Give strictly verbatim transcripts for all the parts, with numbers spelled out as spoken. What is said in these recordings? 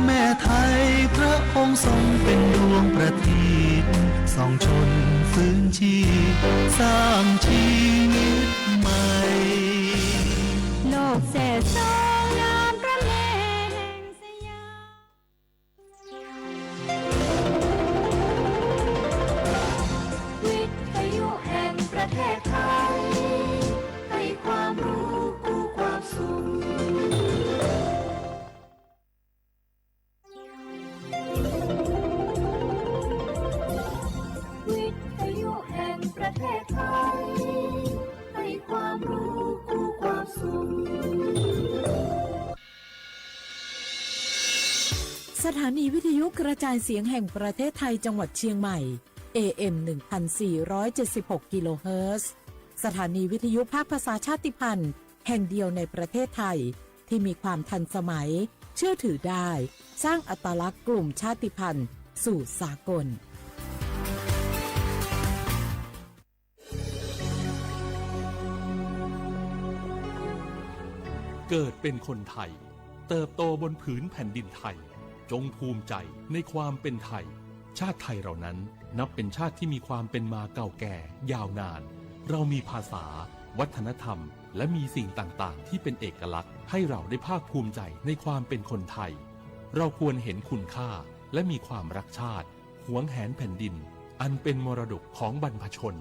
แม่ไทยพระองค์ทรงเป็นดวงประทีป ส่องชนฟื้นชีพ สร้างชีวิตใหม่ โลกแซ่ซ้องนามพระแม่แห่งสยาม วิทยุแห่งประเทศไทย ให้ความรู้กู้ความสุข วิทยุแห่งประเทศไทย ให้ความรู้กู้ความสุข สถานีวิทยุกระจายเสียงแห่งประเทศไทยจังหวัดเชียงใหม่ เอเอ็ม หนึ่งพันสี่ร้อยเจ็ดสิบหก กิโลเฮิรตซ์ สถานีวิทยุภาคภาษาชาติพันธุ์แห่งเดียวในประเทศไทย ที่มีความทันสมัย เชื่อถือได้ สร้างอัตลักษณ์กลุ่มชาติพันธุ์สู่สากล เกิดเป็นคนไทย เติบโตบนผืนแผ่นดินไทย จงภูมิใจในความเป็นไทย ชาติไทยเรานั้นนับเป็นชาติที่มีความเป็นมาเก่าแก่ยาวนาน เรามีภาษา วัฒนธรรม และมีสิ่งต่างๆ ที่เป็นเอกลักษณ์ ให้เราได้ภาคภูมิใจในความเป็นคนไทย เราควรเห็นคุณค่า และมีความรักชาติ หวงแหนแผ่นดิน อันเป็นมรดกของบรรพชน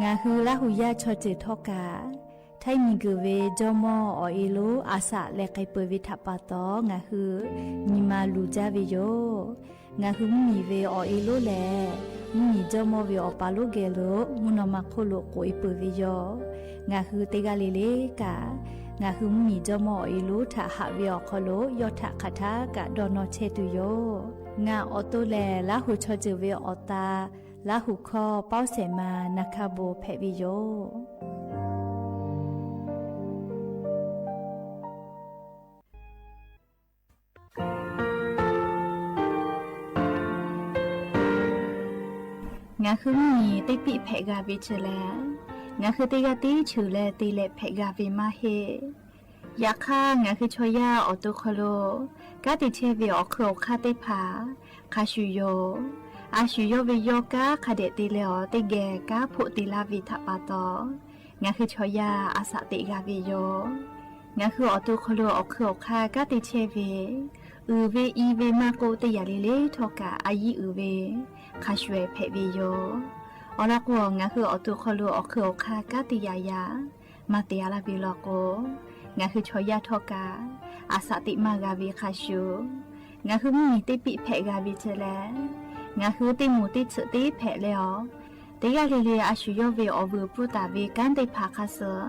งาฮือละหูย่าชอเจอท่อกา ไท้มีเกิดเวจ้อม่ออ่อเอโล อาสะแลไกเปิดเวถะปาตอ งาฮือ มีมาลูจ้าเวโย งาฮือมีเวอ่อเอโลแล มีจ้อม่อเวอ่อปาโลแก่โล มุนอมาโคโลโกเอเปิดเวโย งาฮือเตกาเลเลกา งาฮือมีจ้อม่ออ่อเอโล ถะหะเวอ่อคอโล ย่อถะคาถากะดอนอแช่ตูโย งาอ่อโตแล ละหูชอเจอเวอ่อตา ละหูคอ เป้าแสมา นาคาโบแผะเวโย งาฮือมีเตปิแผะกาเวเจอแล งาฮือเตกาตี้ฉือแลเตแลแผะกาเวมาเฮ ยะค่า งาฮือชอย่าอ่อโตคอโล ก้าเตแช่เวอ่อคืออ่อค่าเตผา คาชูโย อาชูโยเวโยก้า คาเดะเตแลอ่อเตแก่ ก้าโผะเตลาเวถะปาตอ งาฮือชอย่า อาสะเตกาเวโย งาฮืออ่อโตคอโล อ่อคืออ่อค่า ก้าเตแช่เว อือเวอีเวมาโกเตยาเลเลท่อกา อายีอือเว คาชูแผะเวโย ออละกัว งาฮืออ่อโตคอโล อ่อคืออ่อค่า ก้าเตยายา มาเตยาลาเวลอโก งาฮือชอย่าท่อกา อาสะเตมากาเวคาชู งาฮือมีเตปิแผะกาเวเจอแล งาฮือเตหมู่เตฉึกเตแผะแลอ่อ เตกาเลเล อาชูโยเวอ่อวือปูตาเวก้านเตผาคาเสือ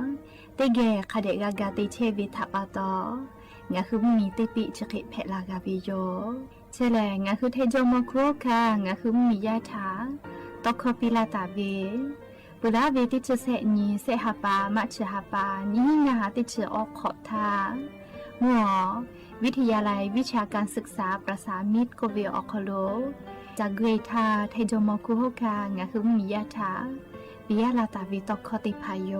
เตแก่ คาเดะกากาเตแช่เวถะปาตอ งาฮือมีเตปิฉึกเขะแผะลากาเวโย เจอแล งาฮือไท้จ้อม่อคัวคา งาฮือมีย่าถา ตอกคอปีลาตาเว ปื้อลาเวเตฉึกแซะหนี แซะหาปา มะฉึกหาปา หนีหื้องาหาเตฉึกออกขอบทา มัว วิทยาลัยวิชาการศึกษาประสานมิตร โกเวอ่อคอโล จากเกยทา ไท้จ้อม่อคัวคา งาฮือมีย่าถา ปียาลาตาเวตอกคอเตผาโย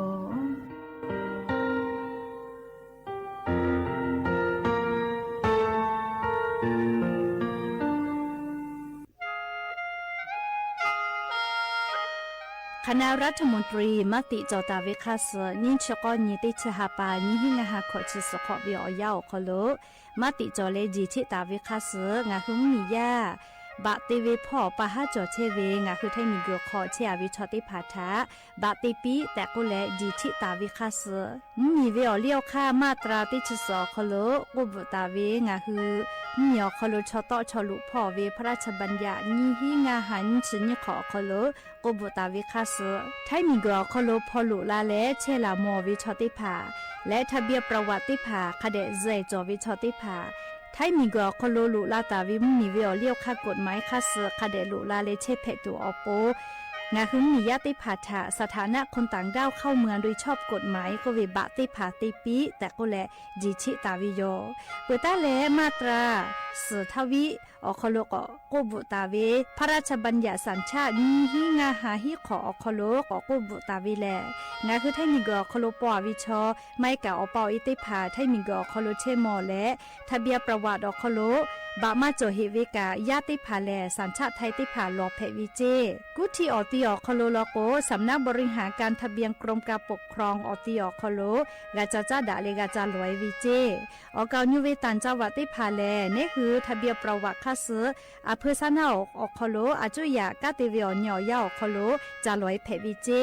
คณะรัฐมนตรีมติจ่อตาเวคาเสือ ยิ่งเชิกอหนีเตฉึกหาปา หนีหื้องาหาขอบฉึกเสือขอบเวอ่อย่าอ่อคอโล มติจ่อแลจีเชะตาเวคาเสือ งาฮือมีย่า บะเตเวผ่อปาห้าจ่อเชะเว งาฮือไท้มีเกลือคอเชะอาเวชอเตผาถะ บะเตปิ๊ แต่ก็แลจีเชะตาเวคาเสือ มีเวอ่อเลี้ยวค่ามาตราเตฉึกเสืออ่อคอโล โกบุตาเว งาฮือ มีอ่อคอโลชอเตาะชอลุผ่อเวพระราชบัญญัติ หนีหื้องาหาหนีฉึกหนีขอบอ่อคอโล โกบุตาเวคาเสือ ไท้มีเกลืออ่อคอโลผ่อลุลาแลเชะหลาหมอเวชอเตผา และทะเบียนประวัติเตผา คาเดะเจยจ่อเวชอเตผา ไท้มีเกลืออ่อคอโลลุลาตาเวมีเวอ่อเลี้ยวค่ากฎหมายคาเสือ คาเดะลุลาแลเชะแผะตั๋วอ่อโป งาฮือมีย่าเตผาถะ สถานะคนต่างด้าวเข้าเมืองโดยชอบกฎหมาย โกเวบะเตผาเตปิ๊ แต่ก็แลจีเชะตาเวโย ปื้อต้านแลมาตรา สิทธิวิ อ๋อคอโล ก็กู้บุตรต๋าเว พระราชบัญญัติสัญชาติ ยี่สิบห้า ห้าสิบหก อ๋อคอโล ก็กู้บุตรต๋าเวแล งาคือไทยมีเกอร์ อ๋อคอโล ปอวิชอ ไม่กะออปออีเต๊ะผา ไทยมีเกอร์ อ๋อคอโล เชมอ และ ทะเบียนประวัติ อ๋อคอโล บะมาจ่อเหตุเวกา ยาเต๊ะผา และ สัญชาติไทยเต๊ะผา หลอแผะวิเจ้ กู้ที่อ๋อตี อ๋อคอโล ลอโก สำนักบริหารการทะเบียนกรมการปกครอง อ๋อตี อ๋อคอโล กาจาจ้าดะ และ กาจาหลวยวิเจ้ อ๋อเก่าอยู่เวต่างจังหวัดเต๊ะผา และ เน้นหื้อทะเบียนประวัติฆ่าเสือ อำเภอสะเนา อ๋อคอโล อาจุยะ ก้าเตเว อ๋อเนีย อ๋อยา อ๋อคอโล จาหลวยแผะวิเจ้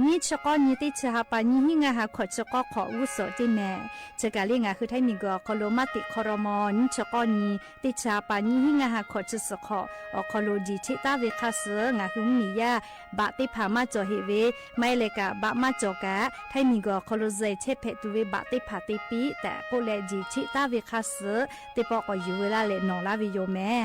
ยี่สิบเก้า ยี่สิบเต๊ะ ยี่สิบห้า ปา ยี่สิบห้า ห้าสิบหก เจ็ดสิบเก้า ขออู้สอเจ๊แม่ เชิญกาเล่งาคือไทยมีเกอร์ อ๋อคอโล มติครม ยี่สิบเก้า ยี่สิบเต๊ะ ยี่สิบห้า ปา ยี่สิบห้า ห้าสิบหก เจ็ดสิบเก้า ขอ อ๋อคอโล ดีเต๊ะ ตาเวฆ่าเสือ งาคือมียา บะเต๊ะผา มาจ่อเหตุเว ไม่เลยกะ บะมาจ่อกะ ไทยมีเกอร์ อ๋อคอโล ใส่เช็ดแผะตูเว บะเต๊ะผา เต๊ะปี้ แต่ก็แล ดีเต๊ะ ตาเวฆ่าเสือ เต๊ะปอก็อยู่เวลาและ หนอลาวิโยแม่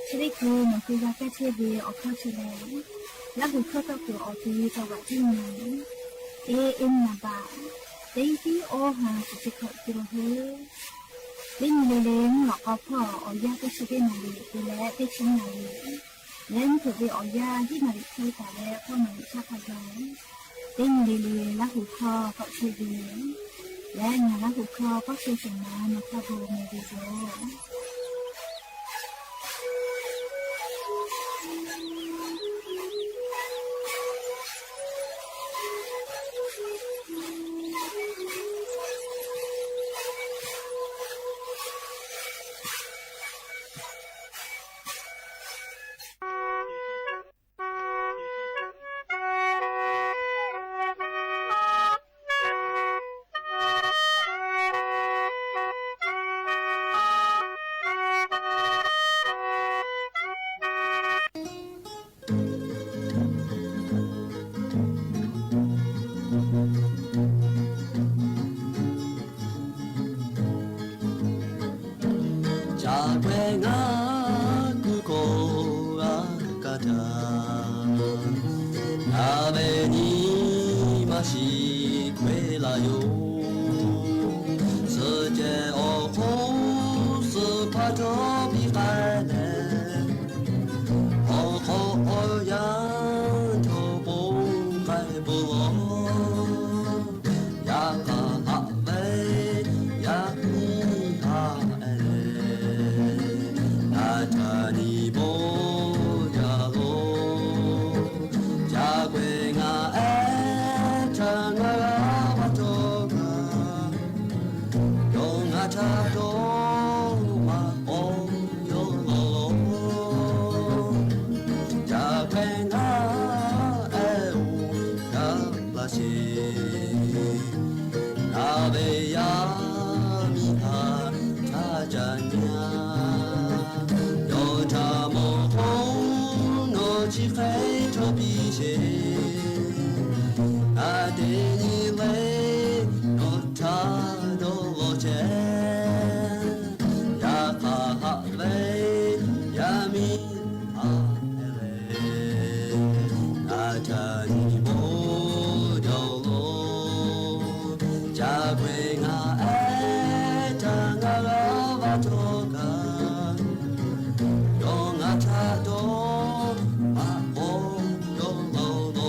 ชีวิตคือหนังสือยาแก้เช็ดเว ออกข้อเฉลย และหูข้อก็คือออกทีวีจังหวัดเชียงใหม่ เอเอ็ม นาบา เต็งตี้ โอห้า สิบเจ็ด กิโลเฮิรตซ์ เล่นเลเลงหลอกเอาพ่อออกยาแก้เช็ดเว นาลี คือและเต็กชิงนาลี และนี่คือเวออกยาที่นาลีที่ตาและพ่อนาลีชาพยอง เล่นเลเลงและหูข้อก็เช็ดเว และงานและหูข้อก็เช็ดเสนา มาข้อโบเมดีโซ จากแควงากูโกอากาดา อาเวนีมาชีแควลาโย เสอแจออกโคสะพาทอปีกายแล ออกขอออกยาโทโปงไกโปลอ ยาคาหะเวยามีหาเอเล นาจานีโบยาโล จาเกวงาเอชะงาลาวาโตกา โยงาชาโตมาโอโยโลโล จาเกวงาเออุยา ลาเช นาเวยามีหาชาจาญา โยธาโมโหโนจิเกโทปีเช นาเตนิเลโนธาโดโลเช ยาคาหะเวยามี อาเอเล อาจานิโมโยโล จาเกวงาเอชะงาลาวาโตกา โยงาชาโตมาโอโยโลโล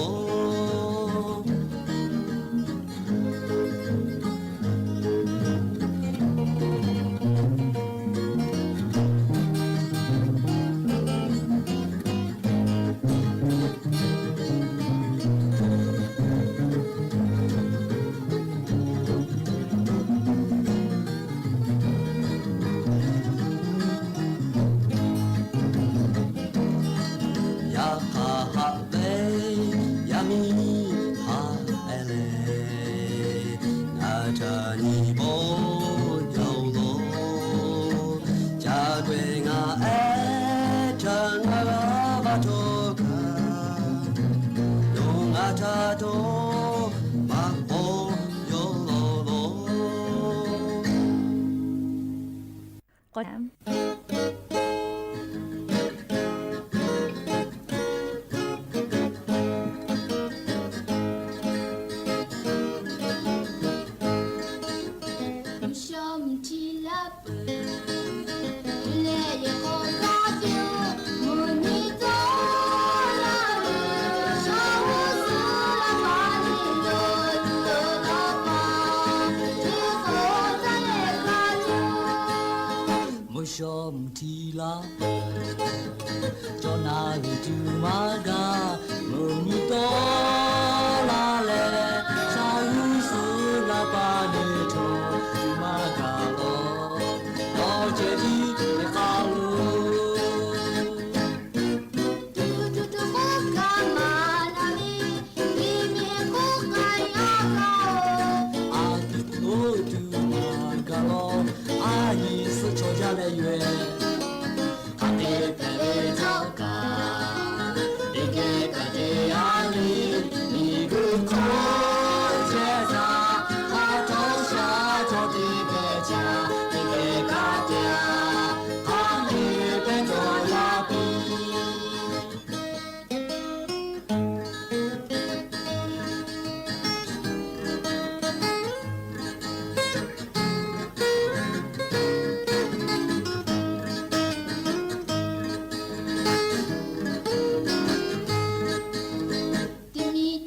ยาคาหะเวยามีหาเอเล นาจานิโมโยโล จาเกวงาเอชะงาลาวาโตกา โยงาชาโตมาโอโยโลโล ก็ မုၢ်ထီၣ်လၢ် ကၠီနၢ်ဂ့ၢ်တုၤမၤကၤ မုၢ်နံၤတီလၢ်လဲၣ် သးဂုာ်ဆူလၢ်ပၢ်န့ၣ်ထီၣ် တုၤမၤကၤလီၤ ဒီးကဲထီၣ်တခါလီၤ အသုတအိၣ်တုၤမၤကၤလီၤ အနံၣ်ဆူၣ်ကၠီယါလဲၣ်ယွဲၣ် ခးသ့ဖဲလဲၣ်ထီၣ်ကၤ တကဲကးတ့ၢ်အလံ မံၤဂုၢ်ခီၣ်ကဲသး ဟးထီၣ်ဆါထီၣ်တကဲကး တကဲကးတ့ၢ် ခးသ့ဖဲထီၣ်ယါပံ တမံၤ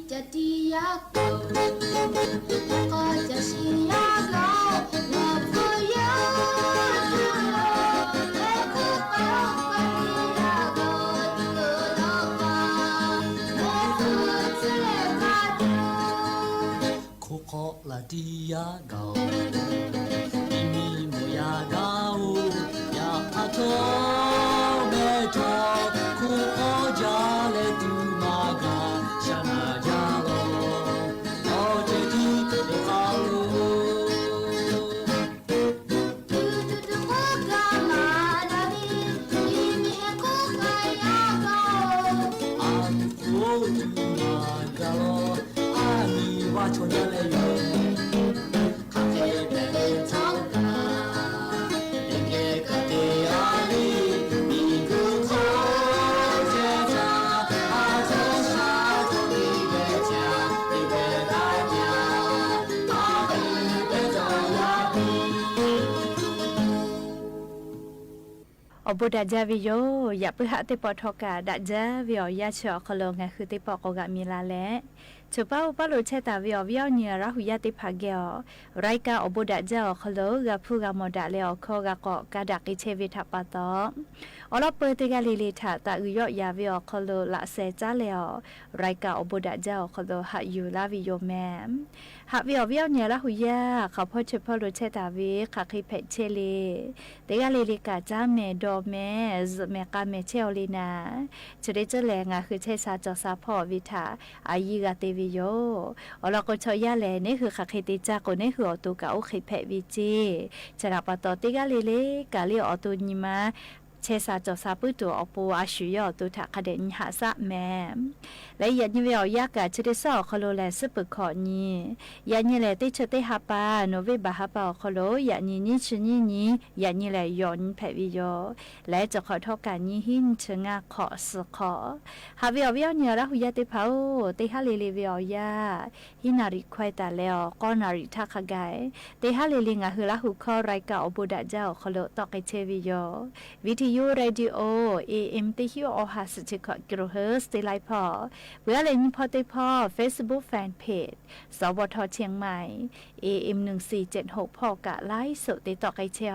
တတံၤယါကီၢ် ကီၢ်ကၠီယါကီၢ် လီၤဖိယါကီၢ် ဟဲခိၣ်ကီၢ်ကၠီယါကီၢ် တုၤလီၤပၤ ဟဲခိၣ်ကီၢ်ကၠီလဲၣ်ကီၢ် ခိၣ်ကီၢ်လၢတံၤယါကီၢ် တံၤမံၤမိၢ်ယါကီၢ် ယါအထီၣ်မဲထီၣ် ခိၣ်ကီၢ်ကၠီလဲၣ်တုၤမၤကၤ ဆၢနၤယါလီၤ ဒီးကဲထီၣ်တခါလီၤ တုၤတအိၣ်တုၤမၤကၤလံ တံၤမံၤခိၣ်ကီၢ်ယါကီၢ် အသုတအိၣ်တုၤမၤကၤလီၤ အနံၣ်ဝါထီၣ်ယါလဲၣ်ယွဲၣ် ခးသ့ဖဲလဲၣ်ထီၣ်ကၤ တကဲကးတ့ၢ်အလံ မံၤဂုၢ်ခီၣ်ကဲသး ဟးထီၣ်ဆါထီၣ်တကဲကး တကဲကးတ့ၢ် ခးသ့ဖဲထီၣ်ယါပံ အိၣ်ဘိးဒးကၠၢ်ဝဲယိာ် ယၣ်ပုၢ်ဟးသ့ၣ်ပီၣ်ထီၣ်ကး ဒးကၠၢ်ဝဲအီၤ ယါဆၢအီၤခီလၢ ငါဃုသ့ၣ်ပီၣ်ကိးဂၤမံၤလၢ်လဲၣ် ဆိပာ်အိၣ်ပာ်လိာ်ဆဲးသးဝဲအီၤ ဝံအီၣ်ညံအရၢ်ဟူယါသ့ၣ်တဖၣ်ကဲအီၤ ရၢၢ်ကၢ်အိၣ်ဘိးဒးကၠၢ်အီၤခီလၢ ဂၤဖုဂၤမီၢ်ဒၣ်လဲာ်အီၤခီ ဂၤကီးကးဒၣ်က့ၤဆဲးဝဲထးပာ်သီ အီလီၤပၢၢ်တဂၤလံၤလံၤထး သးဂုာ်ယီၣ်ယၤဝဲအီၤခီလၢ လၢ်စဲးကၠၢ်လဲၣ်အီၤ ရၢၢ်ကၢ်အိၣ်ဘိးဒးကၠၢ်အီၤခီလၢ ဟးယူၤလၢ်ဝဲယိာ်မဲ ဟးဝဲအီၤ ဝံအီၣ်ညံအရၢ်ဟူယါ ခီဖီဆၢဖီလိာ်ဆဲးသးဝဲ ခးဃ့ဖဲးဆဲးလံ တဂၤလံၤလံၤကး ကၠၢ်မဲာ်ဒီးမဲာ် စၢးမဲာ်ကးမဲာ်ဆဲးအီၤလံနၤ ဆၢဒ့ၣ်စၢလဲၣ် ငါဃုဆဲးစးကၠီၤစးဖီၣ်အီၤဝဲထး အယံၤဂၤသ့ဝဲယိာ် အီလီၤကိးဆီယါလဲၣ် န့ၣ်ဃုခးဃ့တ့ၢ်ကၠၢ်ကိး န့ၣ်ဃုအီၣ်တိၢ်ကးအိၣ်ဃ့ဖဲးဝဲစ့ ဆဲးဒၣ်ပာ်သီ တဂၤလံၤလံၤ ကးလံအီၣ်တိၢ်နံၤမါ ဆဲးစးကၠီၤစးပုၢ်တိၢ်အီပူၤ အဆူၣ်ယီၣ်အီၣ်တိၢ်ထးခးဒဲးနံၤဟးစးမဲာ် လၢယၣ်ညံဝဲအီၤယါကး ဆၢဒ့ၣ်စၢအီၤခီလၢလဲၣ် စံးပၢၢ်ခီၣ်နံၤ ယၣ်ညံလဲၣ် တ့ဆၢတ့ဟးပာ် နိၣ်ဝ့ဘၢၣ်ဟးပာ်အီၤခီလၢ ယၣ်ညံနံၣ်ဆံနံၣ်နံၤ ယၣ်ညံလဲၣ် ယီၣ်နံၤဖဲးဝဲယိာ် လဲၤကၠီၤခီၣ်ထီၣ်ကးနံၤ ဟံးနံၣ်ဆၢငါခီၣ်စူးခီၣ် ဟးဝဲအီၤ ဝံအီၣ်ညံအရၢ်ဟူယါသ့ၣ်တဖၣ်ဧၢ တ့ဟးလံၤလံၤဝဲအီၤယါ ဟံးနၣ်ရံၣ်ခွဲးတၢ်လဲအီၤ ကီနၣ်ရံၣ်ထးခးဂၤ တ့ဟးလံၤလံၤ ငါဃုလၢဟူခီ ရၢၢ်ကၢ်အိၣ်ဘိးဒးကၠၢ်အီၤခီလၢ သီၣ်က့ၤဆဲးဝဲယိာ် ဝံထံယိၣ် ရေၣ်ဒံဢိ အ့ဢ့မ် တဆံဃိး ဟးစံးဆံခွီး ကံၣ်ရိၣ်ဟၢၣ် သ့လံဖီ ပှၤလၢညံဖီသ့ၣ်ဖီ Facebook Fan Page စဝထ เชียงใหม่ เอเอ็ม หนึ่งสี่เจ็ดหก ဖီကး ไลฟ์สด သ့သီၣ်က့ၤဆဲးအီၤ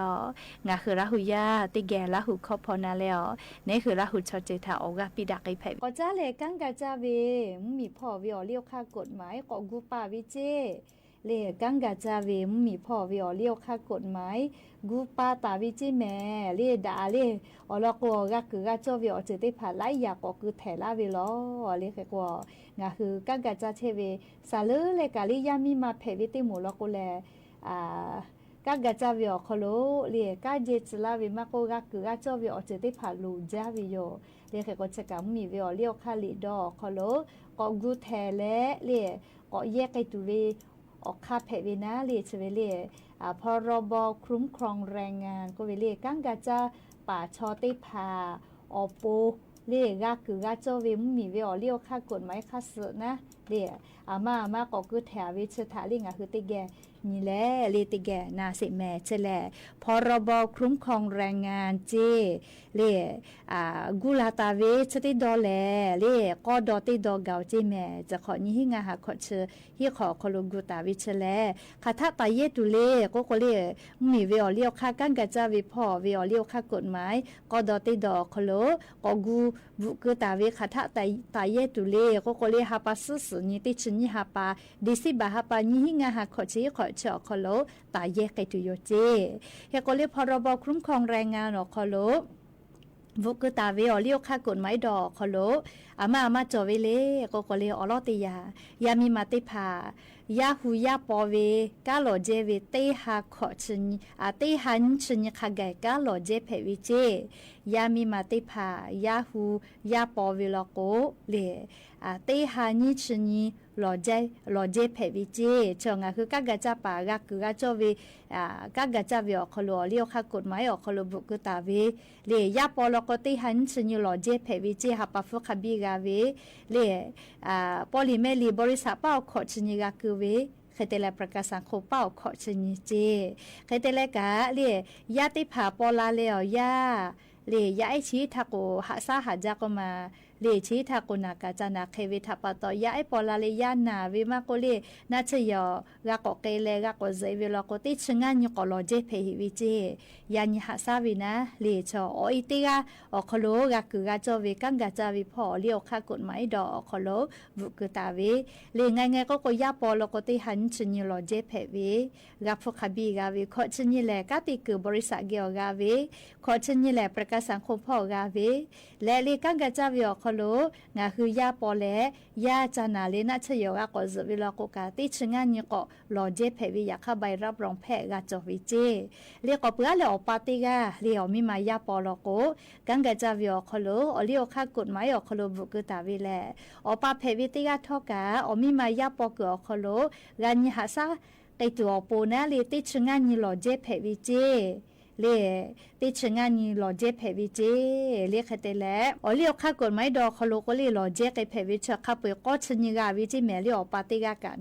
ငါဃုလၢဟူယါ တ့ဂဲၤလၢဟူခီဖီနၤလဲအီၤ န့ၣ်ဃုလၢဟူဆီၣ်စၢၤထး အိၣ်ဂၤပံးဒၣ်က့ၤဖဲး ကီးကၠၢ်လဲၣ် ကၣ်ကးကၠၢ်ဝဲ မုၢ်မံၤဖီၣ်ဝဲအီၤလံအီခါ กฎหมาย ကိးဂုၢ်ပာ်ဝဲစ့ လၢကၣ်ကးကၠၢ်ဝဲ မုၢ်မံၤဖီၣ်ဝဲအီၤလံအီခါ กฎหมาย ဂုၢ်ပာ်တၢ်ဝဲစ့မဲာ် လၢဒၣ်အလၢ အီၤလီၤကိးအီၤ ဂၤကုာ်ဂၤကၠီၣ်ဝဲအီၤစ့ၢ်သ့ၣ်တဖၣ် လၢယၤကိးကုာ်ထဲးလၢ်ဝဲလီၤ လၢဃဲကိး ငါဃုကၣ်ကးကၠၢ်ဆဲးဝဲ စးလၢလဲၤကးလၢယါမံမၤဖဲးဝဲ တ့ၢ်မုၢ်လီၤကိးလဲၣ် အ ကၣ်ကးကၠၢ်ဝဲအီၤခီလၢ လၢကၣ်ကၠၢ်စၢလၢ်ဝဲမးကိး ဂၤကုာ်ဂၤကၠီၣ်ဝဲအီၤစ့ၢ်သ့ၣ်တဖၣ် လိာ်ကၠၢ်ဝဲယိာ် လၢဃဲကိး ဆဲးကးမုၢ်မံၤဝဲအီၤလံအီခါ လံာ်ဒီးအီၤခီလၢ ကိးဂုၢ်ထဲးလဲၣ် လၢ ကိးယဲၢ်က့ၤတုၤဝဲ အီခါဖဲးဝဲနၤ လၢဆၢဝဲလၢ พรบคุ้มครองแรงงาน ကိးဝဲလၢ ကၣ်ကးကၠၢ်ပာ်ဆီသ့ၣ်တဖၣ် အီၤပူၤ လႄႈ ဂၤကုၢ်ဂၤကၠီဝ်ဝေ မ့ၢ်မီၣ်ဝေ အီၣ်လံၣ်အီၣ်ခါ กฎหมาย ခါသိုပ်ၣ်နၤ လႄႈ အမါ အမါ ကိးကုၢ်ထဲးဝေ ဆၢထၢၣ်လၢ ငါးဟုတကဲၣ် နံၤလႄႈ လၢတကဲၣ် နၤသ့ၣ်မဲာ် ဆၢလဲၣ် พรบคุ้มครองแรงงาน ကၠီ လႄႈ အ ကူၣ်လၢ်တၢ်ဝေ ဆၢတ့ၢ်ဒီးလဲၣ် လၢ ကီၢ်ဒီးတ့ၢ်ဒီး ကဝ်ၣ်ကၠီမဲာ် တကီၢ် နံၣ်ဟံၣ်ငါး ဟးခီၣ်ဆၢ ဟံၣ်ဃီၣ် အခီၣ်လိၤ ကူၣ်တၢ်ဝေ ဆၢလဲၣ် ခးထးတၢ်ယဲၢ်တုၤလၢ ကိးကိးလၢ မ့ၢ်မီၣ်ဝေ အီၣ်လံၣ်အီၣ်ခါ ကၣ်ကၢ်ကၠီဝ်ဝေ ဖီၣ်ဝေ အီၣ်လံၣ်အီၣ်ခါ กฎหมาย ကီၢ်ဒီးတ့ၢ်ဒီး အခီၣ်လိၤ ကိးကူၣ် ဘူးကုၢ်တၢ်ဝေ ခးထးတၢ်ယဲၢ်တုၤလၢ ကိးကိးလၢ ဟးပာ် သိုသို နံၣ်တ့ၢ်ဆံနံၣ်ဟးပာ် ဒံၣ်စ့ဘၢၣ် ဟးပာ် နံၣ်ဟံၣ်ငါး ဟးခီၣ်ဆၢ ဟံၣ်ဃီၣ်ဆၢ အခီၣ်လိၤ တၢ်ယဲၢ်က့ၤတုၤယိာ် ကၠီ ဟဲကိးလၢ พรบคุ้มครองแรงงาน အခီၣ်လိၤ ဘူးကုၢ်တၢ်ဝေ အီၣ်လံၣ်အီၣ်ခါ กฎหมาย ဒီး အခီၣ်လိၤ အမါ အမါ ကၠီဝ်ဝေလၢ ကိးကိးလၢ အီၣ်လီၤတ့ၢ်ယၤ ယၤမံမၤတ့ၢ်ဖၣ် ယါဟူယါပီၤဝေ ကါလီၤကၠီဝ်ဝေ တ့ၢ်ဟးခီၣ်ဆၢနံၣ် အ တ့ၢ်ဟးနံၣ်ဆံနံၣ် ခါဂၤ ကါလီၤကၠီဝ်ဝဲဖဲဝံၤ ကၠီ ယၤမံမၤတ့ၢ်ဖၣ် ယါဟူယါပီၤဝေလီၤကိး လၢ အ တ့ၢ်ဟးနံၣ်ဆံနံၣ် လီၤကၠီဝ် လီၤကၠီဝ်ဝဲဖဲဝံၤ ကၠီ ဆၢ ငါးဟု ကၣ်ကၢ်ကၠီပာ် ဂၤကုၢ်ဂၤကၠီဝ်ဝေ အ ကၣ်ကၢ်ကၠီဝ်ဝေ အခီၣ်လိၤ အီၣ်လံၣ်အီၣ်ခါ กฎหมาย အခီၣ်လိၤ ဘူးကုၢ်တၢ်ဝေ လၢ ယါပီၤလီၤကိး တ့ၢ်ဟးနံၣ်ဆံနံၣ် လီၤကၠီဝ်ဝဲဖဲဝံၤ ကၠီ ဟးပာ် ဖုခၣ်ဘံၣ် ဂၤဝေ လၢ အ ပီၣ်လံၣ်မဲၣ်လံၣ် บริษัท ပာ်အိၣ်ခီၣ်ဆၢနံၣ် ဂၤကုၢ်ဝေ ဃဲတဲလဲၣ် ประกันสังคม ပာ်အိၣ်ခီၣ်ဆၢနံၣ် ကၠီ ဃဲတဲလဲၣ်ကး လၢ ယါတ့ၢ်ဖၣ်ပီၤလၢ်လၢအီၤယါ လၢ ယါအဲၣ်ဆံးထးကိၣ် ဟးစၢ်ဟးစၢ်ကိးမး လၢ ဆံးထးကိၣ် နၢ်ကၢ်ကၢ် နၢ်ခဲဝေ ထးပာ်တီၢ် ယါအဲၣ်ပီၤလၢ်လၢ ယါနာ်ဝေ မ့ၢ်ကိးလၢ နၢ်ဆၢယီၤ ဂၤကိးက့လဲၣ် ဂၤကိးစဲးဝေလီၤကိး တ့ၢ်ဆံငါနံၣ်ကိး လီၤကၠီဝ်ဝဲဖဲဝံၤ ကၠီ ယါနံၣ်ဟးစၢ်ဝေနၤ လၢ ဆၢ အီၣ်အံၤတ့ၢ်ဂၤ အခီၣ်လိၤ ဂၤကုၢ်ဂၤကၠီဝ်ဝေ ကၣ်ကၢ်ကၠီဝ်ဝေ ဖီၣ် အီၣ်လံၣ်အီၣ်ခါ กฎหมาย ဒီး အခီၣ်လိၤ ဘူးကုၢ်တၢ်ဝေ လၢ ငါးငါး ကိးကိး ယါပီၤလီၤကိး တ့ၢ်ဟးနံၣ်ဆံနံၣ် လီၤကၠီဝ်ဝဲဖဲဝံၤ ဂၤဖုခၣ်ဘံၣ် ဂၤဝေ ခီၣ်ဆၢနံၣ်လဲၣ် ကးတံာ်ကုၢ် บริษัท က့ၤအီၤ ဂၤဝေ ခီၣ်ဆၢနံၣ်လဲၣ် ประกันสังคม ဖီၣ်အီၤ ဂၤဝေ လၢ လၢ ကၣ်ကၢ်ကၠီဝ်ဝေ အခီၣ်လိၤ ငါးဟု ယါပီၤလဲၣ် ယါကၢ်နာ်လၢ နၢ်ဆၢယီၤ ဂၤကိးစဲးဝေလီၤကိးကး တ့ၢ်ဆံငါနံၣ်ကိး လီၤကၠီဝ်ဝဲဖဲဝံၤ ယခါဘၣ် รับรองแพทย์ ဂၤကၠီဝ်ဝဲ ကၠီ လၢ ကိးပှၤလၢ အီၣ်ပာ်တ့ၢ်ဂၤ လၢ အီၣ်မံမၤယါပီၤလီၤကိး ကၣ်ကၢ်ကၠီဝ်ဝေ အခီၣ်လိၤ အီၣ်လံၣ်အီၣ်ခါ กฎหมาย အခီၣ်လိၤ ဘူးကုၢ်တၢ်ဝေလဲၣ် အီၣ်ပာ်ဖဲဝံၤတ့ၢ်ဂၤထီၣ်ကး အီၣ်မံမၤယါ ပီၤကုၢ် အခီၣ်လိၤ ဂၤနံၣ်ဟးစၢ် က့ၤတုၤအီၤပိၤနၤ လၢ တ့ၢ်ဆံငါနံၣ် လီၤကၠီဝ်ဝဲဖဲဝံၤ ကၠီ လၢ တ့ၢ်ဆံငါနံၣ် လီၤကၠီဝ်ဝဲဖဲဝံၤ ကၠီ လၢ ဃဲတဲလဲၣ် အီၣ်လံၣ်အီၣ်ခါ กฎหมาย ဒီး အခီၣ်လိၤ ကိးလၢ လီၤကၠီဝ်ဝဲဖဲဝံၤ ဆၢ ခါပှ့ၤဃိးဆံနံၣ် ဂၤဝံၤ ကၠီမဲာ် လၢ အီၣ်ပာ်တ့ၢ်ဂၤကးနၤ လၢ ယခါတ့ၢ်ပီၣ်တ့ၢ် ခါပှ့ၤဃိးဆံနံၣ် လီၤကၠီဝ်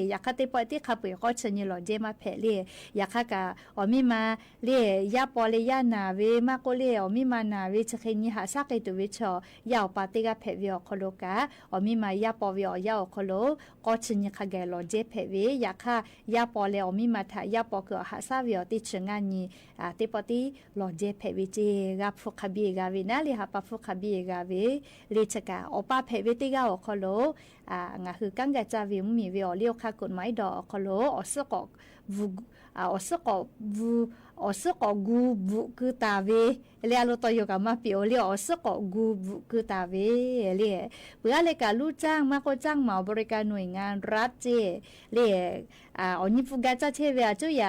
ဝဲမးဖဲ လၢ ယခါကး အီၣ်မံမၤ လၢ ယါပီၤလၢ ယါနာ်ဝေ မ့ၢ်ကိးလၢ အီၣ်မံမၤနာ်ဝေ ဆၢ ဃဲနံၣ်ဟးစၢ်က့ၤတုၤဝဲ ဆၢ ယါအီၣ်ပာ်တ့ၢ်ဂၤဖဲဝံၤ အခီၣ်လိၤကး အီၣ်မံမၤယါပီၤဝံၤ အီၣ်ယါ အခီၣ်လိၤ ဃိးဆံနံၣ် ခါဂၤ လီၤကၠီဝ်ဝဲဖဲဝံၤ ယခါ ယါပီၤလၢ အီၣ်မံမၤထး ယါပီၤကုၢ် အီၣ်ဟးစၢ်ဝံၤ အီၤ တ့ၢ်ဆံငါနံၣ် အ တ့ၢ်ပီၣ်တ့ၢ် လီၤကၠီဝ်ဝဲဖဲဝံၤ ကၠီ ဂၤဖုခၣ်ဘံၣ် ဂၤဝေနၤ လၢ ဟးပာ် ဖုခၣ်ဘံၣ် ဂၤဝေ လၢ ဆၢကး အီၣ်ပာ်ဖဲဝံၤတ့ၢ်ဂၤ အခီၣ်လိၤ အ ငါးဟု ကၣ်ကၢ်ကၠီဝ်ဝေ မ့ၢ်မီၣ်ဝေ အီၣ်လံၣ်အီၣ်ခါ กฎหมาย ဒီး အခီၣ်လိၤ အီၣ်စ့ၢ်ကီး ဘူး အ အီၣ်စ့ၢ်ကီး ဘူး အီၣ်စ့ၢ်ကီး ကူၣ်ဘူးကုၢ်တၢ်ဝေ လၢ အလိၣ်တီယိာ်ကး မၤပျီၣ်အီၤလၢ အီၣ်စ့ၢ်ကီး ကူၣ်ဘူးကုၢ်တၢ်ဝေ လၢ ပှၤလၢကး လူၢ်ကၠၢင်ႉ မ့ၢ်ကိး ကၠၢင်ႉမၤ บริการหน่วยงานรัฐ ကၠီ လၢ အ အီၣ်နံၣ်ပူၤ ကၢ်ကၠီဝ်ဝေ အစိယၤ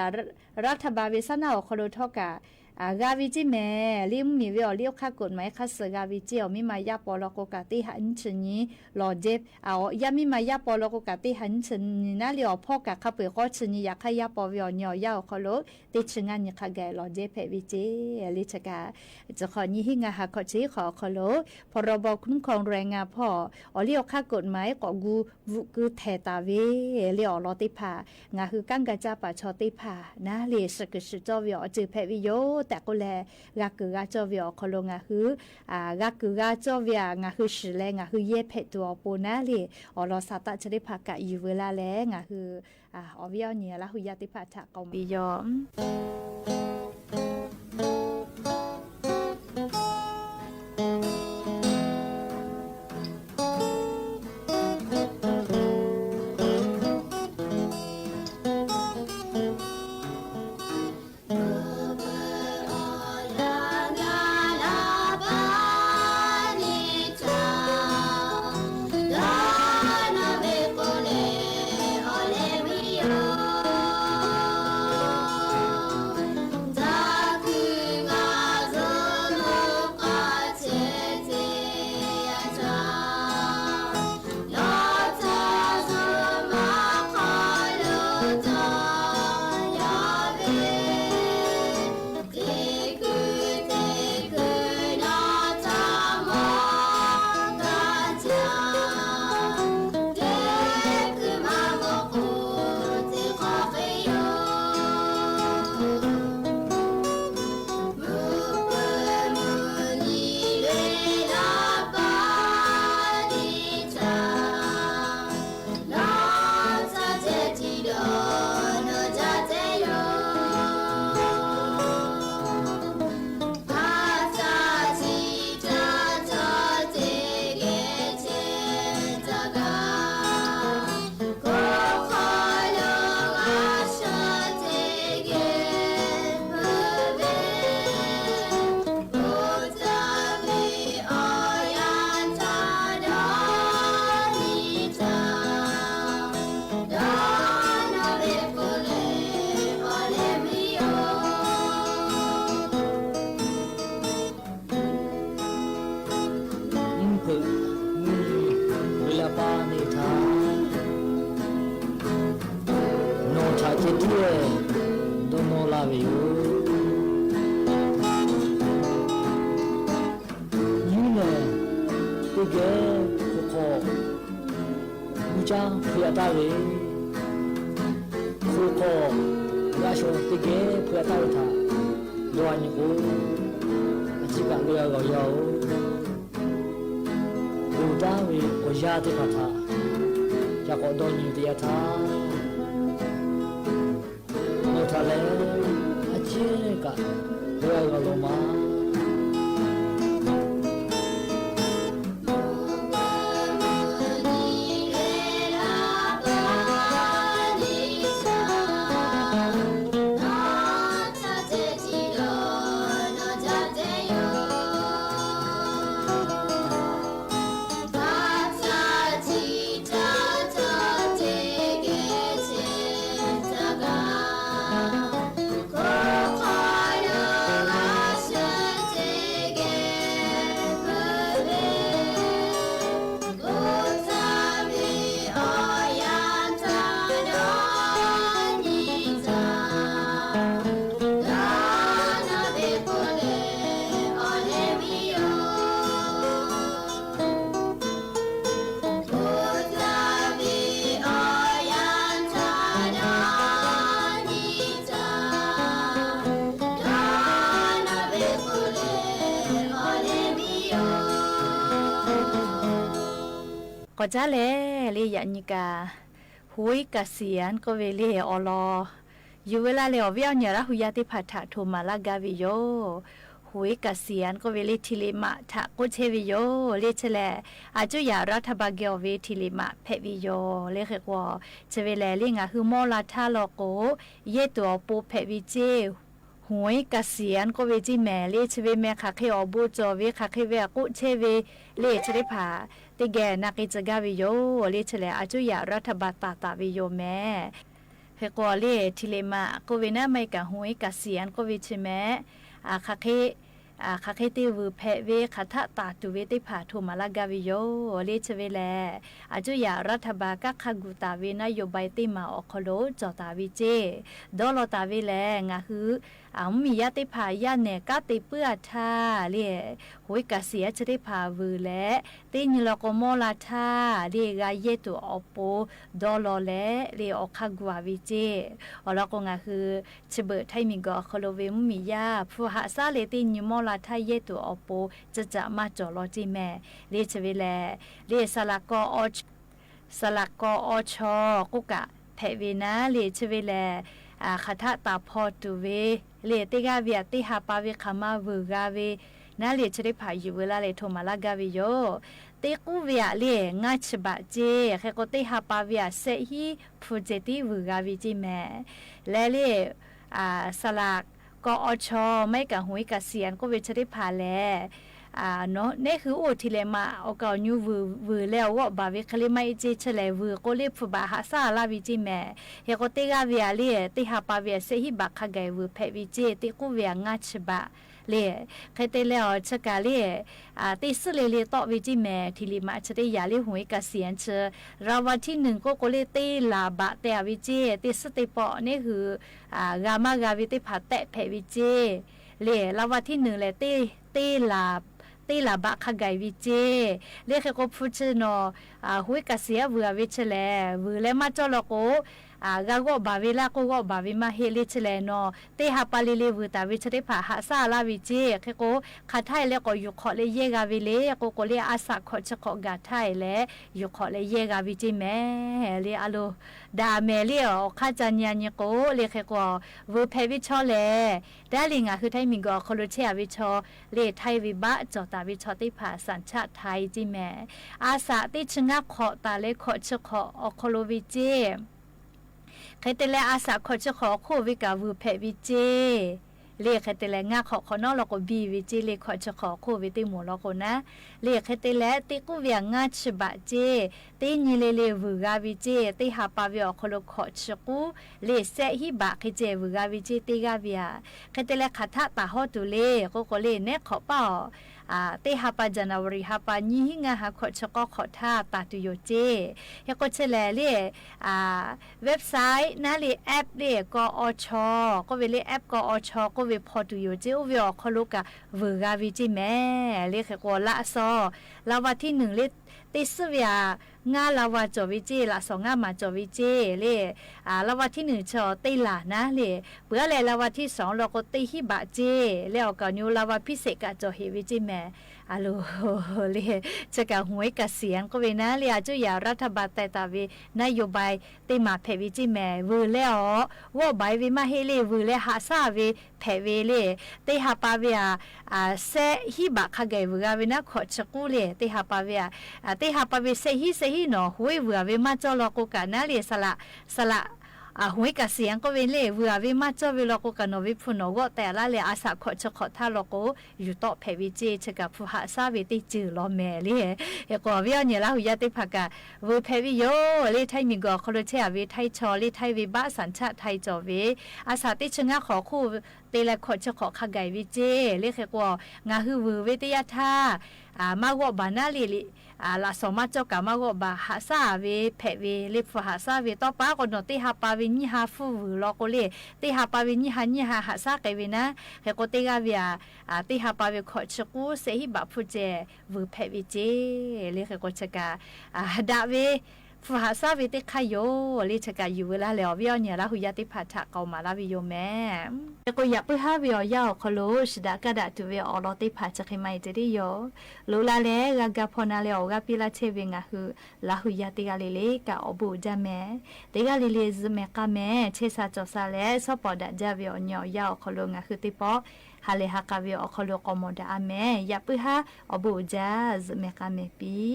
รัฐบาล ဝံၤ ဆၢနၢ် အခီၣ်လိၤထီၣ်ကး အ ဂၤဝံၤ ကၠီမဲာ် လၢ မ့ၢ်မီၣ်ဝေ အီၣ်လံၣ်အီၣ်ခါ กฎหมาย ခါသိုပ်ၣ် ဂၤဝံၤ ကၠီ အီၣ်မံမၤယါပီၤလီၤကိးကး တ့ၢ်ဟးနံၣ်ဆံနံၣ် လီၤကၠီဝ်ဝဲ အ အီၣ် ယါမံမၤယါပီၤလီၤကိးကး တ့ၢ်ဟးနံၣ်ဆံနံၣ်နၤ လၢ အီၣ်ဖီၣ်ကး ခါပှ့ၤဃိးဆံနံၣ် ယခါယါပီၤဝံၤ အီၣ်နံၣ်အီၣ်ယါ အခီၣ်လိၤ တ့ၢ်ဆံငါနံၣ် ခါဂၤ လီၤကၠီဝ်ဝဲဖဲဝံၤ ကၠီ လၢ ဆၢကး တကီၢ် နံၣ်ဟံၣ်ငါး ဟးခီၣ်ဆၢ ဟံၣ်ဃီၣ် အခီၣ်လိၤ พรบคุ้มครองแรงงาน ဖီၣ် အီၣ်လံၣ်အီၣ်ခါ กฎหมาย ကိးကူၣ်ဘူးကုၢ်ထဲး တၢ်ဝေ လၢ အီၣ်လီၤတ့ၢ်ဖၣ် ငါးဟု ကၣ်ကၢ်ကၠီပာ် ဆီတ့ၢ်ဖၣ်နၤ လၢ စၢကၢၣ်စၢကၠီဝံၤ အီၣ်စၢၤဖဲဝံၤ ယိာ်တၢ်ကိးလဲၣ် ဂၤကုၢ်ဂၤကၠီဝ်ဝေ အခီၣ်လိၤ ငါးဟု အ ဂၤကုၢ်ဂၤကၠီဝံၤ အ ငါးဟု စၢၤလဲၣ် ငါးဟု ယဲၢ်ဖဲတုၤအီၤပိၤနၤ လၢ အီၣ်လီၤသးတၢ်ဆၢတ့ၢ်ဖၣ် ကးယုၢ်ဝဲလၢ်လဲၣ် ငါးဟု အ အီၣ်ဝံၤအီၣ်နံၣ် လၢဟူယါတ့ၢ်ဖၣ် ထးကိးမံၤယိာ် ကဲ ဒ်အံၤ ဒိၣ်နီၢ်လၢ်ဝဲယိၤ ယုၢ်န့ၣ် တကဲ ခိၣ်ခီၣ် မူကၠါ ဖှဲးအတၢ်ဝဲ ခိၣ်ခီၣ် ဂါၢ်ဆိ တကဲ ဖှဲးအတၢ်ဝဲထၣ် ဒီးအညီကိး အစ့ၢ်ကီး လၢအဂီၢ်ယၤဧိၤ အိၣ်တၢ်ဝဲ ပှၤယါသ့ၣ်တဖၣ်ထၣ် ယၤကိး ဒီးညီတယါထၣ် အိၣ်ထၣ်လဲၣ် အစ့ၢ်ကီး လၢအဂီၢ်လီၤမး. ကီၢ်ကၠါလဲၣ် လၢယၤနံၤကၤ ဟူးကၣ်စံၣ်ယၣ် ကိးဝဲလၢအီၤလီၤ. ယုၢ်ဝဲလၢ်လၢအီၤ ဝံအီၣ်ညၣ်ရၣ်ဟူးယါသ့ၣ်တဖၣ်ထၣ် ထိၣ်မၤလၢ်ကၤဝဲယိၤ ဟူးကၣ်စံၣ်ယၣ် ကိးဝဲလၢထံၣ်လ့ၣ်မးထၣ်ကိးဆၢဝဲယိၤ လၢဆၢလဲၣ် အစိယၤရးထၢၣ်ဘၣ်ကဲအီၤဝဲထံၣ်လ့ၣ်မးဖဲးဝဲယိၤ လၢဃဲးကွီၢ် ဆၢဝဲလဲၣ် လၢငါဟုမီၢ်လၢ်ထါလီၤကိး ယဲၢ်တူၣ်အပူၤဖဲးဝဲကၠ့ ဟူးကၣ်စံၣ်ယၣ် ကိးဝဲကၠ့မဲာ် လၢဆၢဝဲမဲာ် ခးဃ့အီၤဘိကၠီဝဲ ခးဃ့ဝဲအကိးဆၢဝဲ လၢဆၢသ့ၣ်တဖၣ် တကဲနာ်က့ၤစၢၤကၤဝဲယိၤ လၢဆၢလဲၣ် အစိယၤရးထၢၣ်ဘၣ်တၢ်သၣ်ဝဲယိၤမဲာ် ဃဲးကွီၢ်လၢထံၣ်လ့ၣ်မး ကိးဝဲနၢ်မ့ၢ်ကၤ ဟူးကၣ်စံၣ်ယၣ် ကိးဝဲဆၢမဲာ် အခးဃ့ အခးဃ့တ့ၢ်ဝုၢ်ဖဲးဝဲ ခးထးတၢ်တူၢ်ဝဲသ့ၣ်တဖၣ် ထိၣ်မၤလၢ်ကၤဝဲယိၤ လၢဆၢဝဲလဲၣ် အစိယၤရးထၢၣ်ဘၣ် ကးခးဂူာ်တၢ်ဝဲ နၢ်ယိၤဘၣ်သ့ၣ်မးအီၤခီလိာ် ကၠီၣ်တၢ်ဝဲကၠ့ ဒီလီၤတၢ်ဝဲလဲၣ် ငါဟု အမူမံၤယါသ့ၣ်တဖၣ် ယါနဲၣ်ကးတ့ၢ်ပၢအထါ လၢ ဟူးကၣ်စံၣ်ယၣ် အစိသ့ၣ်တဖၣ်ဝုၢ်လဲၣ် သ့ၣ်ညါလီၤကိးမီၢ်လၢ်ထါ လၢဂၤယဲၢ်တူၣ်အီၤပူၤ ဒီလီၤလဲၣ် လၢအီၣ်ခးဂူာ်ဝဲကၠ့ အီၤလီၤကိး ငါဟု ဆၢဘၢၣ်ထံမံၤကီၢ်အီၤခီလိာ်ဝဲ မူမံၤယါ ဖုဟးစးလၢသ့ၣ်ညါမီၢ်လၢ်ထါယဲၢ်တူၣ်အီၤပူၤ ကၠၢ်ကၠၢ်မးကၠီၣ်လီၤကၠ့မဲာ် လၢဆၢဝဲလဲၣ် လၢ စလးကီအီဆီ ကိးကးဖဲးဝဲနၤ လၢဆၢဝဲလဲၣ် အခးထးတၢ်ဖီတူၢ်ဝဲ လၢသ့ၣ်ဂၤဝဲအတ့ဟးပာ်ဝဲ ခးမၤဝုၢ်ဂၤဝဲ နၤလၢဆၢသ့ၣ်တဖၣ် ယုၢ်ဝဲလၢ်လၢထိၣ်မၤလၢ်ကၤဝဲယိၤ သ့ၣ်ကူၣ်ဝဲအလၢ ငါဆံးဘၣ်ကၠ့ ဃဲးကိးတ့ဟးပာ်ဝဲအစဲးဟံၣ် ဖုစဲးတံၣ်ဝုၢ်ဂၤဝဲကၠ့မဲာ် လၢလၢ စလးကီအီဆီ မ့ၢ်ကၤ ဟူးကၣ်စံၣ်ယၣ် ကိးဝဲဆၢသ့ၣ်တဖၣ်လဲၣ် နဟူအိၣ်ထံၣ်လ့ၣ်မး အီၣ်ကၢၣ်အီၣ်ညူဝုၢ် ဝုၢ်လၢအဂီၢ်ဘၣ်ဝဲ ခလ့မးအ့ၣ်ကၠ့ဆၢလဲၣ် ဝုၢ်ကိးလၢဖုဘၣ်ဟးစးလၢ်ဝဲကၠ့မဲာ် ဃဲးကိးတ့ဂၤဝဲအလၢ တ့ဟးပာ်ဝဲအစဲးဟံၣ်ဘၣ်ခးကၤဝုၢ်ဖဲးဝဲကၠ့ သ့ၣ်ကူၣ်ဝဲအငါဆံးဘၣ် လၢ ဃဲးတဲလဲၣ်အီၤဆၢကၤလၢ တ့ၢ်စုလ့ၣ်လၢတီၣ်ဝဲကၠ့မဲာ် ထံၣ်လ့ၣ်မးဆၢတ့ၢ်ယၤလၢ ဟူးကၣ်စံၣ်ယၣ်ဆၢ ရးဝါထံၣ်နုၣ် ကိးကိးလၢတ့လးဘးတဲအဝဲကၠ့ တ့ၢ်စုတ့ၢ်ပီၣ်န့ၣ်ဟု ဂၤမးဂၤဝဲသ့ၣ်တဖၣ်တဲဖဲးဝဲကၠ့ လၢ ရးဝါထံၣ်နုၣ်လဲၣ် တ့ တ့လး တ့လးဘးခးကၤဝဲကၠ့ လၢဃဲးကိးဖုဆၢနီၤ ဟူးကၣ်စံၣ်ယၣ်ဝုၢ်အဝဲဆၢလဲၣ် ဝုၢ်လၢမးကၠီၣ်လီၤကိး ဂၤဂီၢ်ဘၣ်ဝဲလၢ် ကိးဂီၢ်ဘၣ်ဝဲမးဟ့ၣ်လၢဆၢလဲၣ်နီၤ တ့ဟးပာ်လံလၢဝုၢ်တၢ်ဝဲဆၢသ့ၣ်တဖၣ် ဟးစးလၢ်ဝဲကၠ့ ဃဲးကိး ခးထါအံၤလၢကိးယူၢ်ခီၣ်လၢယဲၢ်ဂၤဝဲလၢ ကိးကိးလၢအစးခီၣ်ဆၢခီၣ်ဂာ်ထါအံၤလဲၣ် ယူၢ်ခီၣ်လၢယဲၢ်ဂၤဝဲကၠ့မဲာ် လၢအလိၤ ဒၣ်မဲာ်လၢအီၣ်ခါကၠၢ်ညါညါကိး လၢဃဲးကိး ဝုၢ်ဖဲးဝဲဆီလဲၣ် တၢ်လၢငါဟုထံမံၤကီၢ်အီၤခီလိာ်ဆဲး အဝဲဆီ လၢထါဝဲဘၣ် ကၠီၣ်တၢ်ဝဲဆီသ့ၣ်တဖၣ် စၣ်ဆၣ်ထါအံၤကၠ့မဲာ် အစးတ့ၢ်ဆၢငါခီၣ်တၢ်လၢခီၣ်ဆၢခီၣ်အီၤခီလိာ်ဝဲကၠ့ ဃဲးတဲလဲၣ် အစးခီၣ်ဆၢခီၣ်အီၤခီဝဲကၤဝုၢ်ဖဲးဝဲကၠ့ လၢဃဲးတဲလဲၣ် ငါခီၣ်ခီၣ်နီလီၤကိးဘံၣ်ဝဲကၠ့ လၢခီၣ်ဆၢခီၣ်အီၤခီဝဲသ့ၣ်မိၢ်လီၤကိးနၤ လၢဃဲးတဲလဲၣ် သ့ၣ်ကူၣ်ဝဲအငါဆံးဘၣ်ကၠ့ တ့ညံလ့လ့ဝုၢ်ဂၤဝဲကၠ့ တ့ဟးပာ်ဝဲအီၤခီလိာ်ခီၣ်ဆၢကူ လၢစဲးဟံၣ်ဘၣ်ဃ့ကၠ့ဝုၢ်ဂၤဝဲကၠ့ တ့ဂၤဝဲဧါ ဃဲးတဲလဲၣ် ခးထးတၢ်ဟီတူၢ်လၢ ကိးကိးလၢနဲၣ်ခီၣ်ပာ်အီၤ อ่า เต๊ฮาปา จันทบุรี ฮาปา ยี่ห้างา หาขอดเชอะก๊อขอดท่า ตาตุโยเจ้ เฮโกเชแลเล่ย อ่า เว็บไซต์นะเล่ย แอปเล่ย กอช ก็เวเล่ย แอป กอช ก็เว พอตุโยเจ้ อู้เว ออกคอโลกา เวอกาเวเจ้แหม เล่ย เขโกละซอ รางวัลตี้นึ่งเล่ย เต๊ซึ่งเว งาลาวัลจ๋อเวเจ้ ละสองงามาจ๋อเวเจ้ เล่ย อ่า รางวัลตี้นึ่งเชาะเต๊หล่านะ เล่ย เปื้อแลรางวัลตี้สองลอโกเต๊ฮี่บาเจ้ เล่ย ออกเก่านิวรางวัลพิเศษกาจ๋อเหเวเจ้แหม อะโหล เล่ย เชอะกาหวยเกษียณก็เวนะ เล่ย อาจุยารัฐบาลไตยตะเวนโยบายเต๊มาแผดเวเจ้แหม เวอแลออก วอกใบเวมาเฮเล่ย เวอแลหาซ่าเว แผดเวเล่ย เต๊ฮาปาเวอะ อ่า แซะฮี่บาคาไก่เวอกาเวนะ ขอดเชอะกู้เล่ย เต๊ฮาปาเวอะ อ่า เต๊ฮาปาเวแซะฮี่แซะฮี่หนอ หวยเวอกาเวมาจ้อลอโกกานะ เล่ย สละ สละ อ่า หวยเกษียณก็เวเล่ย เวอกาเวมาจ้อเวลอโกกาหนอ เวพูนหนอ วอกแต่ละเล่ย อาสาขอดเชอะขอดท่าลอโก อยู่เต๊าะแผดเวเจ้ เชอะกาผู้หาซ่าเวเต๊จื้อลอแหม เล่ย เฮโกเวอ้อเนียละหูยาเต๊ผากา เวอแผดเวโย เล่ย ไทยมีก่อ คอโลเชอะเวไทยชอ เล่ย ไทยเวบะ สัญชาติไทยจ๋อเว อาสาเต๊เชอะงาขอคู่ เต๊แลขอดเชอะขอดคาไก่เวเจ้ เล่ย เขโก งาฮือเวอเวเต๊ยะท่า อ่า มาวอกบานะ เล่ย เล่ย อ่า ละสองมาจ้อกา มาวอกบา หาซ่าเว แผดเว เล่ย ผู้หาซ่าเว ต่อไปก็หนอ เต๊ฮาปาเวยี่ห้า ฟู่เวอลอโกเล่ย เต๊ฮาปาเวยี่ห้า ยี่ห้า หาซ่าไก่เวนะ เขโกเต๊กาเวอะ อ่า เต๊ฮาปาเวขอดเชอะกู้ แซะฮี่บาผู้แจ เวอแผดเวเจ้ เล่ย เขโกเชอะกา อ่า ดะเว ผู้หาซ่าเวเต๊คาโย เล่ย เชอะกาอยู่เวลาแลออก เวอ้อเนียละหูยาเต๊ผากา เก่ามาละเวโยแหม เฮโกอยากปื้อฮาเวออกยาออกคอโล ชะดะกาดะตูเวออกลอเต๊ผากา เชอะเขไมเจดีโย โลลาแล กากาพอนาแลออกกาปี้ละเชเว งาฮือ ละหูยาเต๊กาเล่เล่กา ออบูจาแหม เต๊กาเล่เล่ จื้อแหมกาแหม เชซาจ่อซาแล ซ่อปอดะจาเวออกเนียออกยาออกคอโล งาฮือเต๊ปอ หาแลหากาเวออกคอโล กอมอดะอาแหม อยากปื้อฮา ออบูจา จื้อแหมกาแหมปี้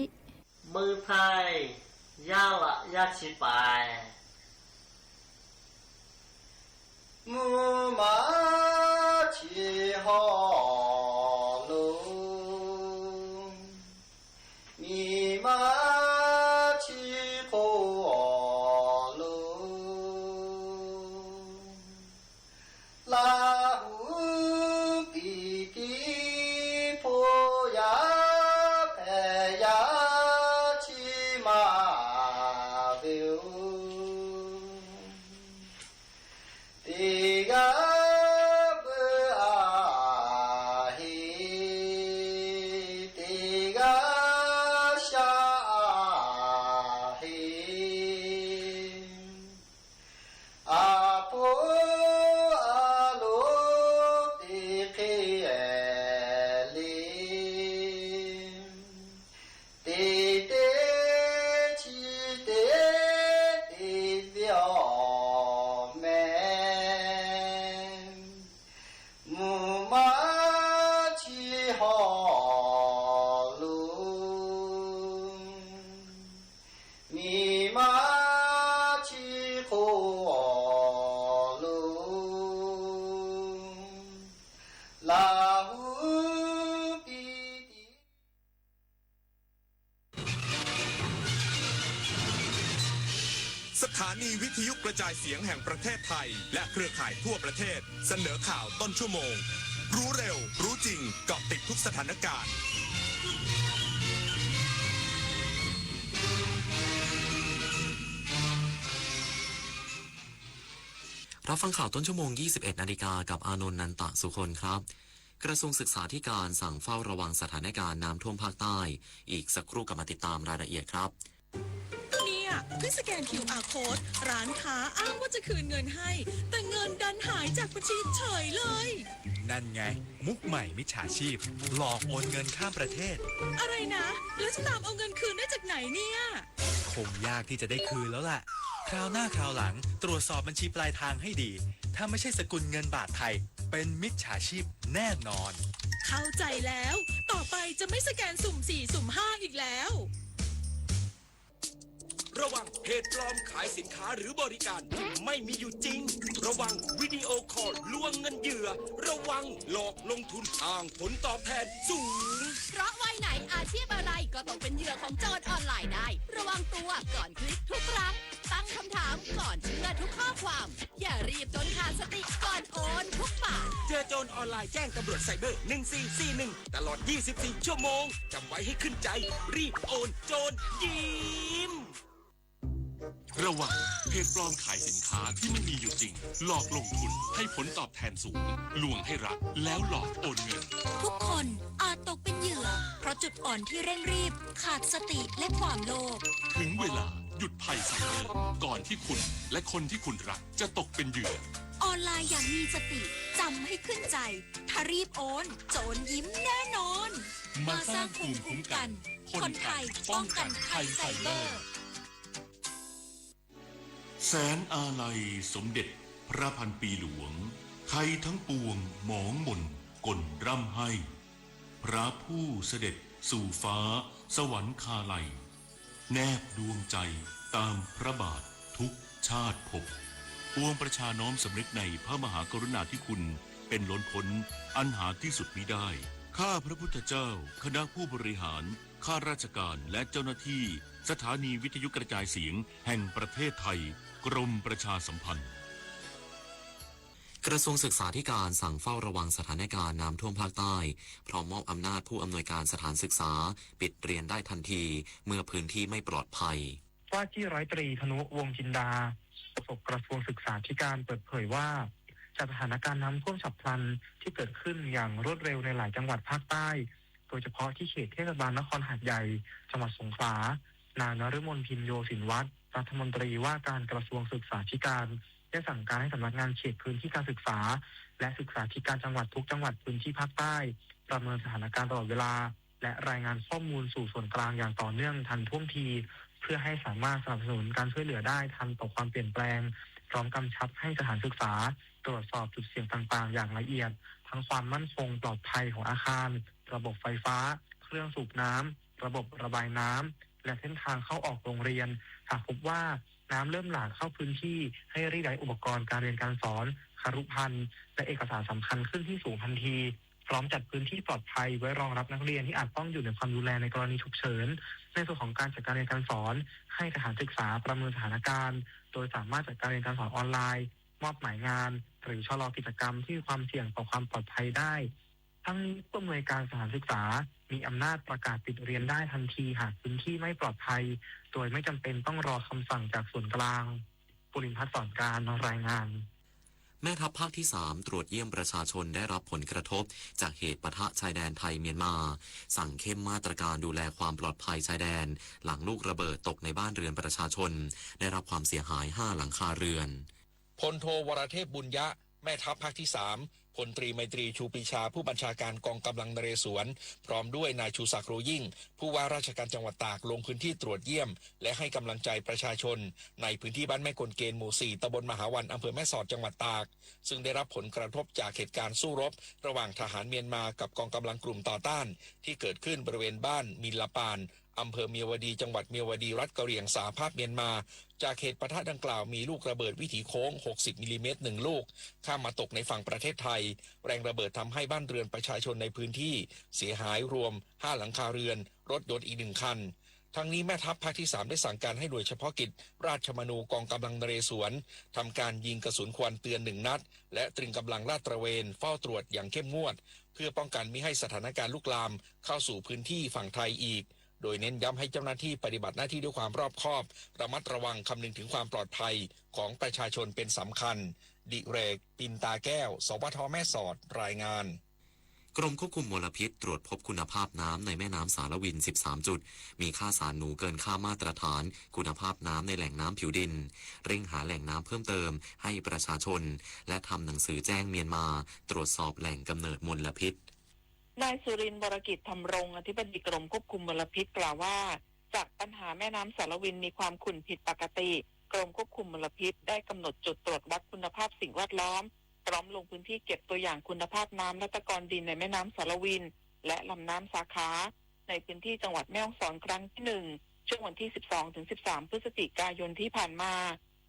မုၢ်ဖၢၣ် ယၢ်လၢယၢ်ဆံပၢႆ မုၢ်မၤဆံဟီၣ်လိၤ မံၤမၤဆံဃိၣ်လိၤ လၢဟူပီတံ ဖိယၤဖဲယၤ ဆံမၤသ့ၣ်ဧိၤ တဂၤဘၢအဟ့ၣ် တဂၤဆါအဟ့ၣ် အဖိအလိၤ တ့ၢ်ဃ့အဲလံ တ့ၢ်တ့ၢ်ဆံတ့ၢ် တ့ၢ်သ့ၣ်အီၣ်မဲ မုၢ်မၤဆံဟီၣ်လိၤ မံၤမၤဆံဃိၣ်လိၤ လၢဟူပီတံ สถานีวิทยุกระจายเสียงแห่งประเทศไทย และเครือข่ายทั่วประเทศ เสนอข่าวต้นชั่วโมง รู้เร็ว รู้จริง เกาะติดทุกสถานการณ์ รับฟังข่าวต้นชั่วโมง ยี่สิบเอ็ดนาฬิกา กับอานนท์ นันตะสุคนครับ กระทรวงศึกษาธิการสั่งเฝ้าระวังสถานการณ์น้ำท่วมภาคใต้ อีกสักครู่กลับมาติดตามรายละเอียดครับ เนี่ย เพิ่งสแกน คิวอาร์ โค้ด ร้านค้าอ้างว่าจะคืนเงินให้ แต่เงินดันหายจากบัญชีเฉยเลย นั่นไง มุกใหม่มิจฉาชีพ หลอกโอนเงินข้ามประเทศ อะไรนะ แล้วจะตามเอาเงินคืนได้จากไหนเนี่ย คงยากที่จะได้คืนแล้วล่ะ คราวหน้าคราวหลังตรวจสอบบัญชีปลายทางให้ดี ถ้าไม่ใช่สกุลเงินบาทไทย เป็นมิจฉาชีพแน่นอน เข้าใจแล้ว ต่อไปจะไม่สแกนสุ่มสี่ สุ่มห้า อีกแล้ว ระวังเพจปลอมขายสินค้าหรือบริการที่ไม่มีอยู่จริง ระวังวิดีโอคอลลวงเงินเหยื่อ ระวังหลอกลงทุนอ้างผลตอบแทนสูง เพราะวัยไหนอาชีพอะไรก็ตกเป็นเหยื่อของโจรออนไลน์ได้ ระวังตัวก่อนคลิกทุกครั้ง ตั้งคำถามก่อนเชื่อทุกข้อความ อย่ารีบจนขาดสติก่อนโอนทุกบาท เจอโจรออนไลน์แจ้งตำรวจไซเบอร์ หนึ่งสี่สี่หนึ่ง ตลอด ยี่สิบสี่ ชั่วโมง จำไว้ให้ขึ้นใจ รีบโอน โจรยิ้ม ระวัง เพจปลอมขายสินค้าที่ไม่มีอยู่จริง หลอกลงทุนให้ผลตอบแทนสูง ลวงให้รัก แล้วหลอกโอนเงิน ทุกคนอาจตกเป็นเหยื่อ เพราะจุดอ่อนที่เร่งรีบ ขาดสติและความโลภ ถึงเวลาหยุดภัยไซเบอร์ ก่อนที่คุณและคนที่คุณรักจะตกเป็นเหยื่อ ออนไลน์อย่างมีสติ จำให้ขึ้นใจ ถ้ารีบโอน โจรยิ้มแน่นอน มาสร้างภูมิคุ้มกัน คนไทยป้องกันภัยไซเบอร์ แสนอาลัยสมเด็จพระพันปีหลวง ไทยทั้งปวงหมองหม่นกลร่ำไห้ พระผู้เสด็จสู่ฟ้าสวรรคาลัย แนบดวงใจตามพระบาททุกชาติภพ ปวงประชาน้อมสำนึกในพระมหากรุณาธิคุณเป็นล้นพ้นอันหาที่สุดมิได้ ข้าพระพุทธเจ้า คณะผู้บริหาร ข้าราชการและเจ้าหน้าที่สถานีวิทยุกระจายเสียงแห่งประเทศไทย กรมประชาสัมพันธ์ กระทรวงศึกษาธิการสั่งเฝ้าระวังสถานการณ์น้ำท่วมภาคใต้ พร้อมมอบอำนาจผู้อำนวยการสถานศึกษาปิดเรียนได้ทันที เมื่อพื้นที่ไม่ปลอดภัย ว่าที่ร้อยตรีธนุ วงศ์จินดา โฆษกกระทรวงศึกษาธิการเปิดเผยว่า จากสถานการณ์น้ำท่วมฉับพลันที่เกิดขึ้นอย่างรวดเร็วในหลายจังหวัดภาคใต้ โดยเฉพาะที่เขตเทศบาลนครหาดใหญ่ จังหวัดสงขลา นางนฤมล พิญโญสินวัฒน์ รัฐมนตรีว่าการกระทรวงศึกษาธิการ ได้สั่งการให้สำนักงานเขตพื้นที่การศึกษา และศึกษาธิการจังหวัดทุกจังหวัดพื้นที่ภาคใต้ ประเมินสถานการณ์ตลอดเวลา และรายงานข้อมูลสู่ส่วนกลางอย่างต่อเนื่องทันท่วงที เพื่อให้สามารถสนับสนุนการช่วยเหลือได้ทันต่อความเปลี่ยนแปลง พร้อมกำชับให้สถานศึกษาตรวจสอบจุดเสี่ยงต่างๆ อย่างละเอียด ทั้งความมั่นคงปลอดภัยของอาคาร ระบบไฟฟ้า เครื่องสูบน้ำ ระบบระบายน้ำ และเส้นทางเข้าออกโรงเรียน หากพบว่าน้ำเริ่มหลากเข้าพื้นที่ ให้รีบย้ายอุปกรณ์การเรียนการสอน ครุภัณฑ์ และเอกสารสำคัญขึ้นที่สูงทันที พร้อมจัดพื้นที่ปลอดภัยไว้รองรับนักเรียนที่อาจต้องอยู่ในความดูแลในกรณีฉุกเฉิน ในส่วนของการจัดการเรียนการสอน ให้สถานศึกษาประเมินสถานการณ์ โดยสามารถจัดการเรียนการสอนออนไลน์ มอบหมายงาน หรือชะลอกิจกรรมที่มีความเสี่ยงต่อความปลอดภัยได้ ทั้งนี้ผู้อำนวยการสถานศึกษามีอำนาจประกาศปิดเรียนได้ทันทีหากพื้นที่ไม่ปลอดภัย โดยไม่จำเป็นต้องรอคำสั่งจากส่วนกลาง ปุรินทร์ พัฒน์สอนกลาง รายงาน แม่ทัพภาคที่สามตรวจเยี่ยมประชาชนได้รับผลกระทบจากเหตุปะทะชายแดนไทยเมียนมา สั่งเข้มมาตรการดูแลความปลอดภัยชายแดน หลังลูกระเบิดตกในบ้านเรือนประชาชน ได้รับความเสียหายห้าหลังคาเรือน พลโท วรเทพ บุญยะ แม่ทัพภาคที่สาม พลตรีไมตรี ชูปรีชา ผู้บัญชาการกองกำลังนเรศวร พร้อมด้วยนายชูศักดิ์ โรยิ่ง ผู้ว่าราชการจังหวัดตาก ลงพื้นที่ตรวจเยี่ยม และให้กำลังใจประชาชน ในพื้นที่บ้านแม่กลเกณฑ์ หมู่สี่ ตำบลมหาวัน อำเภอแม่สอด จังหวัดตาก ซึ่งได้รับผลกระทบจากเหตุการณ์สู้รบระหว่างทหารเมียนมากับกองกำลังกลุ่มต่อต้าน ที่เกิดขึ้นบริเวณบ้านมินลาปาน อำเภอเมียวดี จังหวัดเมียวดี รัฐกะเหรี่ยงสหภาพเมียนมา จากเหตุปะทะดังกล่าวมีลูกระเบิดวิถีโค้ง หกสิบ มิลลิเมตร หนึ่งลูก ข้ามมาตกในฝั่งประเทศไทย แรงระเบิดทำให้บ้านเรือนประชาชนในพื้นที่เสียหายรวม ห้า หลังคาเรือน รถยนต์อีกหนึ่งคัน ทั้งนี้แม่ทัพภาคที่สามได้สั่งการให้หน่วยเฉพาะกิจราชมนูกองกำลังนเรศวร ทำการยิงกระสุนควันเตือนหนึ่งนัด และตรึงกำลังลาดตระเวนเฝ้าตรวจอย่างเข้มงวด เพื่อป้องกันมิให้สถานการณ์ลุกลามเข้าสู่พื้นที่ฝั่งไทยอีก โดยเน้นย้ำให้เจ้าหน้าที่ปฏิบัติหน้าที่ด้วยความรอบคอบ ระมัดระวัง คำนึงถึงความปลอดภัยของประชาชนเป็นสำคัญ ดิเรก ปินตาแก้ว สวท แม่สอด รายงาน กรมควบคุมมลพิษตรวจพบคุณภาพน้ำในแม่น้ำสารวิน สิบสาม จุด มีค่าสารหนูเกินค่ามาตรฐานคุณภาพน้ำในแหล่งน้ำผิวดิน เร่งหาแหล่งน้ำเพิ่มเติมให้ประชาชน และทำหนังสือแจ้งเมียนมา ตรวจสอบแหล่งกำเนิดมลพิษ นายสุรินทร์ วรกิจธรรมรงค์ อธิบดีกรมควบคุมมลพิษกล่าวว่า จากปัญหาแม่น้ำสารวินมีความขุ่นผิดปกติ กรมควบคุมมลพิษได้กำหนดจุดตรวจวัดคุณภาพสิ่งแวดล้อม พร้อมลงพื้นที่เก็บตัวอย่างคุณภาพน้ำและตะกอนดินในแม่น้ำสารวิน และลำน้ำสาขา ในพื้นที่จังหวัดแม่ฮ่องสอนครั้งที่หนึ่ง ช่วงวันที่ สิบสองถึงสิบสาม พฤศจิกายนที่ผ่านมา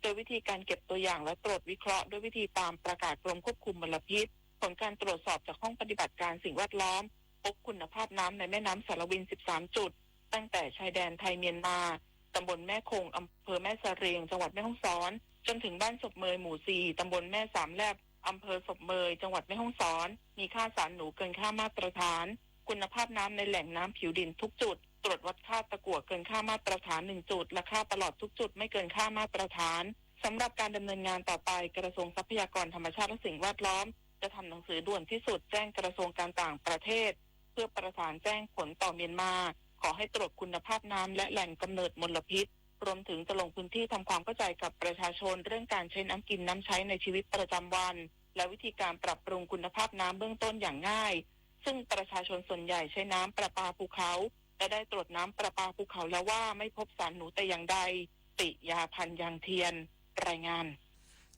โดยวิธีการเก็บตัวอย่างและตรวจวิเคราะห์ด้วยวิธีตามประกาศกรมควบคุมมลพิษ ผลการตรวจสอบจากห้องปฏิบัติการสิ่งแวดล้อม พบคุณภาพน้ำในแม่น้ำสารวิน สิบสาม จุด ตั้งแต่ชายแดนไทยเมียนมา ตำบลแม่คง อำเภอแม่เสรียง จังหวัดแม่ฮ่องสอน จนถึงบ้านศพเมย หมู่สี่ ตำบลแม่สามแลบ อำเภอศพเมย จังหวัดแม่ฮ่องสอน มีค่าสารหนูเกินค่ามาตรฐาน คุณภาพน้ำในแหล่งน้ำผิวดินทุกจุด ตรวจวัดค่าตะกั่วเกินค่ามาตรฐานหนึ่งจุด และค่าปลอดทุกจุดไม่เกินค่ามาตรฐาน สำหรับการดำเนินงานต่อไป กระทรวงทรัพยากรธรรมชาติและสิ่งแวดล้อม จะทำหนังสือด่วนที่สุดแจ้งกระทรวงการต่างประเทศ เพื่อประสานแจ้งผลต่อเมียนมา ขอให้ตรวจคุณภาพน้ำและแหล่งกำเนิดมลพิษ รวมถึงจะลงพื้นที่ทำความเข้าใจกับประชาชนเรื่องการใช้น้ำกินน้ำใช้ในชีวิตประจำวัน และวิธีการปรับปรุงคุณภาพน้ำเบื้องต้นอย่างง่าย ซึ่งประชาชนส่วนใหญ่ใช้น้ำประปาภูเขา และได้ตรวจน้ำประปาภูเขาแล้วว่าไม่พบสารหนูแต่อย่างใด ติยา พันยางเทียน รายงาน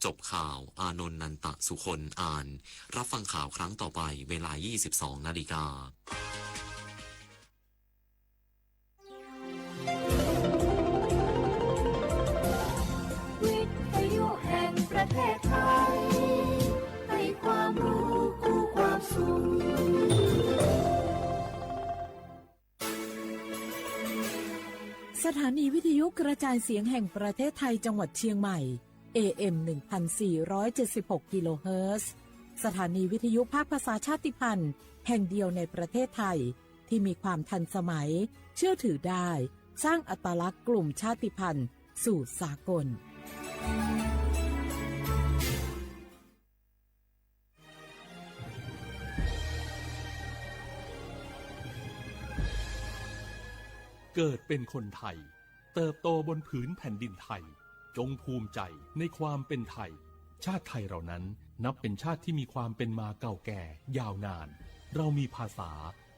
จบข่าว อานนท์ นันตะสุคน อ่าน รับฟังข่าวครั้งต่อไป เวลา ยี่สิบสองนาฬิกา วิทยุแห่งประเทศไทย ให้ความรู้คู่ความสุข สถานีวิทยุกระจายเสียงแห่งประเทศไทยจังหวัดเชียงใหม่ เอ เอ็ม หนึ่งพันสี่ร้อยเจ็ดสิบหก กิโลเฮิรตซ์ สถานีวิทยุภาคภาษาชาติพันธุ์แห่งเดียวในประเทศไทย ที่มีความทันสมัย เชื่อถือได้ สร้างอัตลักษณ์กลุ่มชาติพันธุ์สู่สากล เกิดเป็นคนไทย เติบโตบนผืนแผ่นดินไทย จงภูมิใจในความเป็นไทย ชาติไทยเรานั้นนับเป็นชาติที่มีความเป็นมาเก่าแก่ยาวนาน เรามีภาษา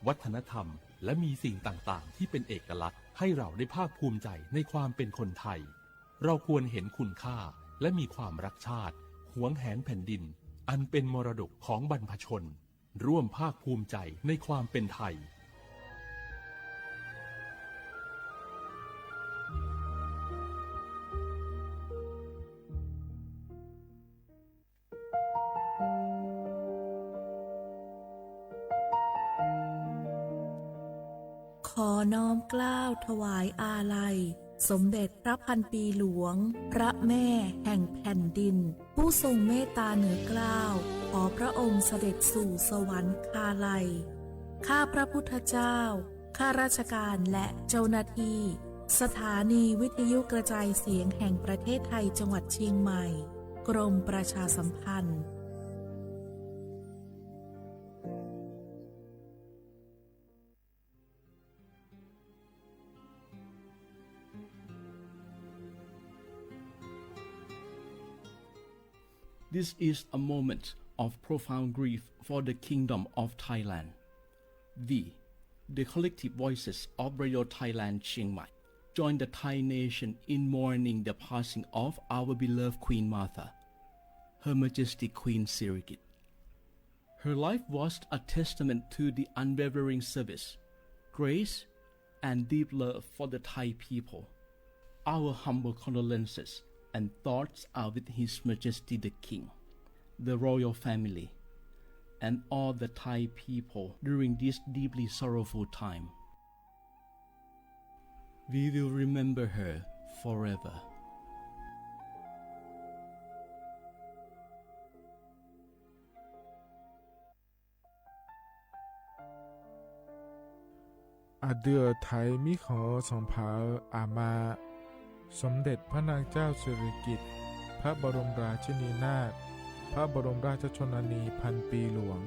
วัฒนธรรม และมีสิ่งต่างๆ ที่เป็นเอกลักษณ์ ให้เราได้ภาคภูมิใจในความเป็นคนไทย เราควรเห็นคุณค่า และมีความรักชาติ หวงแหนแผ่นดิน อันเป็นมรดกของบรรพชน ร่วมภาคภูมิใจในความเป็นไทย ขอน้อมเกล้าถวายอาลัย สมเด็จพระพันปีหลวง พระแม่แห่งแผ่นดิน ผู้ทรงเมตตาเหนือเกล้า ขอพระองค์เสด็จสู่สวรรคาลัย ข้าพระพุทธเจ้า ข้าราชการและเจ้าหน้าที่ สถานีวิทยุกระจายเสียงแห่งประเทศไทยจังหวัดเชียงใหม่ กรมประชาสัมพันธ์ This is a moment of profound grief for the Kingdom of Thailand. We, the collective voices of Radio Thailand Chiang Mai, join the Thai nation in mourning the passing of our beloved Queen Mother, Her Majesty Queen Sirikit. Her life was a testament to the unwavering service, grace, and deep love for the Thai people. Our humble condolences and thoughts are with His Majesty the King, the royal family, and all the Thai people during this deeply sorrowful time. We will remember her forever. อะ ဒုးအီႇ ထႆး မီးၶွင်ႇ ဢိူဝ် သွင်ၽႃႇ ဢႃႇမႃႇ สมเด็จพระนางเจ้าสิริกิติ์ พระบรมราชินีนาถ พระบรมราชชนนีพันปีหลวง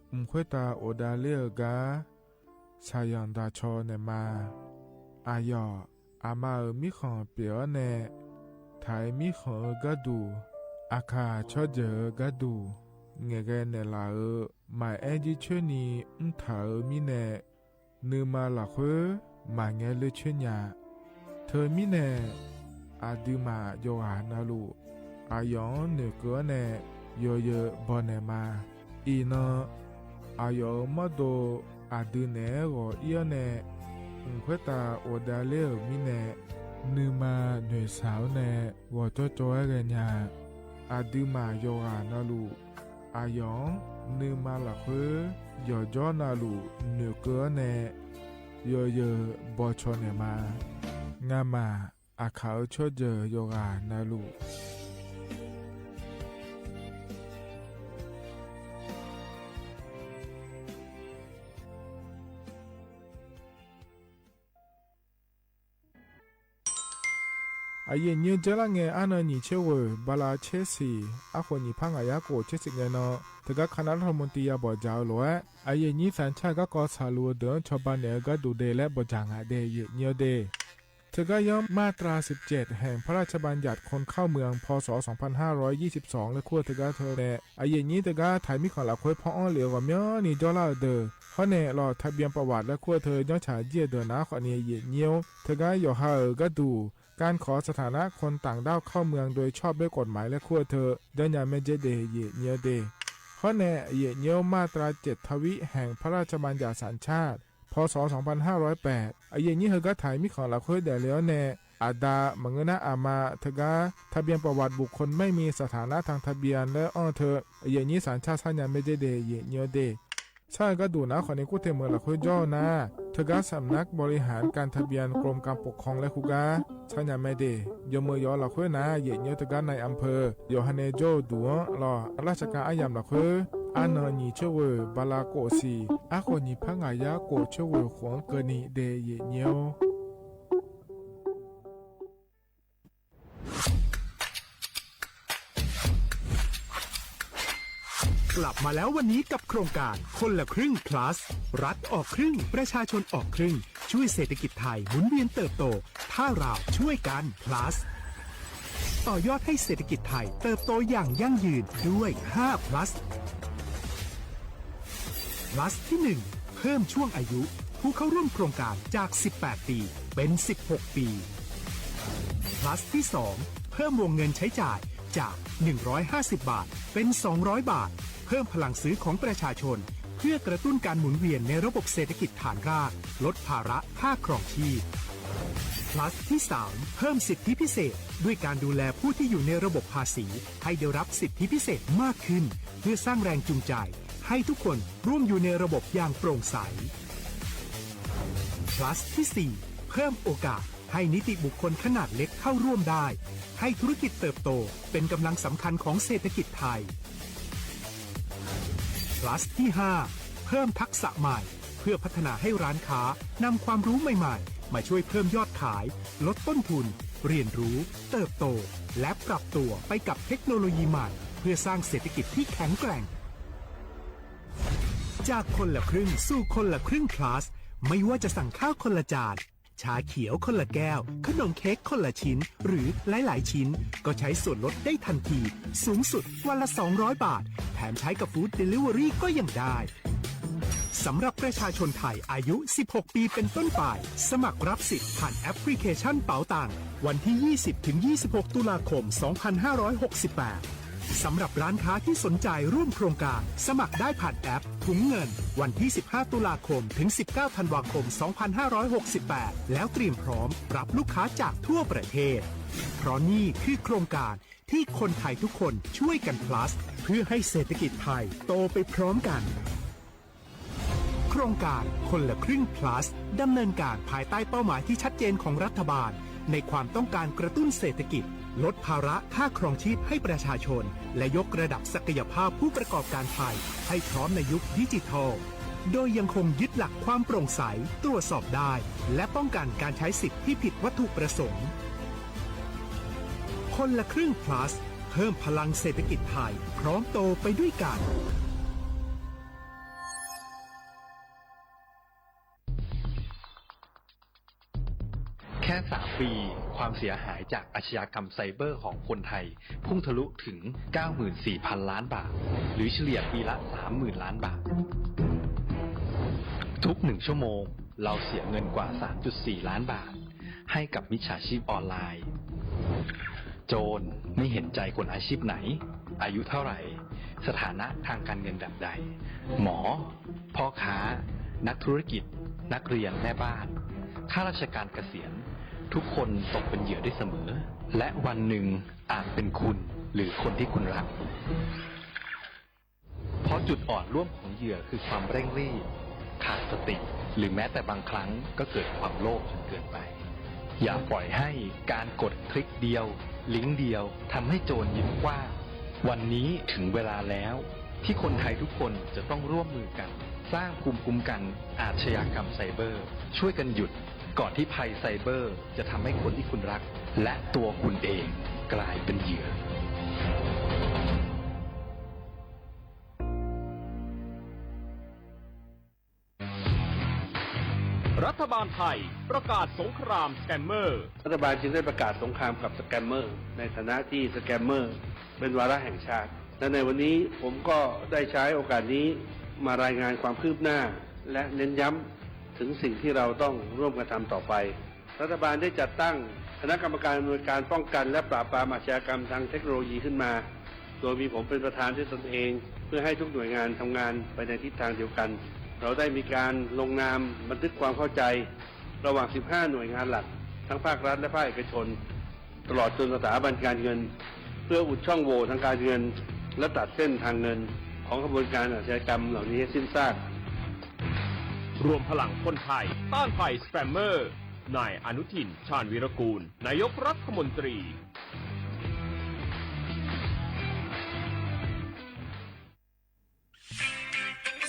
ဢမ်ႇၶႂ်ႈတႃႇ ဢေႃႈ တႃႇလႄႈၵႃႈ သႃႇယွင်ႇတႃႇၶျေႃႇၼႆႉမႃး ဢႃႇယေႃႇ ဢႃႇမႃႇ ဢိူဝ် မီးၶွင်ႇ ပျေႃႇၼႄႇ ထႆး မီးၶွင်ႇ ဢိူဝ် ၵႃႈတူႇ ဢႃႇၶႃႇ ၶျေႃးၸႂ် ဢိူဝ် ၵႃႈတူႇ ငႄႈၵႃႈၼႄႇလႃႇ ဢိူဝ် မၢႆဢႄးၸီး ၶျူၼ်းၼီႈ ဢိုမ်ႇ ထႃႇ ဢိူဝ် မီးၼႄႇ ၼိုင်ႈမႃႇလၢၵ်ႇၶိူဝ်း မႃႇငႄႈလိူဝ်ၶျူၼ်းယႃႈ ထႃႇ ဢိူဝ် မီးၼႄႇ ဢႃႇ တိုဝ်ႉမႃႇ ယေႃႇၵႃႇၼႃႇလူႇ ဢႃႇယေႃႇ ၼိူဝ်ၵိူဝ်ၼႄႇ ယေႃႇယေႃႇ ပေႃႇၼႄႇမႃး ဢီႇၼေႃႈ ဢႃႇယေႃႇ ဢိူဝ် မႃးတူဝ်ႈ ဢႃႇ တိုဝ်ႉၼႄႇ ဢေႃႈ ဢီႇၼႄႇ ဢိုမ်ႇ ၶႂ်ႈတႃႇ ဢေႃႈ တႃႇလႄႈ ဢိူဝ် မီးၼႄႇ ၼိုင်ႈမႃႇ ၼိူဝ်သၢဝ်ၼႄႇ ဢေႃႈ ၸေႃးၸေႃး ဢႃႇ ၵႃႈၼႃႇ ဢႃႇ တိုဝ်ႉမႃႇ ယေႃႇၵႃႇၼႃႇလူႇ ဢႃႇယေႃႇ ၼိုင်ႈမႃႇလၢၵ်ႇၶိူဝ်း ယေႃႇၵျေႃးၼႃႇလူႇ ၼိူဝ်ၵိူဝ်ၼႄႇ ယေႃႇယေႃႇ ပေႃႇၶျေႃႇၼႄႇမႃး งามมา อะเขาชั่วเจอโยกานาลู อะเยียะเยียวเจ๊ละแง อะเนินหยีเชเว่อ บาลาเชสี่ อะโขนหยีพังอะยะโกเชสิกแงเนาะ เถิกกั๋บคณะรัฐมนตรียาบ่อจ๋าโหลแอะ อะเยียะยีสัญชาติก็กอสาลูเดินชอบบานเหนือก็ดูเดและบ่จ๋างอะเดเยียะเยียวเด เถิกกั๋บย้ำมาตราสิบเจ็ด แห่งพระราชบัญญัติคนเข้าเมือง พ.ศ. สองพันห้าร้อยยี่สิบสอง และขั้วเถิกกั๋บเทอแนะ อะเยียะยีเถิกกั๋บไถมีของหลักเว้ย เพราะอ้อเหลียวกว่าเมียนี่จ้อละเดอ เพราะแนะหลอดทะเบียนประวัติและขั้วเทอ ย้อนฉายเยียะเดินหน้าข้อนี้เยียะเยียว เถิกกั๋บหยอหาเอ๋อก็ดู การขอสถานะคนต่างด้าวเข้าเมืองโดยชอบด้วยกฎหมายและขั้วเทอ ย้อนยาแม่เจ๊เดเยียะเยียวเด เพราะแนะเยียะเยียวมาตราเจ็ดทวิแห่งพระราชบัญญัติสัญชาติ พ.ศ. สองพันห้าร้อยแปด อะเยียะยีเถิกกั๋บไถมีของหลักเว้ยแด่แล้วแนะ อาดา มะเงือนะอามา เถิกกั๋บทะเบียนประวัติบุคคลไม่มีสถานะทางทะเบียนและอ้อเทอ อะเยียะยีสัญชาติ ย้อนยาแม่เจ๊เดเยียะเยียวเด ใช่ก็ดูนะ ข้อนี้กู้เทเมือหลักเว้ยจ้อนะ เถิกกั๋บสำนักบริหารการทะเบียนกรมการปกครองและคู่ก๊า ใช่ยาแม่เด ยอเมือหยอหลักเว้ยนะ เยียะเยียวเถิกกั๋บนายอำเภอ หยอฮาเนโจ้ดูหลอดราชการอะยำหลักเว้ย อะเนินหยีเชเว่อ บาลาโกสี่ อะโขนหยีพังอะยะโกเชเว่อ ขวงเกอหนีเดเยียะเยียว กลับมาแล้ววันนี้กับโครงการคนละครึ่ง plus รัฐออกครึ่ง ประชาชนออกครึ่ง ช่วยเศรษฐกิจไทยหมุนเวียนเติบโต ถ้าเราช่วยกัน plus ต่อยอดให้เศรษฐกิจไทยเติบโตอย่างยั่งยืนด้วย ห้า plus plus ที่หนึ่ง เพิ่มช่วงอายุผู้เข้าร่วมโครงการจาก สิบแปด ปี เป็น สิบหก ปี plus ที่สอง เพิ่มวงเงินใช้จ่ายจาก หนึ่งร้อยห้าสิบ บาท เป็น สองร้อย บาท เพิ่มพลังซื้อของประชาชน เพื่อกระตุ้นการหมุนเวียนในระบบเศรษฐกิจฐานราก ลดภาระค่าครองชีพ plus ที่สาม เพิ่มสิทธิพิเศษ ด้วยการดูแลผู้ที่อยู่ในระบบภาษี ให้ได้รับสิทธิพิเศษมากขึ้น เพื่อสร้างแรงจูงใจ ให้ทุกคนร่วมอยู่ในระบบอย่างโปร่งใส plus ที่สี่ เพิ่มโอกาสให้นิติบุคคลขนาดเล็กเข้าร่วมได้ ให้ธุรกิจเติบโตเป็นกำลังสำคัญของเศรษฐกิจไทย plus ที่ห้า เพิ่มทักษะใหม่ เพื่อพัฒนาให้ร้านค้านำความรู้ใหม่ๆ มาช่วยเพิ่มยอดขาย ลดต้นทุน เรียนรู้ เติบโต และปรับตัวไปกับเทคโนโลยีใหม่ เพื่อสร้างเศรษฐกิจที่แข็งแกร่ง จากคนละครึ่งสู่คนละครึ่ง plus ไม่ว่าจะสั่งข้าวคนละจาน ชาเขียวคนละแก้ว ขนมเค้กคนละชิ้น หรือหลายๆ ชิ้น ก็ใช้ส่วนลดได้ทันที สูงสุดวันละ สองร้อย บาท แถมใช้กับ Food Delivery ก็ยังได้ สำหรับประชาชนไทยอายุ สิบหก ปีเป็นต้นไป สมัครรับสิทธิ์ผ่านแอปพลิเคชันเป๋าตัง วันที่ ยี่สิบ ถึง ยี่สิบหก ตุลาคม สองพันห้าร้อยหกสิบแปด สำหรับร้านค้าที่สนใจร่วมโครงการ สมัครได้ผ่านแอปถุงเงิน วันที่ สิบห้า ตุลาคม ถึง สิบเก้า ธันวาคม สองพันห้าร้อยหกสิบแปด แล้วเตรียมพร้อมรับลูกค้าจากทั่วประเทศ เพราะนี่คือโครงการที่คนไทยทุกคนช่วยกัน plus เพื่อให้เศรษฐกิจไทยโตไปพร้อมกัน โครงการคนละครึ่ง plus ดำเนินการภายใต้เป้าหมายที่ชัดเจนของรัฐบาล ในความต้องการกระตุ้นเศรษฐกิจ ลดภาระค่าครองชีพให้ประชาชน และยกระดับศักยภาพผู้ประกอบการไทย ให้พร้อมในยุคดิจิทัล โดยยังคงยึดหลักความโปร่งใส ตรวจสอบได้ และป้องกันการใช้สิทธิ์ที่ผิดวัตถุประสงค์ คนละครึ่ง plus เพิ่มพลังเศรษฐกิจไทย พร้อมโตไปด้วยกัน แค่สามปี ความเสียหายจากอาชญากรรมไซเบอร์ของคนไทย พุ่งทะลุถึง เก้าหมื่นสี่พัน ล้านบาท หรือเฉลี่ยปีละ สามหมื่น ล้านบาท ทุกหนึ่งชั่วโมง เราเสียเงินกว่า สามจุดสี่ ล้านบาท ให้กับมิจฉาชีพออนไลน์ โจรไม่เห็นใจคนอาชีพไหน อายุเท่าไหร่ สถานะทางการเงินแบบใด หมอ พ่อค้า นักธุรกิจ นักเรียน แม่บ้าน ข้าราชการเกษียณ ทุกคนตกเป็นเหยื่อได้เสมอ และวันหนึ่งอาจเป็นคุณหรือคนที่คุณรัก เพราะจุดอ่อนร่วมของเหยื่อคือความเร่งรีบ ขาดสติ หรือแม้แต่บางครั้งก็เกิดความโลภจนเกินไป อย่าปล่อยให้การกดคลิกเดียว ลิงก์เดียวทำให้โจรยึดกว้าง วันนี้ถึงเวลาแล้วที่คนไทยทุกคนจะต้องร่วมมือกัน สร้างภูมิคุ้มกันอาชญากรรมไซเบอร์ ช่วยกันหยุดก่อนที่ภัยไซเบอร์จะทำให้คนที่คุณรัก และตัวคุณเองกลายเป็นเหยื่อ รัฐบาลไทยประกาศสงครามสแกมเมอร์ รัฐบาลจึงได้ประกาศสงครามกับสแกมเมอร์ ในฐานะที่สแกมเมอร์เป็นวาระแห่งชาติ และในวันนี้ผมก็ได้ใช้โอกาสนี้มารายงานความคืบหน้า และเน้นย้ำถึงสิ่งที่เราต้องร่วมกันทำต่อไป รัฐบาลได้จัดตั้งคณะกรรมการอำนวยการป้องกันและปราบปรามอาชญากรรมทางเทคโนโลยีขึ้นมา โดยมีผมเป็นประธานด้วยตนเอง เพื่อให้ทุกหน่วยงานทำงานไปในทิศทางเดียวกัน เราได้มีการลงนามบันทึกความเข้าใจระหว่าง สิบห้า หน่วยงานหลัก ทั้งภาครัฐและภาคเอกชน ตลอดจนสถาบันการเงิน เพื่ออุดช่องโหว่ทางการเงิน และตัดเส้นทางเงินของขบวนการอาชญากรรมเหล่านี้ให้สิ้นซาก รวมพลังคนไทยต้านภัยสแกมเมอร์ นายอนุทิน ชาญวีรกูล นายกรัฐมนตรี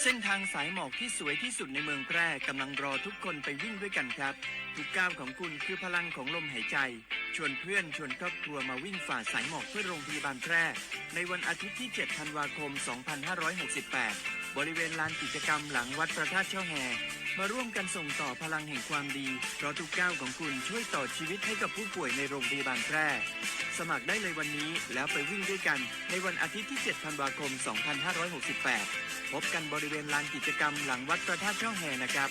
เส้นทางสายหมอกที่สวยที่สุดในเมืองแพร่กำลังรอทุกคนไปวิ่งด้วยกันครับ ทุกก้าวของคุณคือพลังของลมหายใจ ชวนเพื่อนชวนครอบครัวมาวิ่งฝ่าสายหมอกเพื่อโรงพยาบาลแพร่ ในวันอาทิตย์ที่ เจ็ด ธันวาคม สองพันห้าร้อยหกสิบแปด บริเวณลานกิจกรรมหลังวัดพระธาตุช่อแฮ มาร่วมกันส่งต่อพลังแห่งความดี เพราะทุกก้าวของคุณช่วยต่อชีวิตให้กับผู้ป่วยในโรงพยาบาลแพร่ สมัครได้เลยวันนี้แล้วไปวิ่งด้วยกันในวันอาทิตย์ที่ เจ็ด ธันวาคม สองพันห้าร้อยหกสิบแปด พบกันบริเวณลานกิจกรรมหลังวัดพระธาตุช่อแฮนะครับ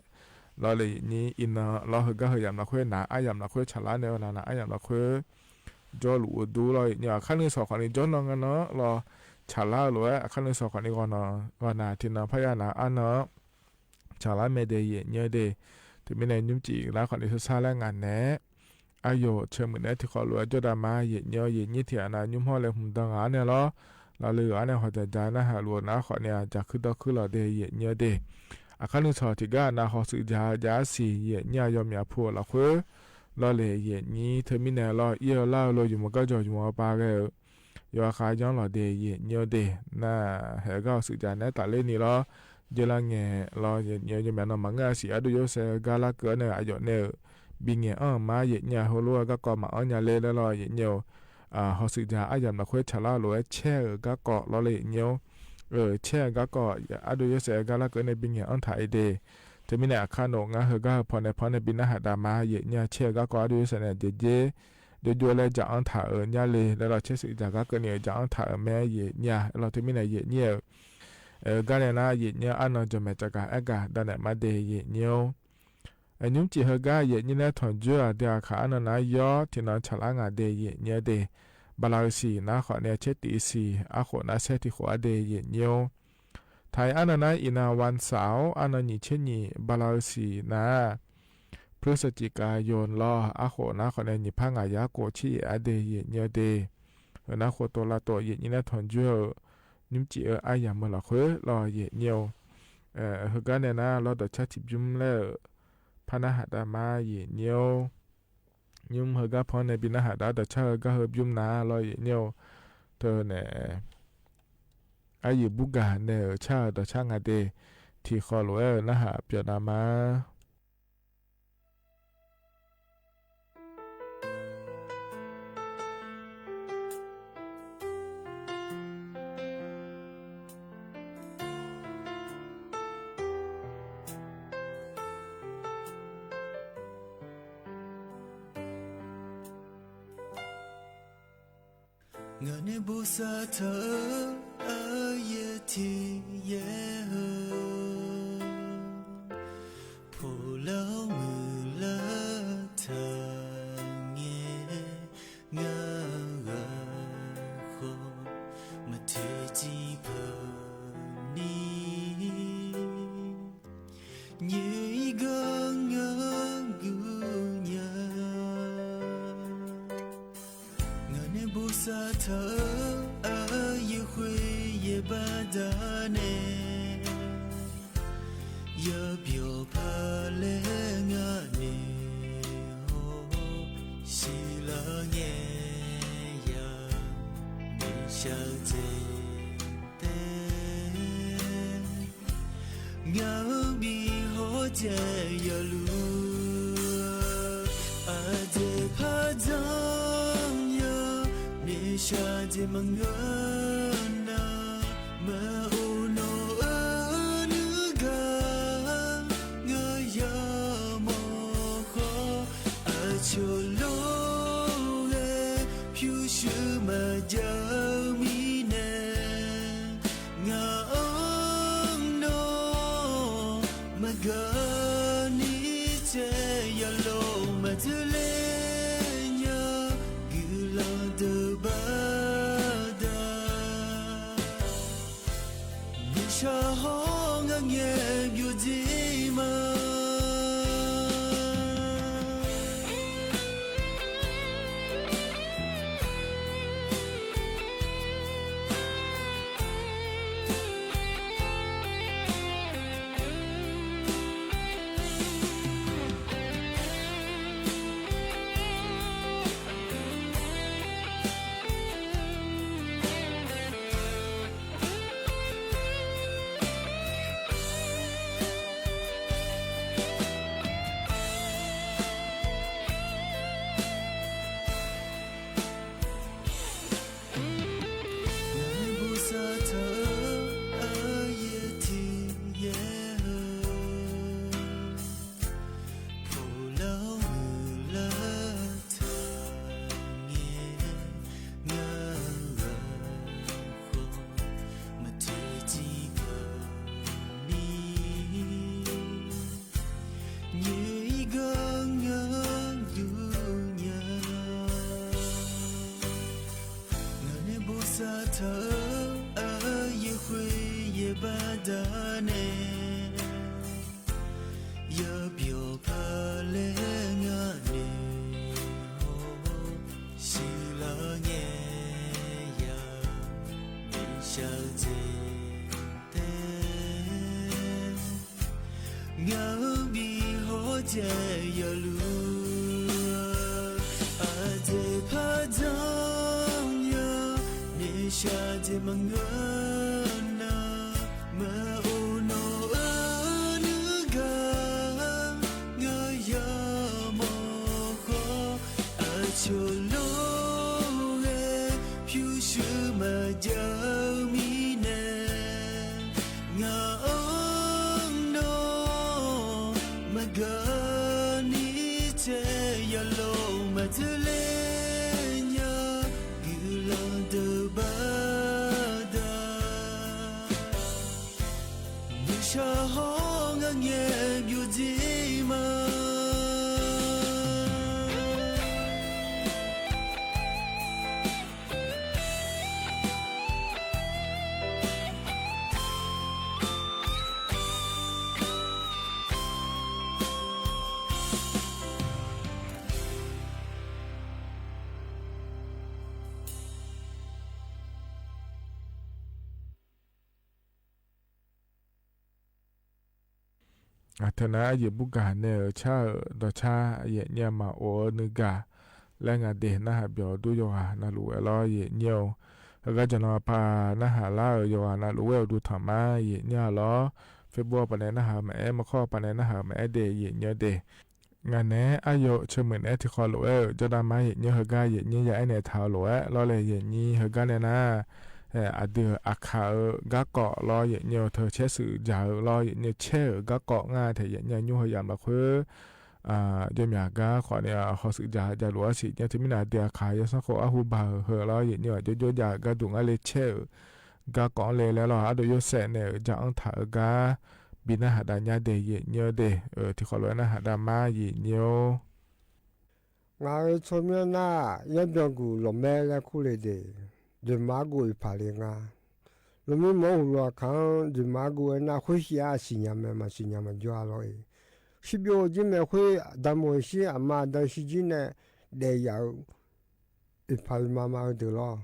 လီၤလၢယံာ်နံၤအံၤနီၤ လီၤဟၢၣ်ဂၤဟၢၣ်ယၢမ်းလီၤခွ့ နၤအါယၢမ်းလီၤခွ့ ဆၣ်လါန့ၣ်ဝဲနၤ နၤအါယၢမ်းလီၤခွ့ ကၠီလူၢ်အိၣ်ဒူလီၤ ယံာ်နံၤ အခါနုၢ်စီၤခီၣ်နံၤ ကၠီနီၢ်ငါနီၤလီၤ ဆၣ်လါလိာ်ဝဲ အခါနုၢ်စီၤခီၣ်နံၤ ဂီၢ်နီၤ ဂီၢ်နၤ ထံၣ်နီၤဖးယၢ်နၤအါနီၤ ဆၣ်လါမဲာ်ဒဲး ယံာ်နံၤဒဲး တမံၤန့ၣ် နုၢ်စံးလၢခီၣ်နံၤ ဆါဆါလၢငါနဲ အယိာ် ဆၢမုၢ်နဲ ထံၣ်ဃီၣ်လိာ်ဝဲ ကၠီဒၣ်မါ ယံာ်နံၤ ယံာ်နံၤ ထံၣ်အနၤ ညူမီၢ်လၢ မုၢ်ဒီဂၤန့ၣ်လီၤ လီၤလၢအါန့ၣ် ဟီၣ်တၢ်ယါနၤ ဟးလူၤနၤ ခီၣ်နံၤ အယၤခုဒီခုလီၤဒဲး ယံာ်နံၤဒဲး အခါနုၢ်စီၤ ထံၣ်ကါနၤ ဟီၣ်စုာ်ယၤ ယၤစံၣ် ယံာ်နံၤ အယီၤမၠးဖိလီၤခွ့ လီၤလၢယံာ်နံၤ တမံၤန့ၣ်လီၤ အ့ၣ်အလါလိာ် ယုမ်ၢ်ကီၢ်ကၠီၣ် ယုမ်ၢ်အပၢ်ဂဲၤ ယွၤဃာ်ယီၤလီၤဒဲး ယံာ်နံၤဒဲး နဟဲဂၤဟီၣ်စုာ်ယၤနဲ တၢ်လၢနံၤလီၤ ယဲလၢငဲၤလီၤ ယံာ်နံၤ ယီၤမၠးနီၢ်မၤငါအစံၣ် အဒိၣ်ယိစဲးဂၤလၢကၢန့ၣ် အယိာ်န့ၣ် ဘံၣ်ငဲၤအီၣ်မါ ယံာ်နံၤ ဟိလိဂၤကီၢ်မၤအီၣ်ညါလၢလီၤ ယံာ်နံၤ ဟီၣ်စုာ်ယၤ အါယၢမ်းလီၤခွ့ ဆၣ်လါလိာ်ဝဲ ဆဲးဂၤကီၢ်လီၤလၢယံာ်နံၤ ဆဲးဂၤကီၢ် အဒိၣ်ယိစဲးဂၤလၢကၢန့ၣ် ဘံၣ်ငဲၤအီၣ်ထးအံၤဒဲး တမံၤန့ၣ် အခါနုၢ် ငါဟၢၣ်ဂၤဟၢၣ်ဖီန့ၣ် ဖီန့ၣ် ဘံၣ်နၤဟးဒၣ်မါ ယံာ်နံၤ ဆဲးဂၤကီၢ် အဒိၣ်ယိစဲးန့ၣ် ဒ့ဒ့ ဒိၣ်ယိလၢယၤအီၣ်ထးအၢညါလံ လၢလီၤဆဲးစုာ်ယၤဂၤကၢန့ၣ် ယၤအီၣ်ထးအၢမဲ ယံာ်နံၤ လီၤတမံၤန့ၣ် ယံာ်နံၤဧၢ ဂၤန့ၣ်နၤ ယံာ်နံၤ အါနီၢ် ကၠီၣ်မဲာ်တကး အဲၣ်ဂၤ ဒၣ်နဲၣ်မါဒဲး ယံာ်နံၤ အညူၢ်စံၣ်ဟၢၣ်ဂၤ ယံာ်နံၤနဲ ထွန်ကြွော် ဒ်အခါအါနီၢ်နၤယီၤ ထံၣ်နီၤဆၣ်လါငါဒဲး ယံာ်နံၤဒဲး ဘၣ်လီၤစံၣ် နၤခီၣ်နံၤ ဆဲးတံၢ်စံၣ် အဃိးနၤဆဲးထံၣ်ဃိးအါဒဲး ယံာ်နံၤ ထဲအါနီၢ်နၤအံၤနၤ ဝၣ်စၢ် အါနီၢ်နံၣ်ဆံနံၣ် ဘၣ်လီၤစံၣ်နၤ พฤศจิกายน လီၤ အဃိးနၤခီၣ်နံၤ နံၣ်ဖးငါးရာကိုးဆံယဲၢ်အါဒဲး ယံာ်နံၤဒဲး နၤဃိးတိၢ်လါတိၢ် ယံာ်နံၤနဲ ထွန်ကြွော် ညူၢ်စံၣ်ဧၢ အါယၢမ်းမုၢ်လီၤခွ့လီၤ ယံာ်နံၤ ဟၢၣ်ဂၤန့ၣ်နၤ လီၤဒီးဆါထံၣ်ဘျုးလၢ ဖးနၤဟးဒၣ်မါ ယံာ်နံၤ ညူၢ်ဟၢၣ်ဂၤဖီန့ၣ် ဘံၣ်နၤဟးဒၣ်ဒီးဆါဟၢၣ်ဂၤဟၢၣ်ဘျုးနၤလီၤ ယံာ်နံၤ တၢ်န့ၣ် အါယံာ်ဘူးဂၤန့ၣ် ဆါဒီးဆါငါဒဲး ထံၣ်ဃီၣ်လိာ်ဝဲ နၤဟးပျီၢ်နၤမါ ငါန့ၣ်ဘိးစးထီၣ်အယဲၢ်ထံယဲၢ်ဟၢ ဖိလၢမုၢ်လၢ တၢ်ငဲ ငါဂၤဃီ မထဲတံဖၢနံ ညိဂၤ ငါဂုာ်ညါ ငါန့ၣ်ဘိးစးထီၣ်အယဲၢ်ခွ့ယဲၢ်ဘါဒၣ်နဲ ယပျီၢ်ဖးလဲၣ် ငါန့ၣ်ဟီ စံးလၢငဲယၤ မ့ၢ်စၢ်ဒ့တဲ ငါဘံၣ်ဟီတဲယလူၤ အဒ့ဖးဒိၣ်ယၤ မ့ၢ်စၢ်ဒ့မုၢ်ဂီၤနၤ မအိၣ်နီၢ်အနုၢ်ဂၤ ငါယၤမီၢ်ဃီ အဆိလူၤဂဲၤ ဖၠူစူမၤဒၢမံနဲ ငါအီၣ်နီၢ် မဂၤနံၤတဲ ယလိၤမၤတလဲညါ ဂုာ်လီၤတဘၣ်ဒၣ် မ့ၢ်စၢ်ဟီ ငါငဲဘျီဒံးမး ဘိးစးထီၣ် အယဲၢ်ထံယဲၢ်ဟၢ ဖိလၢမုၢ်လၢ တၢ်ငဲ ငါဂၤဃီ မထဲတံဖၢနံ ညိဂၤ ငါဒူညါ ငါန့ၣ်ဘိးစးထီၣ် အယဲၢ်ခွ့ယဲၢ်ဘါဒၣ်နဲ ယပျီၢ်ဖးလဲၣ် ငါန့ၣ်ဟီ စံးလၢငဲယၤ မ့ၢ်စၢ်ဒ့တဲ ငါဘံၣ်ဟီတဲယလူၤ အဒ့ဖးဒိၣ်ယၤ မ့ၢ်စၢ်ဒ့မုၢ်ဂီၤနၤ မအိၣ်နီၢ်အနုၢ်ဂၤ ငါယၤမီၢ်ဃီ အဆိလူၤဂဲၤ ဖၠူစူမၤဒၢမံနဲ ငါအီၣ်နီၢ် မဂၤနံၤတဲ ယလိၤမၤတလဲညါ ဂုာ်လီၤတဘၣ်ဒၣ် မ့ၢ်စၢ်ဟီ ငါငဲဘျီဒံးမး အထၢၣ်န့ၣ် ယဘုၣ်ကၢ်နဲၣ်ဧၢ ဆၣ်ဧၢ ဒီးဆၣ် ယဲၢ်ညိၣ်မၤအိၣ်အီၤနုၢ်ဂၤ လၢငါဒဲး နဟးပျီၤဒူယိၤဂၤနၢ်လူၤဝဲလီၤ ယဲၢ်ညိၣ်ဧၢ, ဟဲကၠီနီၤပၤ နဟးလၢအၢ ယိၤဂၤနၢ်လူၤဝဲအိၣ်ဒူထီၣ်မး ယဲၢ်ညိၣ်လီၤ, Facebook ပၤန့ၣ် နဟးမၤအဲၣ် မီၢ်ခီၣ်ပၤန့ၣ် နဟးမၤအဲၣ်ဒဲး ယဲၢ်ညိၣ်ဒဲး ငါန့ၣ် အယိာ်ဆၢမုၢ်န့ၣ် ထံၣ်ဃီလိာ်ဝဲဧၢ, ကၠီဒါမါ ယဲၢ်ညိၣ်ဟဲကါ ယဲၢ်ညိၣ်ယၤအဲၣ်နဲၣ်ထးလိာ်ဝဲ လီၤလဲၣ် ယဲၢ်ညိၣ်ဟဲကါန့ၣ်နၤ, အဒုးအခးဧၢ ကါကိးလီၤ ယဲၢ်ညိၣ် ထၢဆဲးစုးယၤဧၢလီၤ ယဲၢ်ညိၣ် ဆဲးဧၢ ကါကိး ငါထဲ ယဲၢ်ညိၣ် ညိၣ်ဟဲယၤမၤခွဲး อ่า เจ้าเมียก๊ะ ขอเนี่ย ฮอสึกจ๋า จ๋าหลัวสิ เนี่ย เธอมีหน้าเตียขา ยะซังโค อะฮูบา เหอะ เหอะ แล้ว เยะเนี่ย โจ๊ะโจ๊ะจ๋า กาดุง อะเลแช่ เออ กากองเลแลลอ อะโดยโยแสะเนี่ย เออ จ๋าอั้งถา เออ กา บีหน้าหาดาญาเด เยะเนี่ยเด เออ ตี้ขอลอยหน้าหาดามา เยะเนี่ย ငါချောမျောနာ ယဲပျော်ကူႈ လီၤမဲလၢခူလ့ၣ်ဒ့ၣ် ဒုးမၤကူၣ်အံၤဖးလံငါ လီၤမံမီၢ်ဟူလီၤခါ ဒုးမၤကူၣ်ဝဲနၢ် ဃုဆံအါ စံၣ်ညါမဲာ် မၤစံၣ်ညါမၤယွၤလီၤအံၤ စံးဘျုးကၠံမဲာ် ဃု ဒၣ်မိၢ်ဟ့ၣ်ဆံ အမါဒၣ်ဟ့ၣ်ဆံကၠံန့ၣ် ဒဲးယၤ အံၤဖးလံမၤမၤအဒုးလီၤ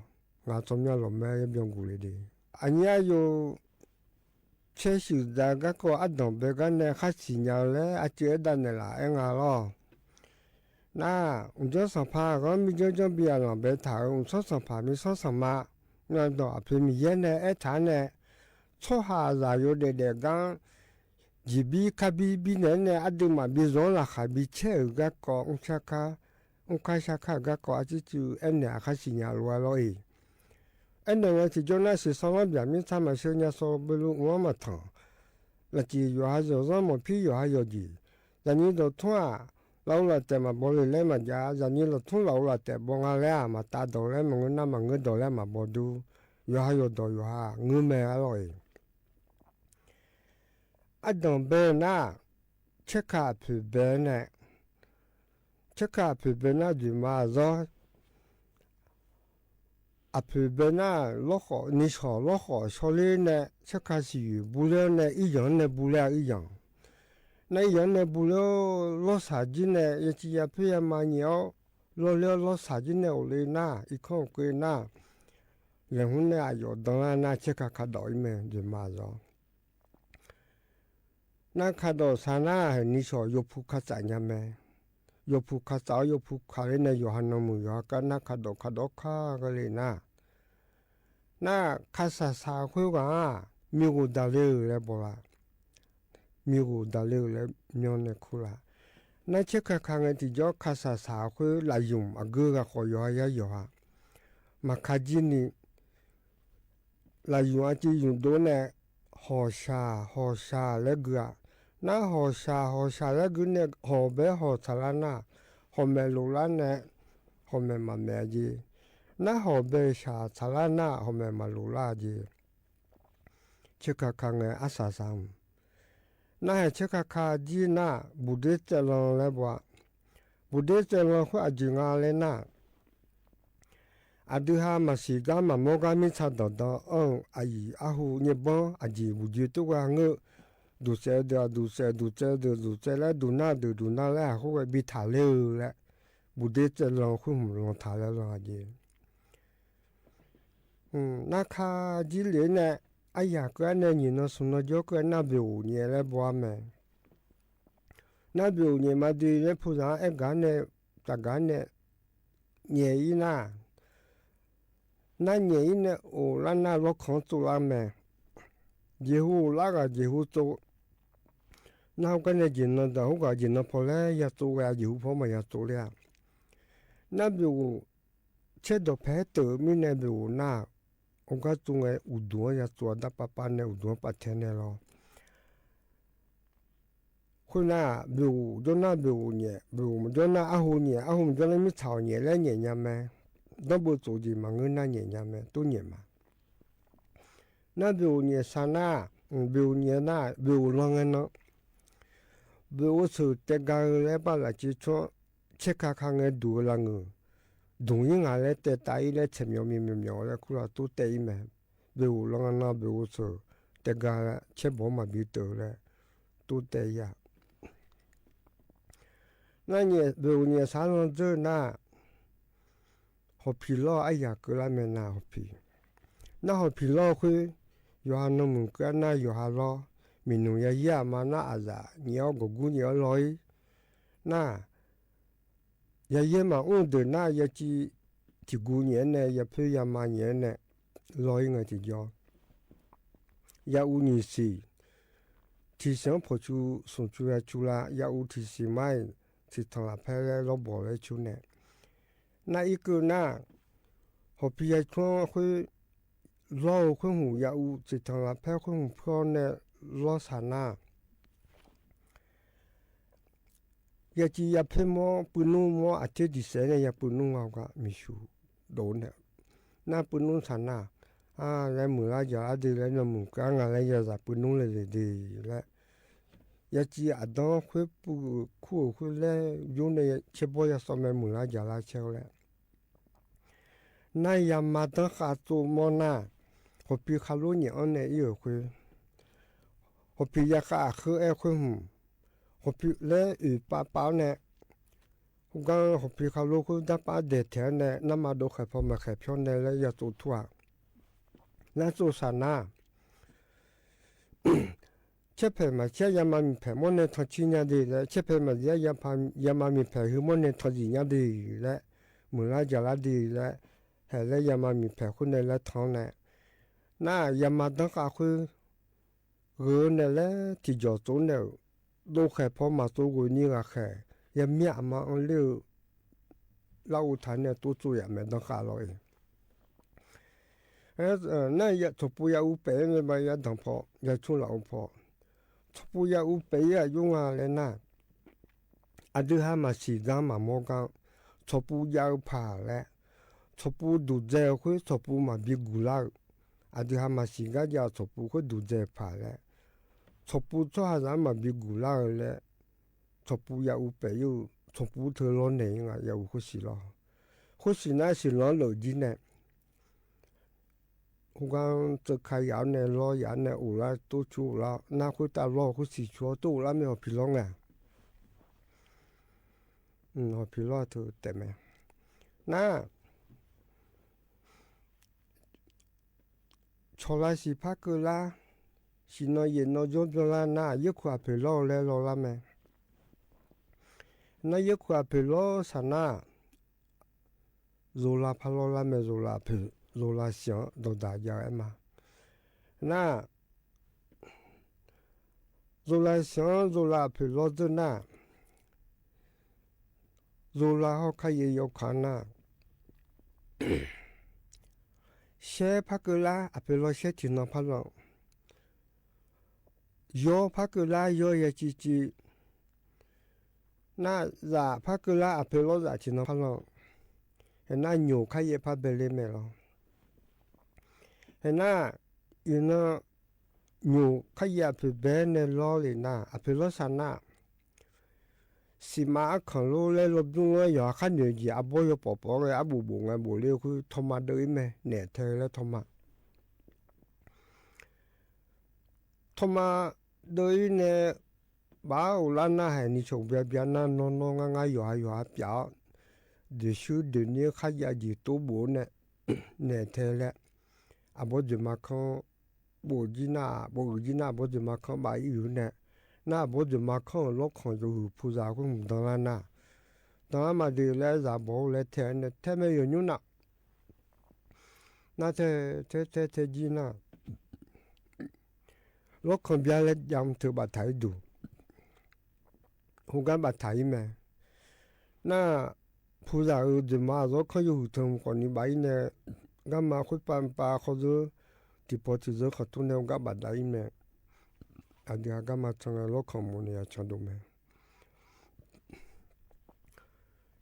ငါချောမျောနာ လီၤမဲယဲပျော်ကူၣ်လံဒ့ၣ် အညါယိၤ ဆဲးစူၣ်ဒၣ်ကါကီၢ် အဒိၣ်ဘဲကါန့ၣ် ဃါစံၣ်ညါလၢ အစၢၤအဲၣ်ဒၣ်နဲၣ်လၢ အဲၣ်ငါလီၤ နၢ် အူၣ်ကၠီစီၤဖါ ဂီၢ်မံကၠီကၠီ ဘံယၤလီၤဘဲထၣ်ဧၢ အူၣ်ဆီစီၤဖါ မံဆီစီၤမါ မ့ၢ်ဒီးအဖံမံယဲန့ၣ် အဲၣ်ထၣ်န့ၣ် ဆီဟးအသးယိၤဒဲးဒဲးကါ ယံာ်ဘံခါဘံဘံန့ၣ်န့ၣ် အဒုးမၤဘံယီၤလၢ်ဃာ်ဘံဆဲးဧၢ ကါကီၢ် အူၣ်ဆါခါ အူၣ်ခါဆါခါ ကါကီၢ်အစုစု အဲၣ်နဲၣ်အဃါစံၣ်ညါလီၤဝဲလီၤအံၤ အဲၣ်နဲၣ်ဝဲစံးကၠီနၢ် စံးဆီလီၤဘျၣ် မ့ၢ်ဆါမၤဆှၢညါစီၤဘီလူး အူၣ်မးမၤထီၣ် လၢက့ၤယွၤဟးယီၤ စီၤမီၢ်ဖံယွၤဟးယီၤက့ၤ ယၤနံၤဒီးထူၣ်ဧါ လၢအအိၣ်လၢတဲာ်မၤဘီလံလဲၣ်မၤဒၣ် ယၤနံၤဒီးထူၣ်လၢအအိၣ်လၢတဲာ်ဘီငါလဲၣ်ဧါ မၤတၢ်ဒီးလဲၣ် မၤငၢနၢ်မၤငၢဒီးလဲၣ် မၤဘီဒူ ယွၤဟးယီၤဒီးယွၤဟး ငၢမဲာ်အလီၢ်အံၤ အဒိၣ်ဘဲနၢ် ဆဲးခါအဖုၣ်ဘဲန့ၣ် ဆဲးခါအဖုၣ်ဘဲနၢ် ဒုးမၤအသီ အဖုၣ်ဘဲနၢ် လီၢ်ဃီၣ် နံၣ်ဆီၣ်လီၢ်ဃီၣ်ဆီလ့န့ၣ် ဆဲးခါစံၣ်ယုၢ်ဘူးလၢန့ၣ် အံၣ်ယီၤန့ၣ်ဘူးလၢအံၣ်ယီၤ နၢ်အံၣ်ယီၤန့ၣ်ဘူးလၢ လီၢ်ဆၣ်ကၠံန့ၣ် ယဲကံယၤဖဲယမၤညဲအီၤ လီၢ်လၢလီၢ်ဆၣ်ကၠံန့ၣ်အိၣ်လၢနၢ် အံၤခီၣ်ကွ့နၢ် လဲၤဟူန့ၣ်အယီၣ်ဒီလၢနၢ် ဆဲးခါခးဒီးအံၤမဲာ် ဒုးမၤအသီ နၢ်ခးဒီးဆၣ်နၢ် ဟဲနံၣ်ဆီၣ် ယီၤဖူခးစၣ်ညါမဲာ် ယီၤဖူခးစၣ် ယီၤဖူခးလၢန့ၣ် ယွၤဟးနီၢ်မုၢ် ယွၤဟးကါ နၢ်ခးဒီးခးဒီးခးကလဲာ်နၢ် နၢ်ခးစၣ်ဆၣ်အဃိဂၤ မံၤဂိၢ်ဒၣ်လၢလဲၤဘီလၢ် မံၤဂိၢ်ဒၣ်လၢလဲၤ မၠီန့ၣ်ခူလၢ် နၢ်ဆဲးခါခးငဲၤထံၣ်ကၠီ ခးစၣ်ဆၣ်အဃိ လၢယုၢ်အဂုၤအဂၤဃီ ယွၤဟးယၤယွၤဟး မၤခးကၠံနံၤ လၢယုၢ်အက့ယုၢ်ဒိၣ်န့ၣ် ဟီၣ်ဆၣ် ဟီၣ်ဆၣ်လၢဂုၤဧါ နၢ်ဟီၣ်ဆၣ် ဟီၣ်ဆၣ်လၢဂုၤန့ၣ် ဟီၣ်ဘဲဟီၣ်ဆၣ်လၢနၢ် ဟီၣ်မဲာ်လိာ်လၢန့ၣ် ဟီၣ်မဲာ်မၤမဲာ်က့ၤ နၢ်ဟီၣ်ဘဲဆၣ်ဆၣ်လၢနၢ် ဟီၣ်မဲာ်မၤလိာ်လၢက့ၤ ဆဲးခါခးငဲၤအစၣ်ဆၣ် နၢ်ဟဲဆဲးခါခးကၠံနၢ် ဘူးဒ့စဲးလီၤလဲၤဘီ ဘူးဒ့စဲးလီၤဃိအစၢၤငါလဲၤနၢ် အဒုးဟးမၤစံၣ်ကါမၤမိၢ်ကါ မ့ၢ်ဆါဒီးဒီး အၢ အအံၤအဟူးညဲဘီ အစၢၤဘူးစၢၤတဝဲငၢၣ် ဒူၣ်စဲးဒုး အဒူၣ်စဲး ဒူၣ်စဲးဒုး ဒူၣ်စဲးလၢ ဒူၣ်နၢ်ဒုး ဒူၣ်နၢ်လၢအဃိဝဲ ဘံထၣ်လၢလဲၤ ဘူးဒ့စဲးလီၤဃိ မုၢ်လီၤထၣ်လၢလီၤက့ၤ နၢ်ခးကၠံလံန့ၣ် အယၤကၢန့ၣ် ညံၣ်နီၢ်ဆူၣ်နီၢ်ကၠီကၢ နၢ်ဘ့ၣ်အိၣ်ညဲလဲၤဘီအမဲာ် နၢ်ဘ့ၣ်အိၣ်ညဲမၤဒုးလၢ ဖုသၣ်အဲၣ်ဂၤန့ၣ် တၢ်ဂၤန့ၣ် ညဲအံၤနၢ် နၢ်ညဲအံၤန့ၣ် အိၣ်လၢနၢ်လီခီၣ်သိးလၢမဲာ် ယဲၢ်ဟူးအိၣ်လၢဂၤ ယဲၢ်ဟူးသိး နၢ်ဟူးကၢန့ၣ် ယဲၢ်နီၢ်ဒီးဟူးဂၤ ယဲၢ်နီၢ်ဖီၣ်လၢယၤသိးဝဲ ယဲၢ်ဟူးဖီၣ်မးယၤသိးလၢ နၢ်ဘ့ၣ်အိၣ် ဆဲးဒီးဖဲတၢၢ်မံန့ၣ် ဘ့ၣ်အိၣ်နၢ် အိၣ်ကၢ်သိးဝဲ အိၣ်ဒိၣ်ယၤသိးအဒၣ်ပၢ်ပၢ်န့ၣ် အိၣ်ဒိၣ်ပာ်ထဲန့ၣ်လီၤ ဃိနၢ် ဘ့ၣ်အိၣ်ကၠီနၢ် ဘ့ၣ်အိၣ်ညဲ ဘ့ၣ်အိၣ်မ့ၢ်ကၠီနၢ် အဟူးညဲ အဟူးမ့ၢ်ကၠီနၢ် မ့ၢ်ဆၣ်အိၣ်ညဲလဲၤညဲညါမဲာ် ဒီဘ့ၣ်သိးက့ၤ မၤငၢနၢ်ညဲညါမဲာ် တိၢ်ညဲမး နၢ်ဘ့ၣ်အိၣ်ညဲဆၣ်နၢ် ဘ့ၣ်အိၣ်ညဲနၢ် ဘ့ၣ်အိၣ်လီၤငဲၤနီၢ် ဘ့ၣ်အိၣ်ဆၢၣ်တဲဂၤလၢပာ်လၢ်က့ၤဆိ ဆဲးခါခးငဲၤဒူၣ်လၢငုၢ် ဒူၣ်ယံၤငါလဲၤတဲတၢ်အံၤလဲၤ ဆဲးမၠီမံၤမၠီလဲၤခူလၢ် တိၢ်တဲအံၤမဲာ် ဘ့ၣ်အိၣ်လီၤငဲၤနီၢ် ဘ့ၣ်အိၣ်ဆၢၣ် တဲဂၤ ဆဲးဘီမၤဘံတၢၢ်လဲၤ တိၢ်တဲယၤ နၢ်ညဲ ဘ့ၣ်အိၣ်ညဲဆၣ်လီၤစၢၤနၢ် ဟီၣ်ဖံးလီၤ အယၤကၢလၢမဲာ်နၢ်ဟီၣ်ဖံး နၢ်ဟီၣ်ဖံးလီၤဃု ယွၤဟးနီၢ်မုၢ်ကၢနၢ် ယွၤဟးလီၤ မ့ၢ်နုာ်ယၤယဲၢ်အမါနၢ်အသး ညဲအီၣ်ကကူညဲအီၣ်လီၤအံၤ နၢ် ယၤယဲၢ်မၤအူၣ်ဒၢးနၢ် ယကံ ထံၣ်ကူညဲန့ၣ် ယဖုယမၤညဲန့ၣ် လီၤအံၤငဲၤထံၣ်ကၠီ ယၤအူနံၣ်ဆံး ထံၣ်ဆံးအီၣ်ဖိးဆူ ဆူၣ်ဆူယၤဆူလၢ ယၤအူထံၣ်ဆံးမးအံၤ ထံၣ်ထီၣ်လၢဖဲလဲၤလီၤဘီၣ်လၢဆူန့ၣ် နၢ်အံၤကၢနၢ် ဟီၣ်ဖံးယၤဆၢဃု လီၤဧိၤဃုမူၣ် ယၤအူထံၣ်ထီၣ်လၢဖဲဃုမူၣ်ဖျီန့ၣ် လီၤဆၣ်နၢ် ယစံးယဖဲမီ ပုၼ်ႈနူၼ်းမီ အထဲဒံးစဲးန့ၣ် ယပုၼ်ႈနူၼ်းအီၤက မီးဆူၣ်ဒိၣ်န့ၣ် နၢ်ပုၼ်ၼူဆၢနၢ် အၢ လၢမုၢ်လၢ်ယၤလၢဒ်လဲၣ် နမုၢ်ကါငါလၢယၤစၢ်ပုၼ်ၼူလဲၣ်ဒ်လဲၣ်. ယစံးအဒိခွ့ပူၤ ခူၣ်အိၣ်ခွ့လဲၣ် ယိန့ၣ် ဆဲးဘီယၤစီၤမဲာ်မုၢ်လၢ်ယၤလၢဆဲးလဲၣ်. နၢ်ယၤမၤတၢ်ဃာ်သိးမီနၢ် ဟီၣ်ဖံးခးလိညံၣ်အီၣ်နဲၣ်အံၤအိၣ်ခွ့ ဟီၣ်ဖံးယၤဃာ်အဃၢအဲၣ်ခွ့မုၢ် ဟီၣ်ဖံးလၢအုၣ်ပာ်ပာ်န့ၣ် ဟူးဂၤဟီၣ်ဖံးခးလိခွ့ဒၣ်ပာ်ဒဲးထဲန့ၣ် နၢ်မၤဒိၣ်ဃဲၤဖီမၤဃဲၤဖျီန့ၣ်လၢယသိးထူၣ်ဧါ. နၢ်သိးဆၢနၢ် ဆဲးဖဲးမၤဆဲးယၤမၤမံၤဖဲးမီန့ၣ်ထီၣ်ဆံညါဒ်လဲၣ် ဆဲးဖဲးမၤဒံးယၤမၤမံၤဖဲးဟုမီန့ၣ်ထီၣ်ဒံးညါဒ်လဲၣ် မုၢ်လၢ်ယၤလၢဒ်လဲၣ် ဟဲလၢယၤမၤမံၤဖဲးဃုန့ၣ်လၢထီၣ်န့ၣ် နၢ်ယၤမၤတၢ်ဃာ်ဃု ဂုာ်န့ၣ်လၢထံၣ်ကၠီၣ်သိးန့ၣ် ဒိၣ်ဃဲၤဖီမၤသိဂုာ်နံၤဂၤဃဲၤ ယမ့ၢ်အမၤအီၤလၢ လၢအိၣ်ထါန့ၣ် တိစၢၤယၤမဲာ်တၢ်ဃာ်လီၤအံၤ နၢ်ယၤထိၣ်ပူၤယၤအူပဲာ်မ့ၢ်ဘၣ် ယၤဒၢၣ်ဖီ ယၤဆူလၢအိၣ်ဖီ ထိၣ်ပူၤယၤအူပဲာ်ယၤယိငါလဲၣ်နၢ် အဒုးဟးမၤစံၣ်ကါမၤမီကါ ထိၣ်ပူၤယၤအုၣ်ဖးလဲၣ် ထိၣ်ပူၤဒူၣ်ဒဲးအဃု ထိၣ်ပူၤမၤဘံကူၣ်လၢအုၣ် အဒုးဟးမၤစံၣ်ကါယၤထိၣ်ပူၤဃုဒူၣ်ဒဲးဖးလဲၣ် ထိၣ်ပူၤဆီဟးစၢ်မၤဘံကူၣ်လၢအုၣ်လဲၣ် ထိၣ်ပူၤယၤအူပဲာ်ယုၢ် ထိၣ်ပူၤထၢလီၤနဲၣ်ယၤအူဃုစံၣ်လီၤ ဃုစံၣ်နၢ်စံၣ်လီၤလၢာ်ဒ်န့ၣ် ဟူးဂၤစၢခါယၤန့ၣ် လီယၤန့ၣ်အိၣ်လၢတိဆူလီၤ နၢ်ဃုတၢ်လီၢ်ဃုစံၣ်ဆူ တိအိၣ်လၢမ့ၢ်ဟီၣ်ဖံးလီၤငါ ဟီၣ်ဖံးလီၤထုးတဲာ်မဲာ် နၢ် ဆီၣ်လါစံၣ်ဖးကလါ စံၣ်နီၣ်ယဲၢ်နီၣ်ယီဘျီလါနၢ် ယဲၢ်ခူၣ်အဖျၢၣ်လီၤလဲၤလီၤလါမဲာ် နၢ်ယဲၢ်ခူၣ်အဖျၢၣ်လီၤဆၢနၢ် ယိလါဖးလီၤလါမဲာ် ယိလါအဖျၢၣ် ယိလါစံၣ်ဒီးဒၣ်ယၤအဲၣ်မး နၢ် ယိလါစံၣ် ယိလါအဖျၢၣ်လီၤသၢနၢ် ယိလါဟီၣ်ခါယဲၢ်ယီခါနၢ် ရှဲဖးကလါအဖျၢၣ်လီၤရှဲထံၣ်နီၣ်ဖးလီၤ ယီဖးကလါယီယဲၢ်ကံကံ နၢ် ယၣ်ဖးကလါအဖျၢၣ်လီၤယၣ်ထံၣ်နီၣ်ဖးလီၤ ဟဲနၢ်ညိၣ်ခါယဲၢ်ဖးဘဲလ့မဲာ်လီၤ ဟဲနၢ် အံၤနၢ် ညိၣ်ခါယဲၢ်အဖျၢၣ်ဘဲန့ၣ်လီၤလံနၢ် အဖျၢၣ်လီၤဆၢနၢ် စံၣ်မၤအခီၣ်လိလၢလီၤဘျုးလီၤယွၤခါနုၢ်ယံာ် အဘီယိၤပီၣ်ပီၣ်ဂ့ၤ အဘူၣ်ဘူၣ်ငဲဘူၣ်လ့ဃု ထီၣ်မၤဒၢးအံၤမဲာ် နဲၣ်ထဲလၢထီၣ်မၤ ထီၣ်မၤဒၢးအံၤန့ၣ် ဘၣ်အိၣ်လၢနၢ်ဟဲနံၣ်ဆီၣ်ဘျဲဘျဲနၢ်နီၢ်နီၢ်ငါငါယွၤယွၤပျး ဒုးဆူဒုးန့ၢ်ခါယဲၢ်ဒံးတိဘိန့ၣ် နဲၣ်ထဲလၢ အဘီဒုးမၤခီ ဘိၣ်ကံနၢ် ဘိၣ်အုၣ်ကံနၢ် အဘီဒုးမၤခီဘၣ်အံၤအုၣ်န့ၣ် နၢ်အဘီဒုးမၤခီလီခီၣ်ယိၤဟုၣ်ဖူစၢ်ဃုမုၢ်ဒီလါနၢ် ဒီလါမၤဒုးလၢယၤဘီလဲထဲန့ၣ် ထဲမဲာ်ယိၤညူနၢ် နၢ်ထဲ ထဲထဲထဲကံနၢ် လီခီၣ်ဘျါလၢယၤမုၢ်ထၢၣ်ဘၣ်ထၢၣ်အံၤဒူၣ် ဟူးဂၤဘၣ်ထၢၣ်အံၤမဲာ် နၢ် ဖူစၢ်အုၣ်ဒုးမၤအသီခီယိၤဟုၣ်ထၢၣ်မုၢ်ကီၢ်နံၤဘၣ်အံၤန့ၣ် ဂၤမၤဃုပာ်ပာ်ခီၣ်သၢ တံၢ်ဖီၣ်တံၢ်သၢခီၣ်ထူန့ၣ် ဟူးဂၤဘၣ်ဒၣ်အံၤမဲာ် အဒုးဟးဂၤမၤထၢၣ်လီခီၣ်မူန့ၣ် ယၤဆီၣ်ဒိၣ်မဲာ်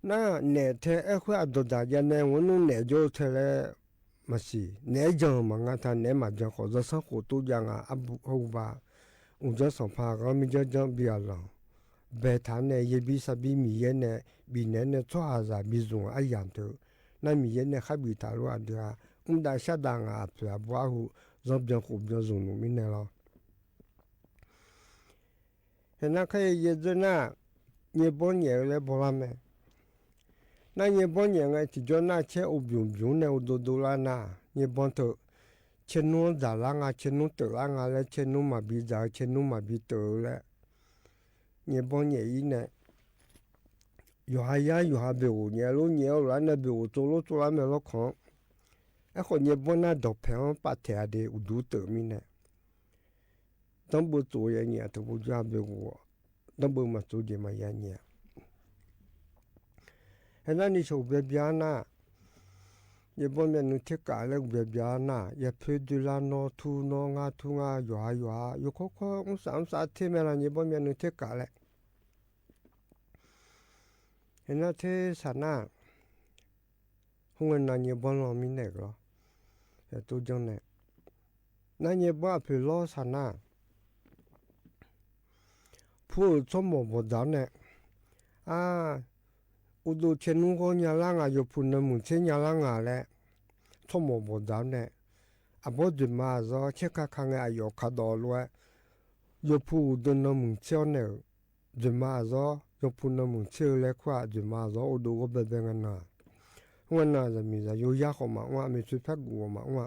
နၢ် နဲၣ်ထဲအဲၣ်ဃုအဒိၣ်ဒၣ်ယၤန့ၣ် ဝဲနုၢ်နဲၣ်ယိထဲလဲၣ် မၤစံၣ် နဲၣ်ယီၤမၤငါထါ နဲၣ်မၤယီၤဃီၣ် ယီၤဆၣ်ဃိၣ်တိယၤငါ အဟူဘၣ် အူၣ်ယီၤစီၤဖါ ဂီၤမံယီၤယီၤဘံအလီၢ် ဘဲထါန့ၣ် ယဲၢ်ဘံစၢ်ဘံမံၤယဲၢ်န့ၣ် ဘံၣ်နဲၣ်န့ၣ် ဆီဟးစၢ်ဘံၣ်စူၣ်အယၢၢ်တၢၢ် နၢ်မံၤယဲၢ်န့ၣ် ဃးဘံၣ်ထးလိအဒုးဟး မူဒါဆါဒၣ်ငါအဖျၢၣ်အဘီအဟူး ယီၤဘျီဃိၣ်ဘျီစူၣ်နုာ်မံၤန့ၣ်လီၤ. ဟဲနၢ်ခဲအံၤယဲၢ်ဒၢနၢ် ညဲၣ်ဘီညဲၣ်လၢဘီလါမဲာ် နၢ်ညဲၣ်ဘီညဲၣ်ဂ့ၤ ထံၣ်ကၠီနၢ်ဆဲးအိၣ်ဘျုးဘျုးန့ၣ် အိၣ်ဒိၣ်ဒိၣ်လါနၢ် ညဲၣ်ဘီထၢၣ် ဆဲးနူဒၣ်လါငါ ဆဲးနူတၢၣ်လါငါလၢ ဆဲးနူမၤဘံၣ်ဒၣ် ဆဲးနူမၤဘံၣ်တၢၣ်လၢ ညဲၣ်ဘီညဲၣ်အံၤန့ၣ် ယွၤဟးယါ ယွၤဟးဘၣ်အိၣ် ညဲၣ်လိညဲၣ်အိၣ်လါန့ၣ် ဘၣ်အိၣ်သိးလိသိးလါမဲာ်လီခီၣ် အဲၣ်ဃီၤညဲၣ်ဘီနၢ်ဒီးဖဲးအီၤပာ်ထဲးအဒ့ အိၣ်ဒူတၢၣ်မံၤန့ၣ် ဒီဘၣ်သိးယဲၢ်ညံၣ် အထူးပူၤယွၤဘၣ်အိၣ် ဒီဘၣ်မၤသိးဒံးမၤယဲၢ်ညံၣ် ဟဲနၢ်နံၣ်ဆိၣ်ဘျဲဘျါနၢ် ယဘီမၠးနုာ်ထဲကးလၢဘျဲဘျါနၢ် ယဖုဒုးလါနီၢ်ထူနီၢ်ငါထူငါ ယွၤယွၤ ယိၤခီခီ မုၢ်သးမုၢ်သးထဲမဲာ်လီၤ ယဘီမၠးနုာ်ထဲကးလၢ ဟဲနာ်ထဲဆၣ်နာ် ဟူးဝဲ နာ်ညဲဘီလီၤမံန့ၣ်လီၤ. ဟဲတိၢ်ကၠီၣ်နဲၣ် နာ်ညဲဘီအဖုၣ်လီၤဆၣ်နာ် ဖုအိၣ်ဆီမိၣ်ဘီၣ်ဒၣ်နဲၣ်, အၢ အိၣ်ဒိၣ်ဆဲးနူဂီၢ်ညါလၢငါ ယီၤဖုၣ်နၢမုၢ်ဆ့ညါလၢငါလဲၣ်, ဆီမိၣ်ဘီၣ်ဒၣ်နဲၣ်, အဘီဒုးမၤအသီ ဆဲးခါခါငဲၤ အယီၣ်ခးဒီးအီၤလီၤဝဲ, ယီၤဖုၣ်အိၣ်ဒိၣ်နၢမုၢ်ဆ့အီၤနဲၣ်ဧၢ ဒုးမၤအသီ ယီၤဖုၣ်နၢမုၢ်ဆ့အီၤလဲၣ် ခွါ ဒုးမၤအသီ အိၣ်ဒိၣ်ဂီၢ်ဘဲဘဲ ငါနာ်, ဝဲနာ် သးမံၤသးယိယါဃီမး ဝဲမ့ၢ်ထွဲဖဲကူၣ်အီၤမး ဝဲ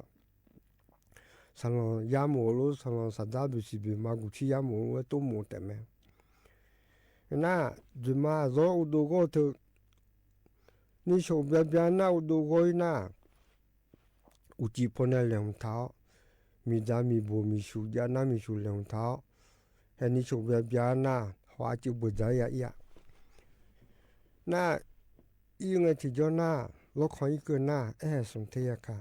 ဆၣ်လီၤယါမ့ၢ်အိၣ်လိ ဆၣ်လီၤဆၣ်ဒါဘုၣ်စံၣ်ဘုၣ် မၤကူၣ်ထံယါမ့ၢ်အိၣ် ဝဲတိၢ်မိၣ်တဲာ်မဲာ်, နာ် ဒုးမၤအသီ အိၣ်ဒိၣ်ဂီၢ်ထၢၣ်, နံၣ်ဆိၣ်ဘျါဘျါနာ် အိၣ်ဒိၣ်ဂီၢ်အံၤနာ် အူၣ်ကံၣ်ဖီန့ၣ် လဲၤဟူးထးအီၤ, မံၤဒါမံၤဘိၣ်မံၤဆူၣ် ယါနါမံၤဆူၣ် လဲၤဟူးထးအီၤ, ဟဲနံၣ်ဆိၣ်ဘျါဘျါနာ် ဟီၣ်အစ့ဘှဲၣ်ဒၣ်ယၤအံၤဧါ, နာ် အံၤငဲၤထံၣ်ကၠီၣ်နာ် လီခီအံၤကၢၢ်နာ် အဲၣ်ဟဲစိာ်ထဲယၤခါ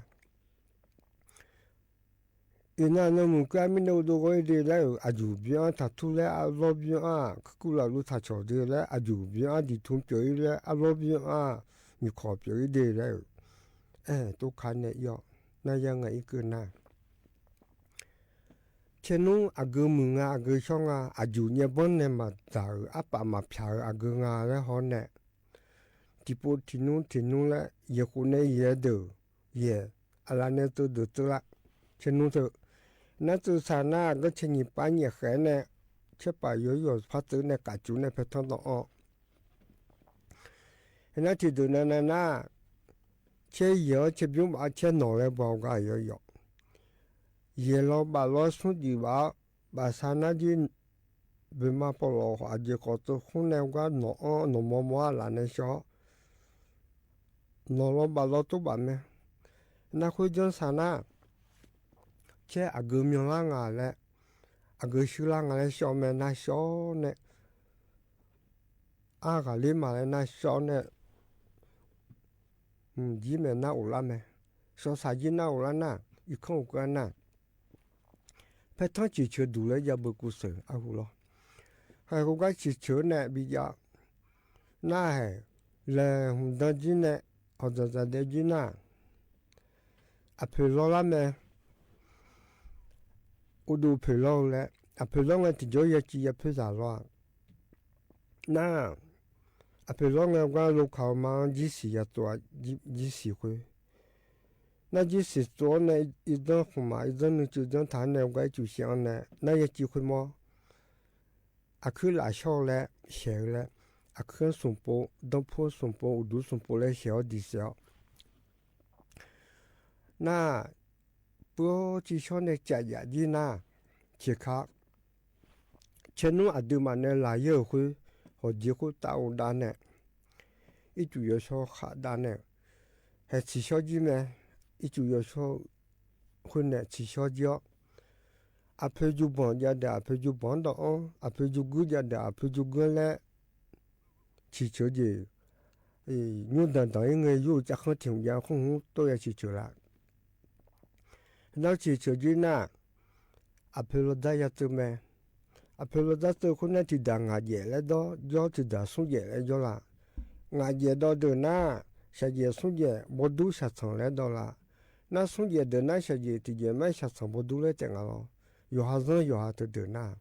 အံၤနာ် နၢမုၢ်ကျါမံၤန့ၣ် အိၣ်ဒိၣ်ဂီၢ်အံၤဒ်လဲၣ်ဧၢ, အယူၢ်ဘျီအါ ထးထူလဲၣ် အလီဘျီအါ, ခူၣ်လၢလူထးဆီၣ်ဒ်လဲၣ် အယူၢ်ဘျီအါ, ဒ်ထူပၠီၣ်အံၤလဲၣ် အလီဘျီအါ, မုၢ်ခီၣ်ပၠီၣ်အံၤဒ်လဲၣ်ဧၢ, အဲၣ် တိၢ်ခါနဲၣ်ယီၣ် နာ်ယါငါအံၤကၢၢ်နာ် ဆဲးနူအဂုၤမုၢ်ငါ အဂုၤဆီငါ အယူၢ်ညဲဘီန့ၣ်မၤတၢ်ဧၢ, အပာ်မၤဖျါဧၢ အဂုၤငါလၢဟီန့ၣ်, ထံၣ်ပိာ်ထံၣ်နူထံၣ်နူလဲၣ်, ယဲၢ်ဃိန့ၣ်ယဲၢ်ဒၢး, ယဲၢ် အလါန့ၣ်သုဒၢးသုလၢ်, ဆဲးနူသု, နာ်သုဆၣ်နာ် ကဆဲးညံၣ်ပၢ်ညံၣ်ဃဲန့ၣ်, ဆဲးပာ်ယီၤယီၤဖါသုးန့ၣ် ကးစူၤန့ၣ် ဖဲထီၣ်ဒီးအီၤ ဟဲနာ်ထံၣ်ဒုးနၤနၤနၤ, ဆဲးယဲၢ်အီၤ ဆဲးဘျုးဘၣ်အီၤ ဆဲးနီၣ်လၢပှၤဂၤယီၤယီၤ, ယဲၢ်လီၤဘၣ်လီၤဆူဒံးဘၣ်အီၤ, ဘၣ်ဆၣ်နာ်ဒ် ဘုမၤပီၣ်လီၤအီၤ အစ့ၢ်ကီးသုဃုန့ၣ် ပှၤနီၣ်အီၤနီၣ်မီမီ အလၣ်န့ၣ်ဆှီ နီၣ်လီၤဘၣ်လီၤတူၢ်ဘၣ်မဲာ်, နၢ်ဃုကၠီၣ်ဆၣ်နာ်, ဆဲးအဂုၤမၠီလၢငါလဲၣ်, အဂုၤဆှုလၢငါလဲၣ် ဆှီမဲာ်နၢ်ဆှီန့ၣ် အါဂၤလံမးလၢနၢ်ဆှီန့ၣ်, ဒ်မဲာ်နၢ်အိၣ်လၢမဲာ်, ဆှီဆၣ်ဒ်နၢ်အိၣ်လၢနၢ်, အံၤခီၣ်အိၣ်ကၢၢ်နၢ်, ဖဲထီၣ်ဆံၣ်ဆၢဒူၣ်လၢယၤဘုးကူစၢၢ်အဟူးလီၤ, ဟဲဃုဂၤဆံၣ်ဆၢန့ၣ် ဘံယါ နၢ်ဟဲ လဲၤဟူးဒီဒ်န့ၣ်, အီၣ်တၢ်တၢ်ဒဲးဒ်နၢ်, အဖုၣ်လီၤလၢမဲာ်, အိၣ်ဒိၣ်ဖုၣ်လီၤလဲၣ်, အဖုၣ်လီၤငဲၤထံၣ်ကၠီၣ်ယဲၢ်ကံယဲၢ်ဖုသၣ်လီၤ, နၢ် အဖုၣ်လီၤငဲၤပှၤလိာ်ခၢ်မၤ ဒ်စံၣ်ယၤတိာ် ဒ်စံၣ်ဃု, နၢ်ဒ်စံၣ်တိာ်န့ၣ် အံၤဒၢဃုမး အံၤဒၢနုာ်စူၤဒၢထးန့ၣ် ပှၤအံၤစူၣ်ဆံးအီၤန့ၣ် နၢ်ယဲၢ်ကံဃုမီ အခုလၢအဆီလဲၣ် ဆဲးလဲၣ်, အခုသူၣ်ပိာ် ဒီဖိသူၣ်ပိာ် အိၣ်ဒူသူၣ်ပိာ်လၢဆဲးအီၤဒံးစဲးအီၤ, နၢ် ပှၤစံၣ်ဆီန့ၣ် ကးယၤဒ်နၢ်, ဆံးခါ ဆဲးနူအဒုးမးန့ၣ် လၢယဲၢ်ဃု, ဟီၣ်ဒံဃုတၢ်အိၣ်ဒၣ်န့ၣ်, အံၤစူၣ်ယီၤဆီဃာ်ဒၣ်န့ၣ်, ဟဲစံၣ်ဆီဒ်မဲာ်, အံၤစူၣ်ယီၤဆီ ဃုန့ၣ် စံၣ်ဆီဒ်အီၤ, အဖုစူၣ်ဘီၣ်ယၤဒီး အဖုစူၣ်ဘီၣ်ဒီးအီၤ, အဖုစူၣ်ကုယၤဒီး အဖုစူၣ်ကုလဲၣ် ဆံၣ်ဆၢဒံး, ညိဒၣ်ဒၣ်အံၤ ငဲၤယိၣ်ကဃၢထံၣ်ယၤ ဃုဟူးတိၢ်ယၤဆံၣ်ဆၢလၢ်, ဒီးဆံၣ်ဆၢဒ်နၢ်, အဖုလီၤဒၢယၤသုမဲာ်, အဖုလီၤဒၢသုဃုန့ၣ် ထံၣ်ဒၣ်ငါယဲၢ်လဲၣ်ဒီးယီၤ ထံၣ်ဒၣ်ဆူယဲၢ်လဲၣ်ယီၤလၢ်, ငါယဲၢ်ဒီးဒုးနၢ်, ဆၣ်ယဲၢ်ဆူယဲၢ် ဘီဒူဆၣ်ဆၣ်လဲၣ်ဒီးလၢ်, နၢ်ဆူယဲၢ်ဒုးနၢ် ဆၣ်ယဲၢ်ထံၣ်ယဲၢ်မ့ၢ်ဆၣ်ဆၣ်ဘီဒူလၢတဲာ်ငါလီၤ, ယွၤဟးသၢယွၤဟးတဒုးနၢ်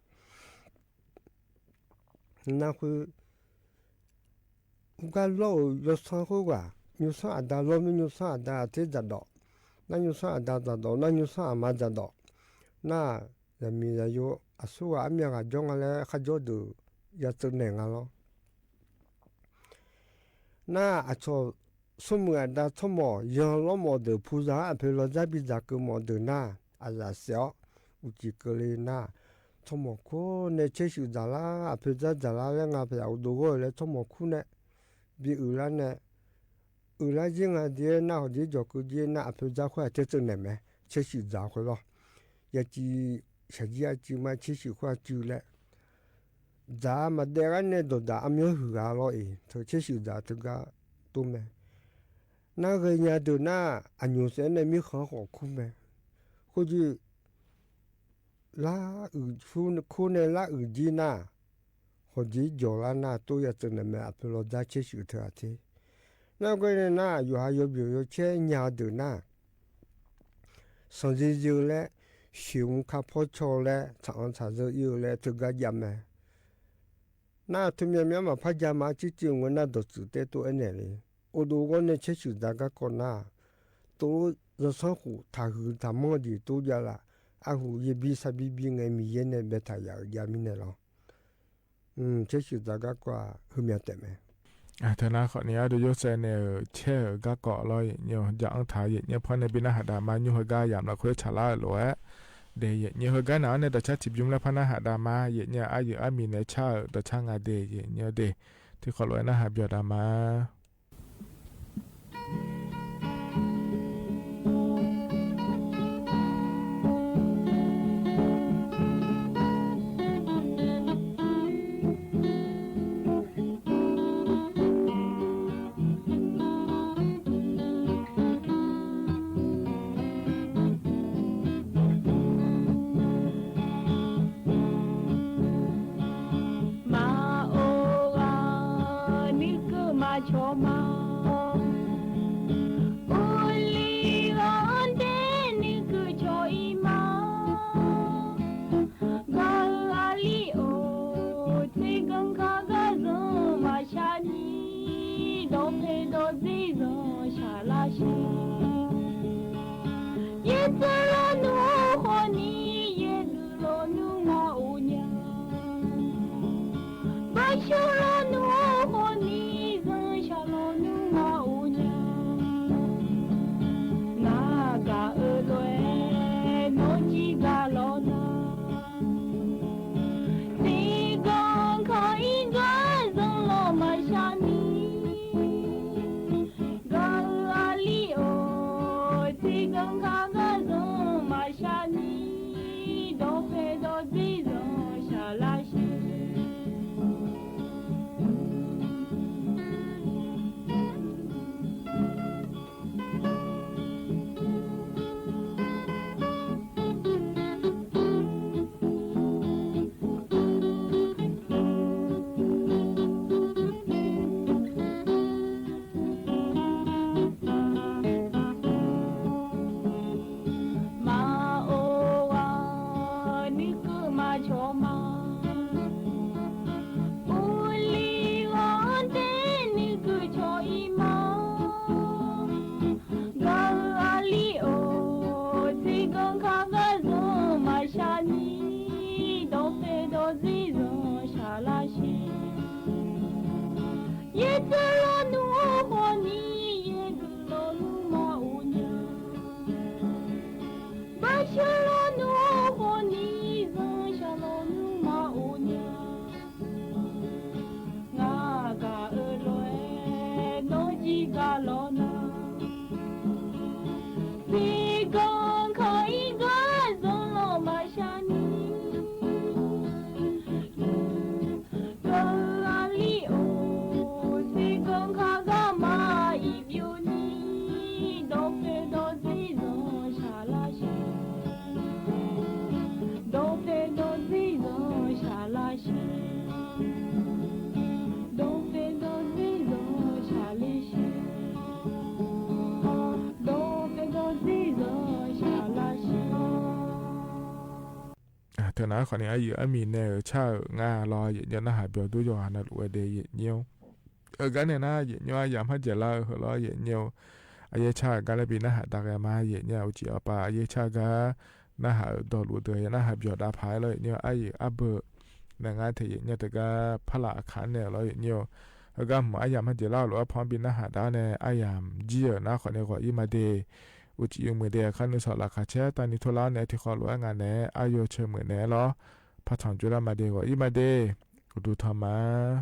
နၢ်ဃု, ဟူးဂၤလီၤဧိၤ လီၤဆီဃုဂၤ, ညိၣ်ဆီအဒါလီၤမ့ၢ်ညိၣ်ဆီအဒါအထ့ဒၣ်ဒီး, နၢ်ညိၣ်ဆီအဒါဒၣ်ဒီး နၢ်ညိၣ်ဆီအမါဒၣ်ဒီး, နၢ် ယမံၤယယိ အဆိဂၤအမ့ၢ်ဂၤကၠီငါလၢခါကၠီဒုး ယၤသုနဲၣ်ငါလီၤ နၢ်အဆီၣ် ဆိမိၣ်အဒါ ဆိမိၣ် ယီၤလီၤမိၣ်ဒုး ဖုသၣ် အဖုလီၤဒၢဘံၣ်ဒၣ်က့ၤမိၣ်ဒုးနၢ် အသၣ်စဲးအီၤ အူၣ်ကံၣ်ကလံနၢ် ဆိမိၣ်ခိၣ်န့ၣ် ဆ့ၣ်ဆူၣ်ဒၣ်လၢ အဖုသၣ်ဒၣ်လၢ လၢငါဖဲးအိၣ်ဒိၣ်ဂီၢ်လၢ ဆိမိၣ်ခိၣ်န့ၣ် ဘံၣ်အုၣ်လၢန့ၣ် အုၣ်လၢယ့ၢ်ငါဒ်နၢ် ဟီၣ်ဒ်ကၠီၣ်ကုဒ်နၢ် အဖုသၣ်ခွဲးအထ့သုနဲၣ်မဲာ် ဆ့ၣ်ဆူၣ်ဒၣ်ခွဲးလီၤ ယၤစံၣ် ဆၣ်ယံၣ်အစံၣ်မး ဆ့ၣ်ဆူၣ်ခွဲးစုလဲၣ် ဒၣ်မၤဒဲးဂၤန့ၣ် ဒိၣ်ဒၣ်အမၠီၢ်ဟုၣ်ဂၤလီၤအံၤ ထုးဆ့ၣ်ဆူၣ်ဒၣ်တဂၤတိၢ်မဲာ် နၢ်ဂ့ၤညါဒုးနၢ် အညိၣ်စဲးန့ၣ် မံဃီၤဃီၣ်ခူမဲာ် ဃိဒုး လါအုၣ် ခူန့ၣ် လါအုၣ်ဒ်နၢ် ဃ ผ่อดีจ๋อแล้วนา โต๊ะยาเจิงเน่อ แม่ อะ เปโล จ๊ะ เช็ดฉื่อเธออาเท นา ก็เน่อนา อยู่หา ยอมเบียด ยอมแชะ ยาเดินนา ส่องเยินๆ และ เสียงคาพ่อชอและ สะออนสะเยินเยอะและ เถิงกาจ๋ำแม่ นา ทุกเมียเมียมา พระยามา จื้อๆ งวยนา ดอกจื้อเต๊ะโต๊ะ ไอ้แหน่เลย โอดูก็เน่อ เช็ดฉื่อจ๋าก้าก่อนนา โต๊ะ ยอดซ้อนหู ถาหือถามหม้อดี โต๊ะยาละ อะหู เยบีซาบีบี ไง มีเย้นเน่อ แบะถ่ายยา ยามีเน่อลอ อืม เช็ดฉื่อจ๋าก้าก่อน หื้อเมียแตะแม่ อะ เถิงนา ขออนุญาตดูโยกแซนเน่อ เช็ดก้าก่อนลอ เยาะเยียะ จะอั้งถามเยาะเยียะ เพราะในปี้นาหาดามา ยู้เฮอก้า ยามละ ค่อยฉลาดหลวย เดะ เยาะเยียะ เฮอก้า หนาวเน่อ ต่อชาติถิบยุมและ เพราะนาหาดามา เยาะเยียะ อะหยืออะหมี่เน่อ ชาเออ ต่อชาติงาเดะ เยาะเยียะ เดะ ตี้ขอหลวงนาหาเบียดดามา မၤအိၣ်ဂၤ နုၢ်ကုမၤဆိမၤ အိၣ်လီဂၤဒဲး နုၢ်ကုဆိအံၤမၤ ဂၤအၢအလံၣ်အိၣ် ထွံၣ်ကိၢ်ခါဂၤ စုမၤဆါနံၣ် ဒီးဖဲဒီးစ့ၣ် စုဆါလၢဆ့ ယဲၢ်တလီၤနူ ဃိးနံၣ် ယဲၢ်တလီၤနူ မၤအိၣ်ညါ ဘၣ်ဆၢလီၤနူ ဃိးနံၣ် စုဆါလီၤနူ မၤအိၣ်ညါ နၤဂၤအၢလွဲ နီၢ်ကံၣ်ဂၤလီၤနၤ စ့ၢ်ကီးခါအံၤဂၤ စုလီၤမၤဆါနံၣ် ဂၤအၢအလံၣ်အိၣ် စ့ၢ်ကီးခါဂၤ စုမၤဆါနံၣ် ဒီးဖဲဒီးစ့ၣ် စုဆါလၢဆ့ မၤအိၣ်ဂၤ နုၢ်ကုမၤဆိမၤ အိၣ်လီဂၤဒဲး နုၢ်ကုဆိအံၤမၤ ဂၤအၢအလံၣ်အိၣ် စ့ၢ်ကီးခါဂၤ စုမၤဆါနံၣ် ဒီးဖဲဒီးစ့ၣ် စုဆါလၢဆ့ ယဲၢ်တလီၤနူ ဃိးနံၣ် ယဲၢ်တလီၤနူ မၤအိၣ်ညါ ဘၣ်ဆၢလီၤနူ ဃိးနံၣ် စုဆါလီၤနူ မၤအိၣ်ညါ နၤဂၤအၢလွဲ နီၢ်ကံၣ်ဂၤလီၤနၤ စ့ၢ်ကီးခါအံၤဂၤ စုလီၤမၤဆါနံၣ် ဂၤအၢအလံၣ်အိၣ် စ့ၢ်ကီးခါဂၤ မၤအံၤပျိနံၣ် ဒီးဖဲဒီးစ့ၣ် စုဆါလၢဆ့ ဒီးဖဲဒီးစ့ၣ် စုဆါလၢဆ့ ဒီးဖဲဒီးစ့ၣ် စုဆါလၢဆ့ ဒီးဖဲဒီးစ့ၣ် စုဆါလၢဆ့ အၢ တၢ်နၢ်ခီန့ၣ် အယုၢ်အမံၤနဲၣ်ဧၢ ဆၣ်ဧၢ ငါလီၤ ယဲၢ်ညိၣ် နၢ်ဟးပျီၤဒိယွၤ ဟးနၢ်လိာ်ဝဲဒၣ် ယဲၢ်ညိၣ် အဂၤန့ၣ်နၤ ယဲၢ်ညိၣ် အယၤမၤဒ်လဲၣ်ဧိၤလီၤ ယဲၢ်ညိၣ် အယဲၢ်ဆၣ်ဂၤလၢဘၣ်နၢ်ဟးတၢ်ဂ့ၢ်မး ယဲၢ်ညိၣ် အူကၠံအီပၤ အယဲၢ်ဆၣ်ဂၤ နၢ်ဟးဒီးလိာ်တဂၤ ယဲၢ်နၢ်ဟးပျီၤတၢ်ဖးလီၤ ယဲၢ်ညိၣ် အယုၢ်အဘၢၣ် နငါထဲယဲၢ်ညိၣ်တဂၤ ဖးလၢ်အခါန့ၣ်လီၤ ယဲၢ်ညိၣ် အဂၤမ့ၢ် အယၤမၤဒ်လဲၣ်ဧိၤလီၤ ဖီဘၣ်နၢ်ဟးတၢ်န့ၣ် အယၤကံဧၢ နၢ်ခီန့ၣ် ဂီၤအံၤမးဒဲး အူကၠံအူမုာ်ဒဲး အခါနုာ်စီၤလၢ်ခါဆဲး တၢ်နံၤထိလၢန့ၣ် ထံၣ်ဃီလိာ်အဂၤန့ၣ် အယိၣ်ဆၢမုၢ်န့ၣ်လီၤ ဖးထီၣ်ကၠိလၢမးဒဲး ဂီၤအံၤမးဒဲး အိၣ်ဒူထီၣ်မး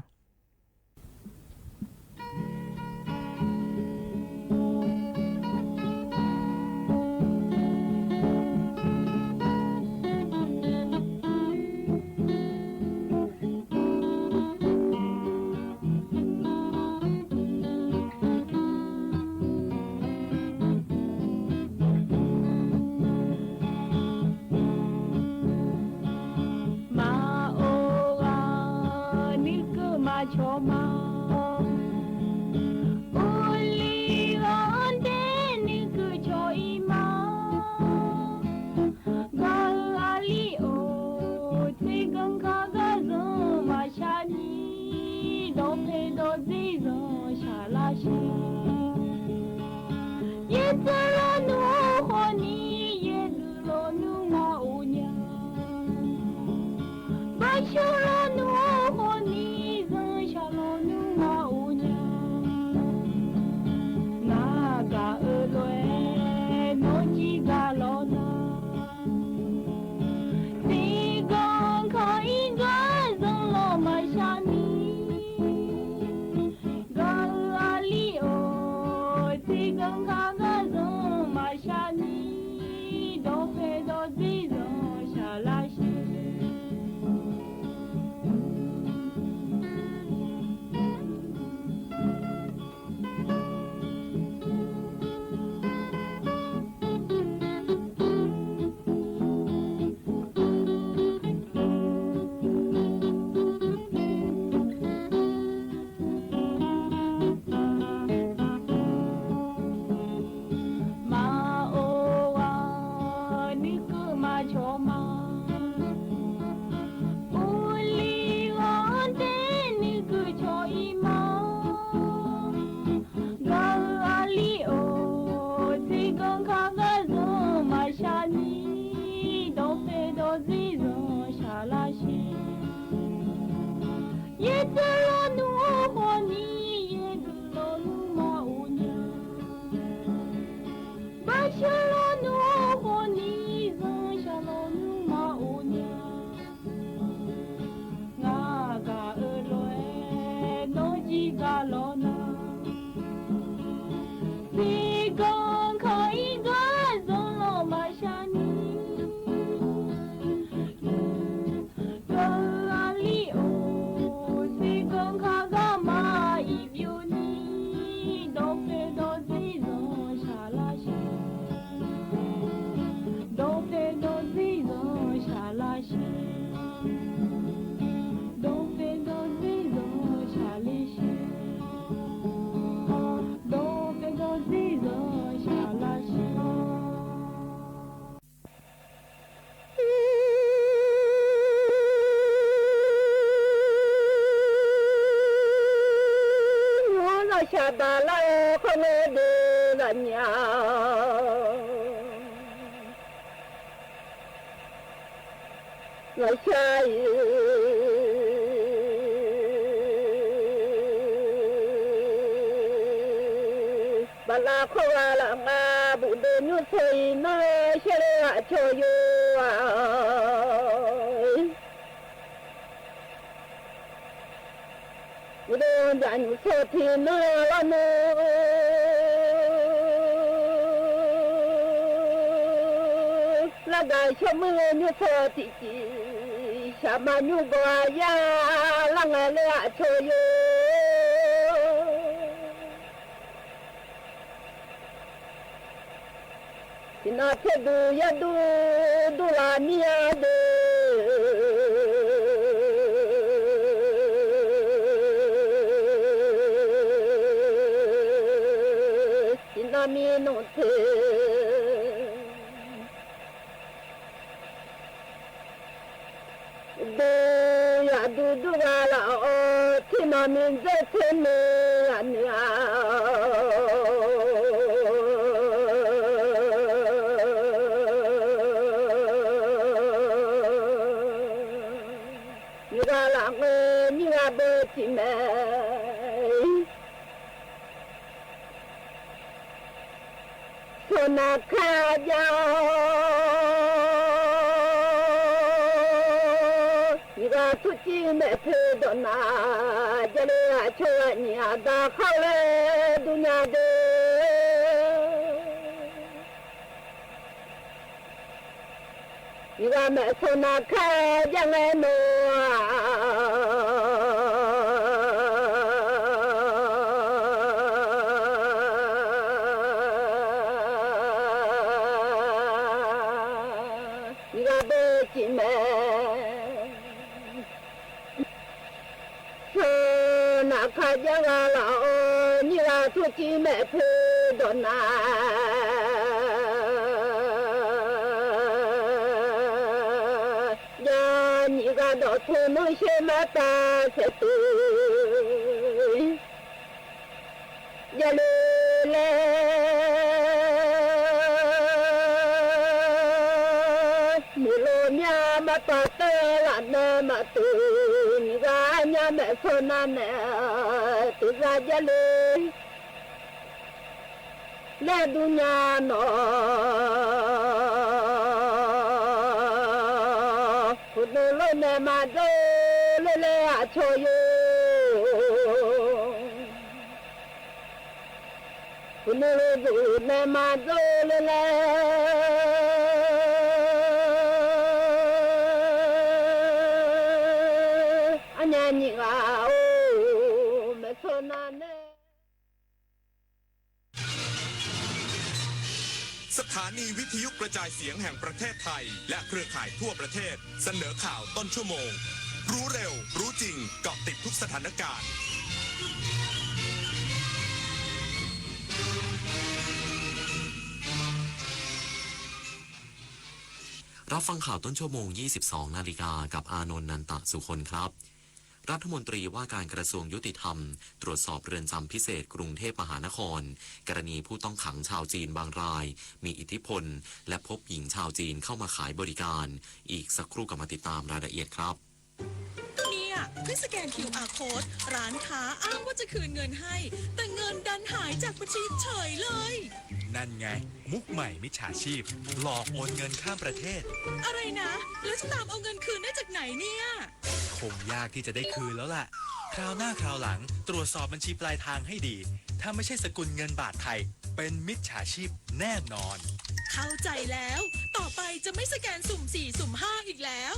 မၤအိၣ်ဂၤ နု ချောမး အိၣ်လီၤအီၤတဲနုၢ်ကုၢ်ချောအံၤမး ဂၤအလံၣ်အိၣ် သ့ၣ်ကၢၣ်ခါဂၤ စၢၤမၤဆါနံၤ ဒီးဖဲဒီးစ့ၢ် စၢၤဆါလၢ်ဆ့ ယဲၢ်စၢၤလီၤနုၢ်အိၣ်ဃီနံၤ ယဲၢ်စၢၤလီၤနုၢ်မၤအိၣ်ညါ ဘၣ်ဆၢလီၤနုၢ်အိၣ်ဃီနံၤ စၢၤဆါလီၤနုၢ်မၤအိၣ်ညါ နၤဂၤအၢလွဲ နီၢ်ကံၣ်ဂၤလီၤနၤ သ့ၣ်ကၢၣ်ခါအံၤဂၤ စၢၤလီၤမၤဆါနံၤ ဂၤအလံၣ်အိၣ် သ့ၣ်ကၢၣ်ခါဂၤ စၢၤမၤဆါနံၤ ဒီးဖဲဒီးစ့ၢ် စၢၤဆါလၢ်ဆ့ မၤအိၣ်ဝဲ နုၢ်ကုၢ်မၤချောမး အိၣ်လီၤအီၤတဲ နုၢ်ကုၢ်ချောအံၤမး ဂၤအလံၣ်အိၣ် သ့ၣ်ကၢၣ်ခါဂၤ စၢၤမၤဆါနံၤ ဒီးဖဲဒီးစ့ၢ် စၢၤဆါလၢ်ဆ့ ယဲၢ်စၢၤလီၤနုၢ်အိၣ်ဃီနံၤ ယဲၢ်စၢၤလီၤနုၢ်မၤအိၣ်ညါ ဘၣ်ဆၢလီၤနုၢ်အိၣ်ဃီနံၤ စၢၤဆါလီၤနုၢ်မၤအိၣ်ညါ နၤဂၤအၢလွဲ နီၢ်ကံၣ်ဂၤလီၤနၤ သ့ၣ်ကၢၣ်ခါအံၤဂၤ စၢၤလီၤမၤဆါနံၤ ဂၤအလံၣ်အိၣ် သ့ၣ်ကၢၣ်ခါဂၤ မၤအံၤဘျီနံၤ ဒီးဖဲဒီးစ့ၢ် စၢၤဆါလၢ်ဆ့ ဒီးဖဲဒီးစ့ၢ် စၢၤဆါလၢ်ဆ့ ဒီးဖဲဒီးစ့ၢ် စၢၤဆါလၢ်ဆ့ ဒီးဖဲဒီးစ့ၢ် စၢၤဆါလၢ်ဆ့ လီၤဆါအံၤ ဘၣ်လၢခီဂာ်လၢငါဘူးဒိၣ်ညိၣ်ဆိအံၤ နီၢ်ရှဲလ့အဆိယိာ်ဧၢ ဘူးဒိၣ်ညိၣ်ဆိထံနီၢ်လီၤနုၢ် လၢဂၤဆိမုၣ်ညိၣ်ဆိထံကံ ဆၣ်မၤညိၣ်ဂီၤယၤ လၢငါလ့အဆိယိာ် ထံနီၢ်ထဲဒုးယၤဒုး ဒုးလၢမံယၤဒုး ထံနီၢ်မံနုၢ်ထဲ ဒုးယၤဒုးဒုးဂၤလၢအီၤ ထံနီၢ်မံစ့ထဲမံယၤနုၢ်ဧၢ မံဂၤလၢအီၤ မံဂၤဘၣ်ထံမဲ ဆိနၤခါယၤ မံဂၤထူၣ်ကံၢ်မဲာ်ထဲဒီးနၤ ယဲလ့အဆိအညံၤအသးခီလဲၣ်ဒုးညါဒဲး မံဂၤမဲာ်ဆိနၤခါယၤငဲနိဧၢ မံဂၤဘၣ်ထံမဲ ဆိ ခါယဲဂၤလီၤ နံၣ်ဂၤထူၣ်ကံမဲာ်ဖုဒိၣ်နၤ ယၤနံၣ်ဂၤဒီးထူၣ်နုၢ်ရှဲမၤတၢ်ဆဲးတုၤ ယဲလူၤလဲၣ် မုၢ်လိၤမၠၣ်မၤပာ်တၢ်လၢနမၤတုၤ နံၣ်ဂၤညါမဲာ်ဆိနၤနဲ တုၤဂၤယဲလူၤ လဲၤဒုးညါနီၤ ဖုနုာ်လိၤနဲမၤဒိၣ်လဲၣ်လဲၣ်အဆိယိၤ ဖုနုာ်လိၤဒိၣ်နဲမၤဒိၣ်လဲၣ်လဲၣ် အညါနံၣ်ဂၤအိၣ် မဲာ်ဆိနၤနဲ สถานีวิทยุกระจายเสียงแห่งประเทศไทย และเครือข่ายทั่วประเทศ เสนอข่าวต้นชั่วโมง รู้เร็ว รู้จริง เกาะติดทุกสถานการณ์ รับฟังข่าวต้นชั่วโมง ยี่สิบสองนาฬิกา กับอานนท์ นันตะสุคนครับ รัฐมนตรีว่าการกระทรวงยุติธรรม ตรวจสอบเรือนจำพิเศษกรุงเทพมหานคร กรณีผู้ต้องขังชาวจีนบางราย มีอิทธิพล และพบหญิงชาวจีนเข้ามาขายบริการ อีกสักครู่กลับมาติดตามรายละเอียดครับ เนี่ย เพิ่งสแกน คิวอาร์ code ร้านค้าอ้างว่าจะคืนเงินให้ แต่เงินดันหายจากบัญชีเฉยเลย นั่นไง มุกใหม่มิจฉาชีพ หลอกโอนเงินข้ามประเทศ อะไรนะ แล้วจะตามเอาเงินคืนได้จากไหนเนี่ย คงยากที่จะได้คืนแล้วล่ะ คราวหน้าคราวหลัง ตรวจสอบบัญชีปลายทางให้ดี ถ้าไม่ใช่สกุลเงินบาทไทย เป็นมิจฉาชีพแน่นอน เข้าใจแล้ว ต่อไปจะไม่สแกนสุ่มสี่ สุ่มห้า อีกแล้ว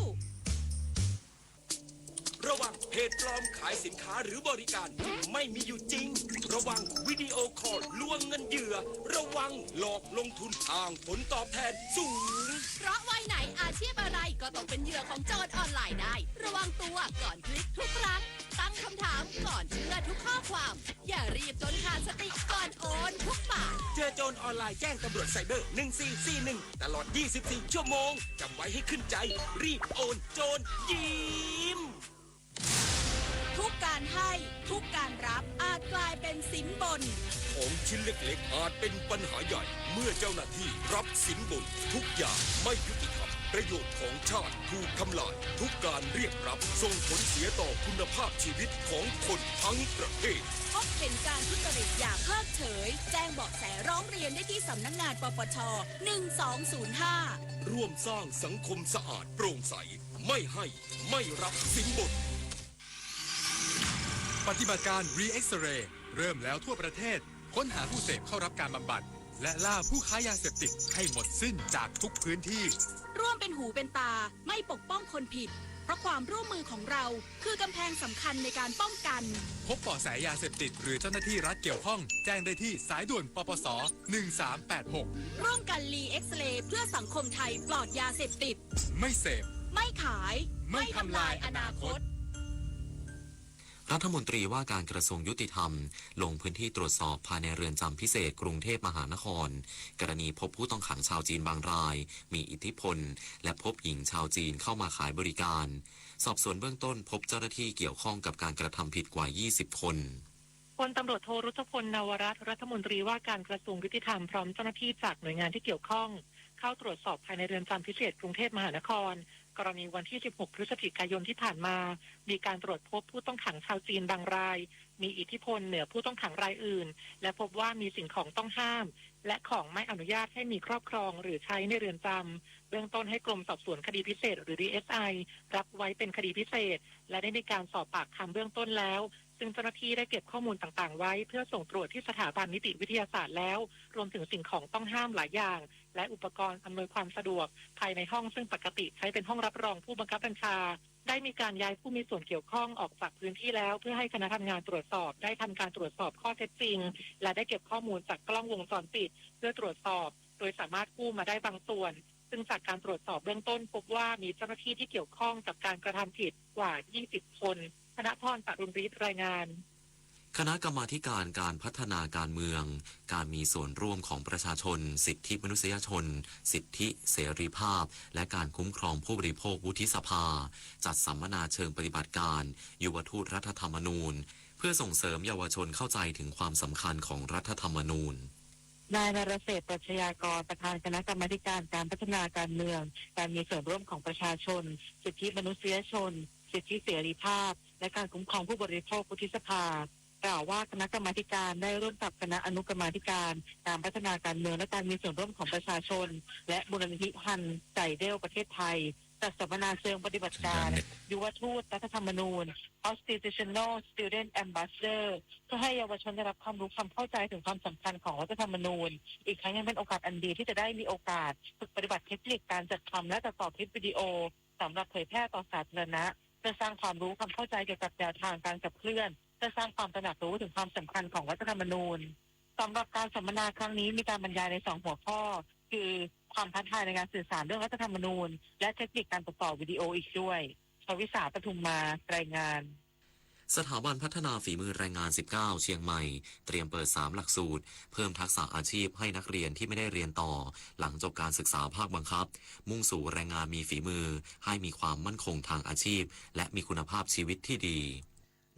ระวังเพจปลอมขายสินค้าหรือบริการที่ไม่มีอยู่จริง ระวังวิดีโอคอลลวงเงินเหยื่อ ระวังหลอกลงทุนอ้างผลตอบแทนสูง เพราะวัยไหนอาชีพอะไรก็ตกเป็นเหยื่อของโจรออนไลน์ได้ ระวังตัวก่อนคลิกทุกครั้ง ตั้งคำถามก่อนเชื่อทุกข้อความ อย่ารีบจนขาดสติก่อนโอนทุกบาท เจอโจรออนไลน์แจ้งตำรวจไซเบอร์ หนึ่งสี่สี่หนึ่ง ตลอด ยี่สิบสี่ ชั่วโมง จำไว้ให้ขึ้นใจ รีบโอน โจรยิ้ม ทุกการให้ ทุกการรับ อาจกลายเป็นสินบน ของชิ้นเล็กๆ อาจเป็นปัญหาใหญ่ เมื่อเจ้าหน้าที่รับสินบน ทุกอย่างไม่ยุติธรรม ประโยชน์ของชาติถูกทำลาย ทุกการเรียกรับส่งผลเสียต่อคุณภาพชีวิตของคนทั้งประเทศ พบเห็นการทุจริตอย่าเพิกเฉย แจ้งเบาะแสร้องเรียนได้ที่สำนักงาน ปปช หนึ่งสองศูนย์ห้า ร่วมสร้างสังคมสะอาดโปร่งใส ไม่ให้ ไม่รับสินบน ปฏิบัติการ Re-X-Ray เริ่มแล้วทั่วประเทศ ค้นหาผู้เสพเข้ารับการบำบัด และล่าผู้ค้ายาเสพติดให้หมดสิ้นจากทุกพื้นที่ ร่วมเป็นหูเป็นตา ไม่ปกป้องคนผิด เพราะความร่วมมือของเรา คือกำแพงสำคัญในการป้องกัน พบเบาะแสยาเสพติดหรือเจ้าหน้าที่รัฐเกี่ยวข้อง แจ้งได้ที่สายด่วน ปปส หนึ่งสามแปดหก ร่วมกัน Re-X-Ray เพื่อสังคมไทยปลอดยาเสพติด ไม่เสพ ไม่ขาย ไม่ทำลายอนาคต รัฐมนตรีว่าการกระทรวงยุติธรรม ลงพื้นที่ตรวจสอบภายในเรือนจำพิเศษกรุงเทพมหานคร กรณีพบผู้ต้องขังชาวจีนบางราย มีอิทธิพล และพบหญิงชาวจีนเข้ามาขายบริการ สอบสวนเบื้องต้นพบเจ้าหน้าที่เกี่ยวข้องกับการกระทำผิดกว่า ยี่สิบ คน พลตำรวจโท รุธพล นวรัตน์ รัฐมนตรีว่าการกระทรวงยุติธรรม พร้อมเจ้าหน้าที่จากหน่วยงานที่เกี่ยวข้อง เข้าตรวจสอบภายในเรือนจำพิเศษกรุงเทพมหานคร กรณีวันที่ สิบหก พฤศจิกายนที่ผ่านมา มีการตรวจพบผู้ต้องขังชาวจีนบางราย มีอิทธิพลเหนือผู้ต้องขังรายอื่น และพบว่ามีสิ่งของต้องห้าม และของไม่อนุญาตให้มีครอบครองหรือใช้ในเรือนจำ เบื้องต้นให้กรมสอบสวนคดีพิเศษ หรือ ดีเอสไอ รับไว้เป็นคดีพิเศษ และได้มีการสอบปากคำเบื้องต้นแล้ว ซึ่งเจ้าหน้าที่ได้เก็บข้อมูลต่างๆ ไว้เพื่อส่งตรวจที่สถาบันนิติวิทยาศาสตร์แล้ว รวมถึงสิ่งของต้องห้ามหลายอย่าง และอุปกรณ์อำนวยความสะดวกภายในห้อง ซึ่งปกติใช้เป็นห้องรับรองผู้บังคับบัญชา ได้มีการย้ายผู้มีส่วนเกี่ยวข้องออกจากพื้นที่แล้ว เพื่อให้คณะทำงานตรวจสอบได้ทำการตรวจสอบข้อเท็จจริง และได้เก็บข้อมูลจากกล้องวงจรปิด เพื่อตรวจสอบ โดยสามารถกู้มาได้บางส่วน ซึ่งจากการตรวจสอบเบื้องต้นพบว่ามีเจ้าหน้าที่ที่เกี่ยวข้องกับการกระทำผิดกว่า ยี่สิบ คน ธนพร จารุณฤทธิ์ รายงาน คณะกรรมาธิการการพัฒนาการเมือง การมีส่วนร่วมของประชาชน สิทธิมนุษยชน สิทธิเสรีภาพ และการคุ้มครองผู้บริโภควุฒิสภา จัดสัมมนาเชิงปฏิบัติการ ยุวทูตรัฐธรรมนูญ เพื่อส่งเสริมเยาวชนเข้าใจถึงความสำคัญของรัฐธรรมนูญ นายนรเศรษฐ ปรัชญากร ประธานคณะกรรมาธิการการพัฒนาการเมือง การมีส่วนร่วมของประชาชน สิทธิมนุษยชน สิทธิเสรีภาพ และการคุ้มครองผู้บริโภควุฒิสภา กล่าวว่าคณะกรรมาธิการได้ร่วมกับคณะอนุกรรมาธิการการพัฒนาการเมืองและการมีส่วนร่วมของประชาชน และมูลนิธิฮันส์ ไจเดล ประเทศไทย จัดสัมมนาเชิงปฏิบัติการ ยุวทูตรัฐธรรมนูญ Constitutional Student Ambassador เพื่อให้เยาวชนได้รับความรู้ความเข้าใจถึงความสำคัญของรัฐธรรมนูญ อีกทั้งยังเป็นโอกาสอันดีที่จะได้มีโอกาสฝึกปฏิบัติเทคนิคการจัดทำและตัดต่อคลิปวิดีโอ สำหรับเผยแพร่ต่อสาธารณะ เพื่อสร้างความรู้ความเข้าใจเกี่ยวกับแนวทางการขับเคลื่อน เพื่อสร้างความตระหนักรู้ถึงความสำคัญของรัฐธรรมนูญ สำหรับการสัมมนาครั้งนี้มีการบรรยายในสองหัวข้อ คือความท้าทายในการสื่อสารเรื่องรัฐธรรมนูญ และเทคนิคการตัดต่อวิดีโออีกด้วย ชวิสา ปทุมมา รายงาน สถาบันพัฒนาฝีมือแรงงาน สิบเก้า เชียงใหม่ เตรียมเปิด สาม หลักสูตร เพิ่มทักษะอาชีพให้นักเรียนที่ไม่ได้เรียนต่อ หลังจบการศึกษาภาคบังคับ มุ่งสู่แรงงานมีฝีมือ ให้มีความมั่นคงทางอาชีพ และมีคุณภาพชีวิตที่ดี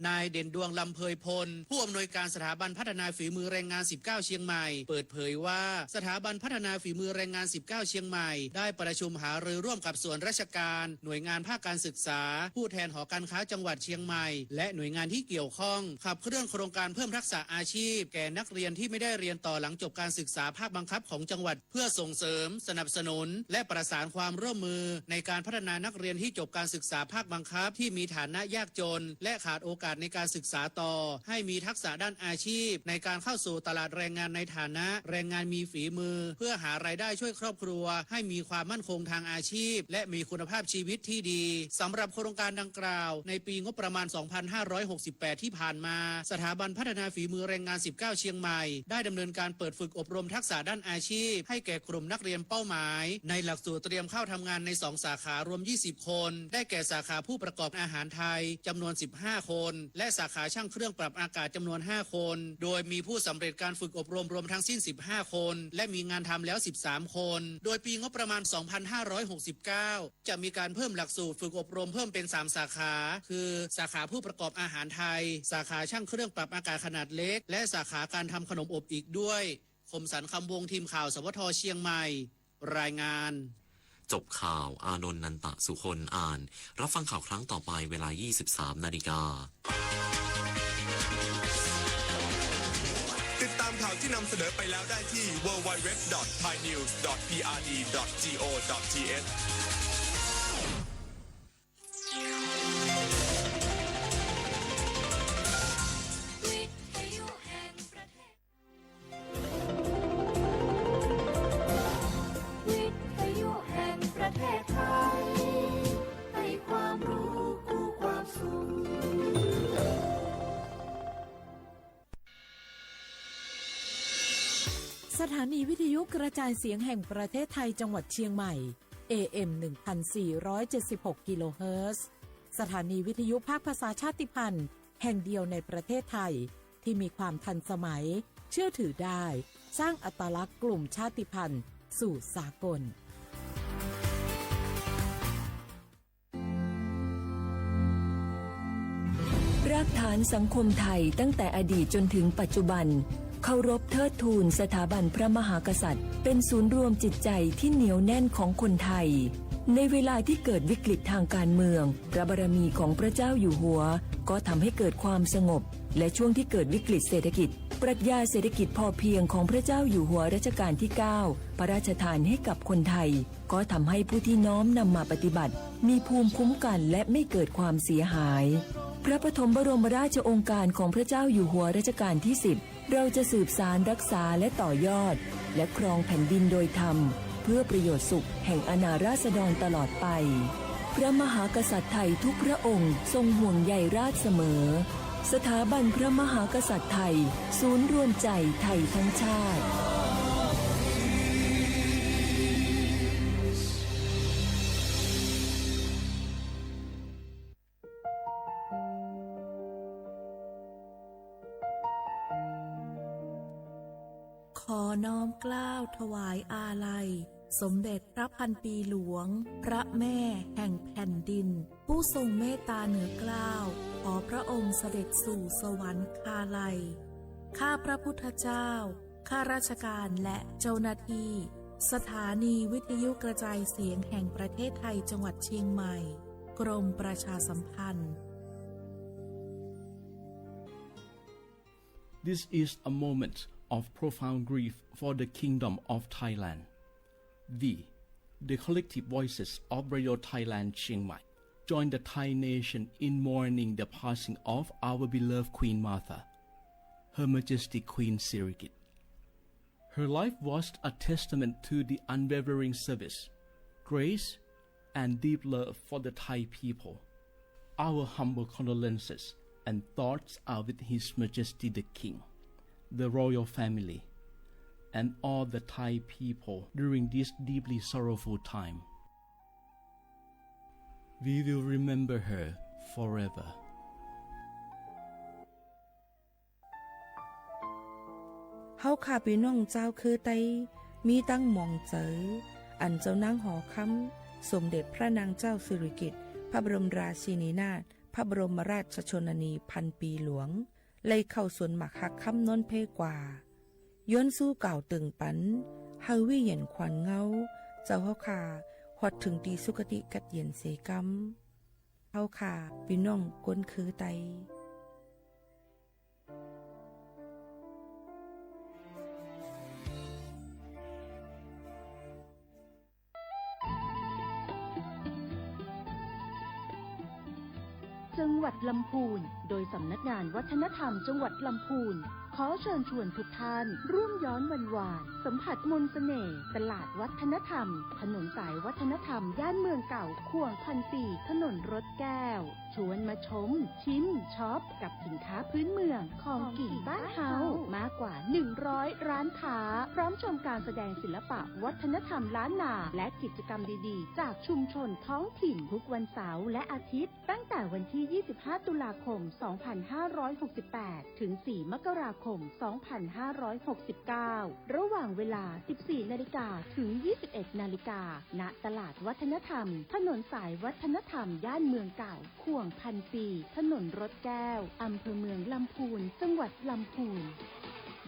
นายเด่นดวง ลำเภยพล ผู้อำนวยการสถาบันพัฒนาฝีมือแรงงาน สิบเก้า เชียงใหม่ เปิดเผยว่า สถาบันพัฒนาฝีมือแรงงาน สิบเก้า เชียงใหม่ ได้ประชุมหารือร่วมกับส่วนราชการ หน่วยงานภาคการศึกษา ผู้แทนหอการค้าจังหวัดเชียงใหม่ และหน่วยงานที่เกี่ยวข้อง ขับเคลื่อนโครงการเพิ่มทักษะอาชีพ แก่นักเรียนที่ไม่ได้เรียนต่อหลังจบการศึกษาภาคบังคับของจังหวัด เพื่อส่งเสริม สนับสนุน และประสานความร่วมมือในการพัฒนานักเรียนที่จบการศึกษาภาคบังคับที่มีฐานะยากจน และขาดโอกาสในการศึกษาต่อ ให้มีทักษะด้านอาชีพ ในการเข้าสู่ตลาดแรงงานในฐานะแรงงานมีฝีมือ เพื่อหารายได้ช่วยครอบครัว ให้มีความมั่นคงทางอาชีพ และมีคุณภาพชีวิตที่ดี สำหรับโครงการดังกล่าว ในปีงบประมาณ สองพันห้าร้อยหกสิบแปด ที่ผ่านมา สถาบันพัฒนาฝีมือแรงงาน สิบเก้า เชียงใหม่ ได้ดำเนินการเปิดฝึกอบรมทักษะด้านอาชีพ ให้แก่กลุ่มนักเรียนเป้าหมาย ในหลักสูตรเตรียมเข้าทำงานในสองสาขารวม ยี่สิบ คน ได้แก่สาขาผู้ประกอบอาหารไทย จำนวน สิบห้า คน และสาขาช่างเครื่องปรับอากาศ จำนวน ห้า คน โดยมีผู้สำเร็จการฝึกอบรมรวมทั้งสิ้น สิบห้า คน และมีงานทำแล้ว สิบสาม คน โดยปีงบประมาณ สองพันห้าร้อยหกสิบเก้า จะมีการเพิ่มหลักสูตรฝึกอบรมเพิ่มเป็น สาม สาขา คือ สาขาผู้ประกอบอาหารไทย สาขาช่างเครื่องปรับอากาศขนาดเล็ก และสาขาการทำขนมอบอีกด้วย คมสันต์ คำวงศ์ ทีมข่าว สวท เชียงใหม่ รายงาน จบข่าว อานนท์ นันตะสุคน อ่าน รับฟังข่าวครั้งต่อไปเวลา ยี่สิบสาม นาฬิกา ติดตามข่าวที่นำเสนอไปแล้วได้ที่ ดับเบิลยู ดับเบิลยู ดับเบิลยู ดอท ไทยนิวส์ ดอท พีอาร์ดี ดอท จี โอ ดอท ที เอช วิทยุแห่งประเทศ วิทยุแห่งประเทศไทย ให้ความรู้คู่ความสุข สถานีวิทยุกระจายเสียงแห่งประเทศไทยจังหวัดเชียงใหม่ เอ เอ็ม หนึ่งพันสี่ร้อยเจ็ดสิบหก กิโลเฮิรตซ์ สถานีวิทยุภาคภาษาชาติพันธุ์แห่งเดียวในประเทศไทย ที่มีความทันสมัย เชื่อถือได้ สร้างอัตลักษณ์กลุ่มชาติพันธุ์สู่สากล รากฐานสังคมไทยตั้งแต่อดีตจนถึงปัจจุบัน เคารพเทิดทูนสถาบันพระมหากษัตริย์ เป็นศูนย์รวมจิตใจที่เหนียวแน่นของคนไทย ในเวลาที่เกิดวิกฤตทางการเมือง พระบารมีของพระเจ้าอยู่หัวก็ทำให้เกิดความสงบ และช่วงที่เกิดวิกฤตเศรษฐกิจ ปรัชญาเศรษฐกิจพอเพียงของพระเจ้าอยู่หัวรัชกาลที่เก้า พระราชทานให้กับคนไทย ก็ทำให้ผู้ที่น้อมนำมาปฏิบัติ มีภูมิคุ้มกันและไม่เกิดความเสียหาย พระปฐมบรมราชโองการของพระเจ้าอยู่หัวรัชกาลที่สิบ เราจะสืบสานรักษาและต่อยอด และครองแผ่นดินโดยธรรม เพื่อประโยชน์สุขแห่งอาณาราษฎรตลอดไป พระมหากษัตริย์ไทยทุกพระองค์ทรงห่วงใยราษฎรเสมอ สถาบันพระมหากษัตริย์ไทย ศูนย์รวมใจไทยทั้งชาติ อน้อมเกล้าถวายอาลัย สมเด็จพระพันปีหลวง พระแม่แห่งแผ่นดิน ผู้ทรงเมตตาเหนือเกล้า ขอพระองค์เสด็จสู่สวรรคาลัย ข้าพระพุทธเจ้า ข้าราชการและเจ้าหน้าที่ สถานีวิทยุกระจายเสียงแห่งประเทศไทยจังหวัดเชียงใหม่ กรมประชาสัมพันธ์ This is a moment of profound grief for the Kingdom of Thailand. We, the collective voices of Radio Thailand Chiang Mai, join the Thai nation in mourning the passing of our beloved Queen Mother, Her Majesty Queen Sirikit. Her life was a testament to the unwavering service, grace, and deep love for the Thai people. Our humble condolences and thoughts are with His Majesty the King, the royal family, and all the Thai people during this deeply sorrowful time. We will remember her forever. เฮาข้าปี้น้องจาวเครือไต มีตังหมองเจอ อันเจ้านางหอคำ สมเด็จพระนางเจ้าสิริกิติ์ พระบรมราชินีนาถ พระบรมราชชนนีพันปีหลวง ไล่เข้าสวนหมากฮักคำนนเพกว่า ย้อนสู้กล่าวเติ่งปัน เฮาวิเย็นขวัญเงา เจ้าเฮาข้า ฮอดเถิงตี้สุคติกัดเย็นเสกำ เฮาข้าปี้น้องคนเครือไต จังหวัดลำพูน โดยสำนักงานวัฒนธรรมจังหวัดลำพูน ขอเชิญชวนทุกท่านร่วมย้อนวันวาน สัมผัสมนต์เสน่ห์ ตลาดวัฒนธรรม ถนนสายวัฒนธรรม ย่านเมืองเก่า ข่วงพันปี ถนนรถแก้ว ชวนมาชม ชิม ช็อป กับสินค้าพื้นเมือง ของกิ๋นบ้านเฮา มากกว่า หนึ่งร้อย ร้านค้า พร้อมชมการแสดงศิลปะวัฒนธรรมล้านนา และกิจกรรมดีๆ จากชุมชนท้องถิ่น ทุกวันเสาร์และอาทิตย์ ตั้งแต่วันที่ ยี่สิบห้า ตุลาคม สองพันห้าร้อยหกสิบแปด ถึง สี่ มกราคม สองพันห้าร้อยหกสิบเก้า ระหว่างเวลา สิบสี่ นาฬิกา ถึง ยี่สิบเอ็ด นาฬิกา ณ ตลาดวัฒนธรรม ถนนสายวัฒนธรรม ย่านเมืองเก่า ข่วงพันปี ถนนรถแก้ว อำเภอเมืองลำพูน จังหวัดลำพูน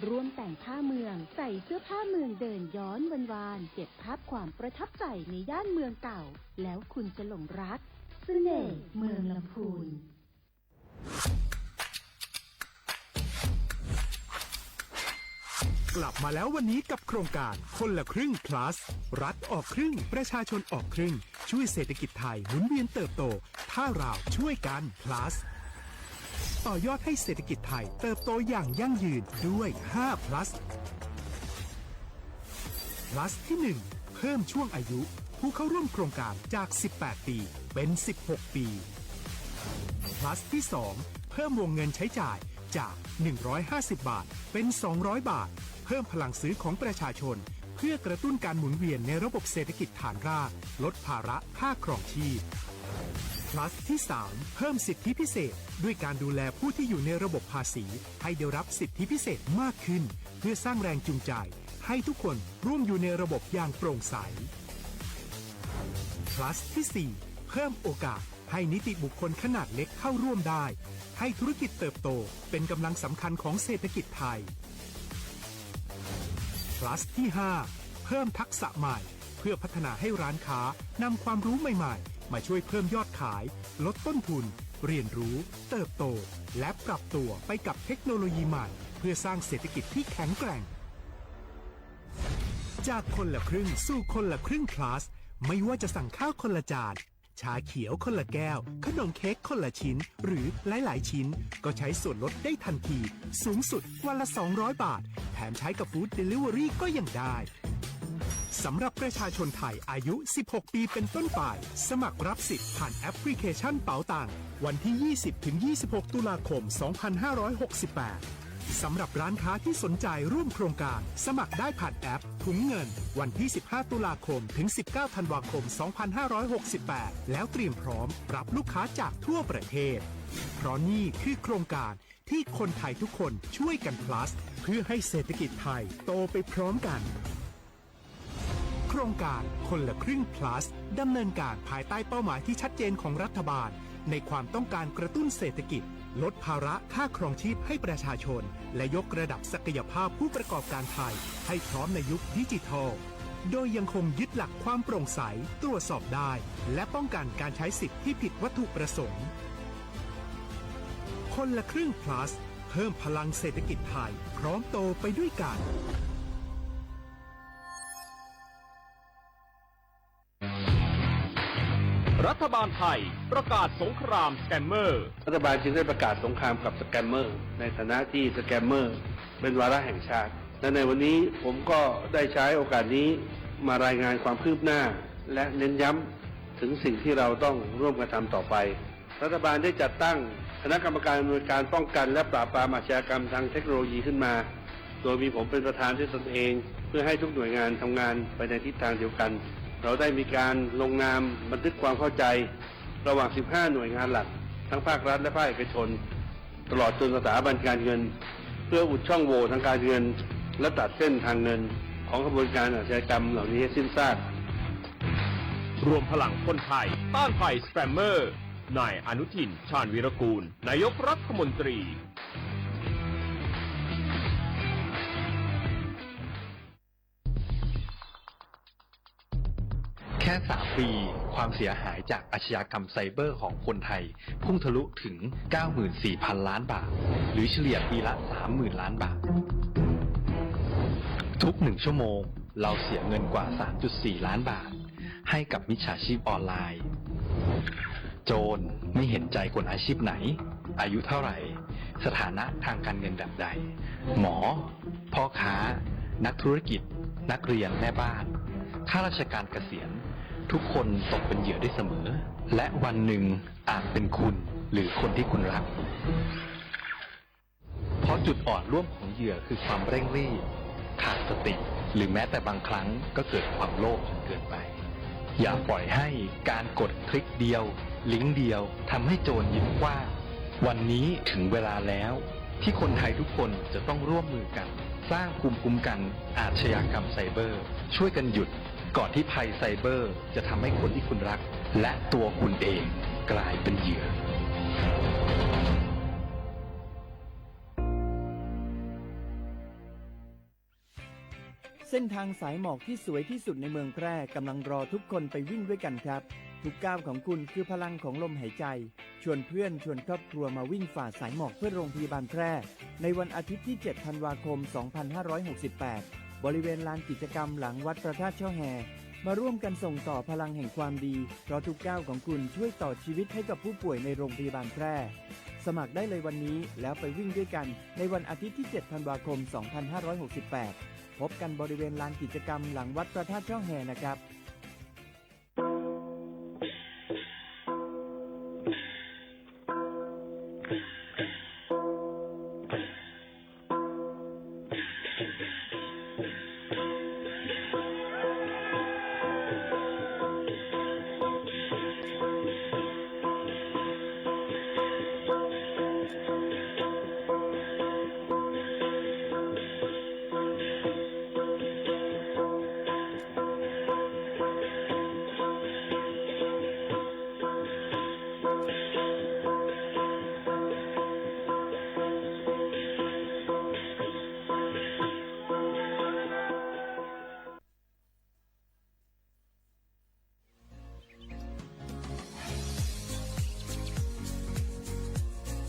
ร่วมแต่งผ้าเมือง ใส่เสื้อผ้าเมือง เดินย้อนวันวาน เก็บภาพความประทับใจในย่านเมืองเก่า แล้วคุณจะหลงรัก เสน่ห์เมืองลำพูน กลับมาแล้ววันนี้กับโครงการคนละครึ่ง plus รัฐออกครึ่ง ประชาชนออกครึ่ง ช่วยเศรษฐกิจไทยหมุนเวียนเติบโต ถ้าเราช่วยกัน plus ต่อยอดให้เศรษฐกิจไทยเติบโตอย่างยั่งยืนด้วย ห้า plus plus ที่ หนึ่ง เพิ่มช่วงอายุผู้เข้าร่วมโครงการจาก สิบแปด ปี เป็น สิบหก ปี plus ที่ สอง เพิ่มวงเงินใช้จ่ายจาก หนึ่งร้อยห้าสิบ บาท เป็น สองร้อย บาท เพิ่มพลังซื้อของประชาชน เพื่อกระตุ้นการหมุนเวียนในระบบเศรษฐกิจฐานราก ลดภาระค่าครองชีพ plus ที่ สาม เพิ่มสิทธิพิเศษ ด้วยการดูแลผู้ที่อยู่ในระบบภาษี ให้ได้รับสิทธิพิเศษมากขึ้น เพื่อสร้างแรงจูงใจ ให้ทุกคนร่วมอยู่ในระบบอย่างโปร่งใส plus ที่ สี่ เพิ่มโอกาสให้นิติบุคคลขนาดเล็กเข้าร่วมได้ ให้ธุรกิจเติบโตเป็นกำลังสำคัญของเศรษฐกิจไทย plus ที่ ห้า เพิ่มทักษะใหม่ เพื่อพัฒนาให้ร้านค้านำความรู้ใหม่ๆ มาช่วยเพิ่มยอดขาย ลดต้นทุน เรียนรู้ เติบโต และปรับตัวไปกับเทคโนโลยีใหม่ เพื่อสร้างเศรษฐกิจที่แข็งแกร่ง จากคนละครึ่งสู่คนละครึ่ง plus ไม่ว่าจะสั่งข้าวคนละจาน ชาเขียวคนละแก้ว ขนมเค้กคนละชิ้น หรือหลายๆ ชิ้น ก็ใช้ส่วนลดได้ทันที สูงสุดวันละ สองร้อย บาท แถมใช้กับ food delivery ก็ยังได้ สำหรับประชาชนไทยอายุ สิบหก ปีเป็นต้นไป สมัครรับสิทธิ์ผ่านแอปพลิเคชันเป๋าตัง วันที่ ยี่สิบ ถึง ยี่สิบหก ตุลาคม สองพันห้าร้อยหกสิบแปด สำหรับร้านค้าที่สนใจร่วมโครงการ สมัครได้ผ่านแอปถุงเงิน วันที่ สิบห้า ตุลาคม ถึง สิบเก้า ธันวาคม สองพันห้าร้อยหกสิบแปด แล้วเตรียมพร้อมรับลูกค้าจากทั่วประเทศ เพราะนี่คือโครงการ ที่คนไทยทุกคนช่วยกัน plus เพื่อให้เศรษฐกิจไทยโตไปพร้อมกัน โครงการคนละครึ่ง plus ดำเนินการภายใต้เป้าหมายที่ชัดเจนของรัฐบาล ในความต้องการกระตุ้นเศรษฐกิจ ลดภาระค่าครองชีพให้ประชาชน และยกระดับศักยภาพผู้ประกอบการไทยให้พร้อมในยุคดิจิทัล โดยยังคงยึดหลักความโปร่งใส ตรวจสอบได้ และป้องกันการใช้สิทธิ์ที่ผิดวัตถุประสงค์ คนละครึ่ง plus เพิ่มพลังเศรษฐกิจไทย พร้อมโตไปด้วยกัน รัฐบาลไทยประกาศสงครามสแกมเมอร์ รัฐบาลจึงได้ประกาศสงครามกับสแกมเมอร์ ในฐานะที่สแกมเมอร์เป็นวาระแห่งชาติ และในวันนี้ผมก็ได้ใช้โอกาสนี้มารายงานความคืบหน้า และเน้นย้ำถึงสิ่งที่เราต้องร่วมกันทำต่อไป รัฐบาลได้จัดตั้งคณะกรรมการอำนวยการป้องกันและปราบปรามอาชญากรรมทางเทคโนโลยีขึ้นมา โดยมีผมเป็นประธานด้วยตนเอง เพื่อให้ทุกหน่วยงานทำงานไปในทิศทางเดียวกัน เราได้มีการลงนามบันทึกความเข้าใจระหว่าง สิบห้า หน่วยงานหลัก ทั้งภาครัฐและภาคเอกชน ตลอดจนสถาบันการเงิน เพื่ออุดช่องโหว่ทางการเงิน และตัดเส้นทางเงินของขบวนการอาชญากรรมเหล่านี้ให้สิ้นซาก รวมพลังคนไทยต้านภัยสแกมเมอร์ นายอนุทิน ชาญวีรกูล นายกรัฐมนตรี แค่สามปี ความเสียหายจากอาชญากรรมไซเบอร์ของคนไทย พุ่งทะลุถึง เก้าหมื่นสี่พันล้านบาท หรือเฉลี่ยปีละ สามหมื่นล้านบาท ทุกหนึ่งชั่วโมง เราเสียเงินกว่า สามจุดสี่ล้านบาท ให้กับมิจฉาชีพออนไลน์ โจรไม่เห็นใจคนอาชีพไหน อายุเท่าไหร่ สถานะทางการเงินแบบใด หมอ พ่อค้า นักธุรกิจ นักเรียน แม่บ้าน ข้าราชการเกษียณ ทุกคนตกเป็นเหยื่อได้เสมอ และวันหนึ่งอาจเป็นคุณ หรือคนที่คุณรัก เพราะจุดอ่อนร่วมของเหยื่อคือความเร่งรีบ ขาดสติ หรือแม้แต่บางครั้งก็เกิดความโลภจนเกินไป อย่าปล่อยให้การกดคลิกเดียว ลิงก์เดียว ทำให้โจรยิ้มกว้าง วันนี้ถึงเวลาแล้ว ที่คนไทยทุกคนจะต้องร่วมมือกัน สร้างภูมิคุ้มกันอาชญากรรมไซเบอร์ ช่วยกันหยุด ก่อนที่ภัยไซเบอร์จะทำให้คนที่คุณรัก และตัวคุณเองกลายเป็นเหยื่อ เส้นทางสายหมอกที่สวยที่สุดในเมืองแพร่กำลังรอทุกคนไปวิ่งด้วยกันครับ ทุกก้าวของคุณคือพลังของลมหายใจ ชวนเพื่อนชวนครอบครัวมาวิ่งฝ่าสายหมอกเพื่อโรงพยาบาลแพร่ ในวันอาทิตย์ที่ เจ็ด ธันวาคม สองพันห้าร้อยหกสิบแปด บริเวณลานกิจกรรมหลังวัดพระธาตุช่อแฮ มาร่วมกันส่งต่อพลังแห่งความดี เพราะทุกก้าวของคุณช่วยต่อชีวิตให้กับผู้ป่วยในโรงพยาบาลแพร่ สมัครได้เลยวันนี้ แล้วไปวิ่งด้วยกันในวันอาทิตย์ที่ เจ็ด ธันวาคม สองพันห้าร้อยหกสิบแปด พบกันบริเวณลานกิจกรรมหลังวัดพระธาตุช่อแฮนะครับ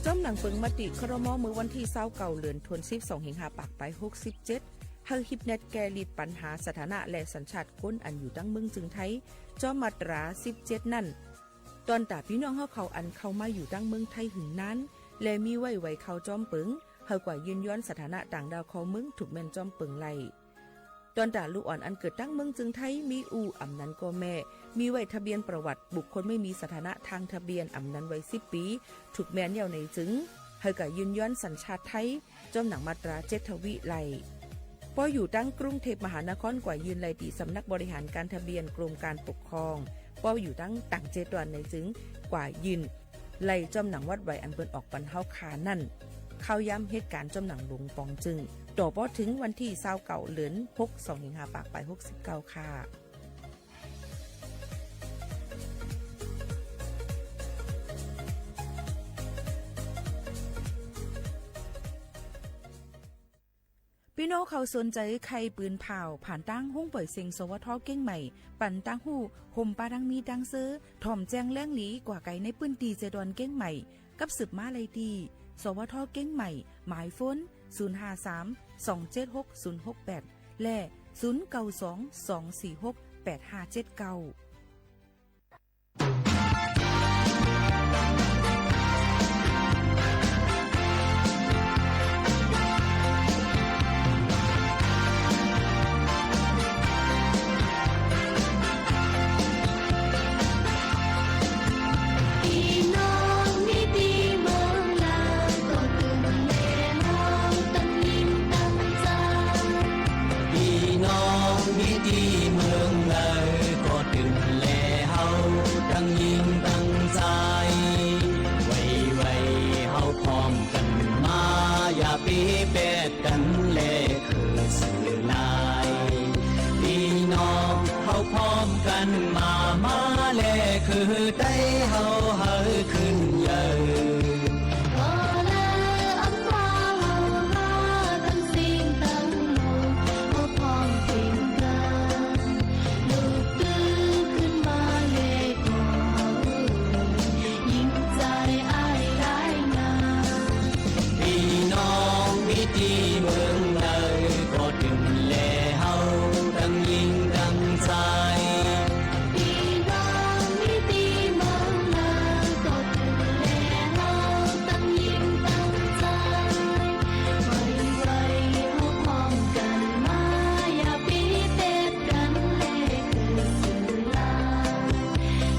จ้อมหนังเปิงมติ ครม. เมื่อวันตี้ ซาวเก้า เดือนธันวาคม สองพันห้าร้อยหกสิบเจ็ด หื้อฮิปเน็ตแก้ลิดปัญหาสถานะและสัญชาติคนอันอยู่ตังเมืองจึงไทย จ้อมมาตรา สิบเจ็ด นั้น ตอนต๋าปี้น้องเฮาเขาอันเข้ามาอยู่ตังเมืองไทยหื้อนาน และมีไว้ไหวเข้าจ้อมเปิง หื้อกว่ายื่นย้อนสถานะต่างด้าวเข้าเมือง ถูกแม่นจ้อมเปิงไล่ ตอนต๋าลูกอ่อนอันเกิดตังเมืองจึงไทย มีอู่อำนั้นก็แม่ มีไว้ทะเบียนประวัติบุคคลไม่มีสถานะทางทะเบียนอำนั้นไว้ สิบ ปี๋ ถูกแม่นแล้วในจึง หื้อกว่ายื่นย้อนสัญชาติไทย จ้อมหนังมาตรา เจ็ด ทวีไล่ ป้ออยู่ตังกรุงเทพมหานครกว่ายื่นไล่ตี้สำนักบริหารการทะเบียนกรมการปกครอง ป้ออยู่ตังต่างเจตวันในจึงกว่ายื่นไล่จ้อมหนังวัดไหวอันเปิ้นออกปันเฮาคานั้น ข้าวยามเหตุก๋ารณ์จอมหนังหลวงป๋องจึง ต่อปอเถิงวันตี้ซาวเก้า เดือนหก สองพันห้าร้อยหกสิบเก้า ค่ะ ปี้น้องเขาสนใจ๋ใค่ปืนผ่าว ผ่านตางห้องป่อยเสียง สวท เกียงใหม่ ปั๋นตางฮู้ ห่มปาดังมีดังเซอ ถ่อมแจ้งแหล่งหลีกว่าไกลในปื้นตี้เจดอนเกียงใหม่ กับสืบมาได้ตี้ สวท เกียงใหม่ หมายโฟน ศูนย์ห้าสาม สองเจ็ดหก ศูนย์หกแปด และ ศูนย์เก้าสอง สองสี่หก แปดห้าเจ็ดเก้า ปี้น้องมีตี้เมืองใดก็ตึงแลเฮาตั้งญิงตั้งจาย ปี้น้องมีตี้เมืองใดก็ตึงแลเฮาตั้งญิงตั้งจาย ไวๆ เฮาพร้อมกั๋นมา อย่าปี้แปดกั๋นแลคือสื่อหลาย ปี้น้องเฮาพร้อมกั๋นมา มาแลคือไตเฮาหื้อขึ้นใหญ่ ก็แลอำว่าเฮาหาตั้งสิ่งตั้งหลวง เฮาพร้อมเคียงกั๋น ลุกตื่นขึ้นมาแลก็เฮา ญิงจายอ้ายหลายนา ปี้น้องมีตี้เมืองใดก็ตึงแลเฮาตั้งญิงตั้งจาย ปี้น้องมีตี้เมืองใดก็ตึงแลเฮาตั้งญิงตั้งจาย ไวๆ เฮาพร้อมกั๋นมา อย่าปี้แปดกั๋นแลคือสื่อหลาย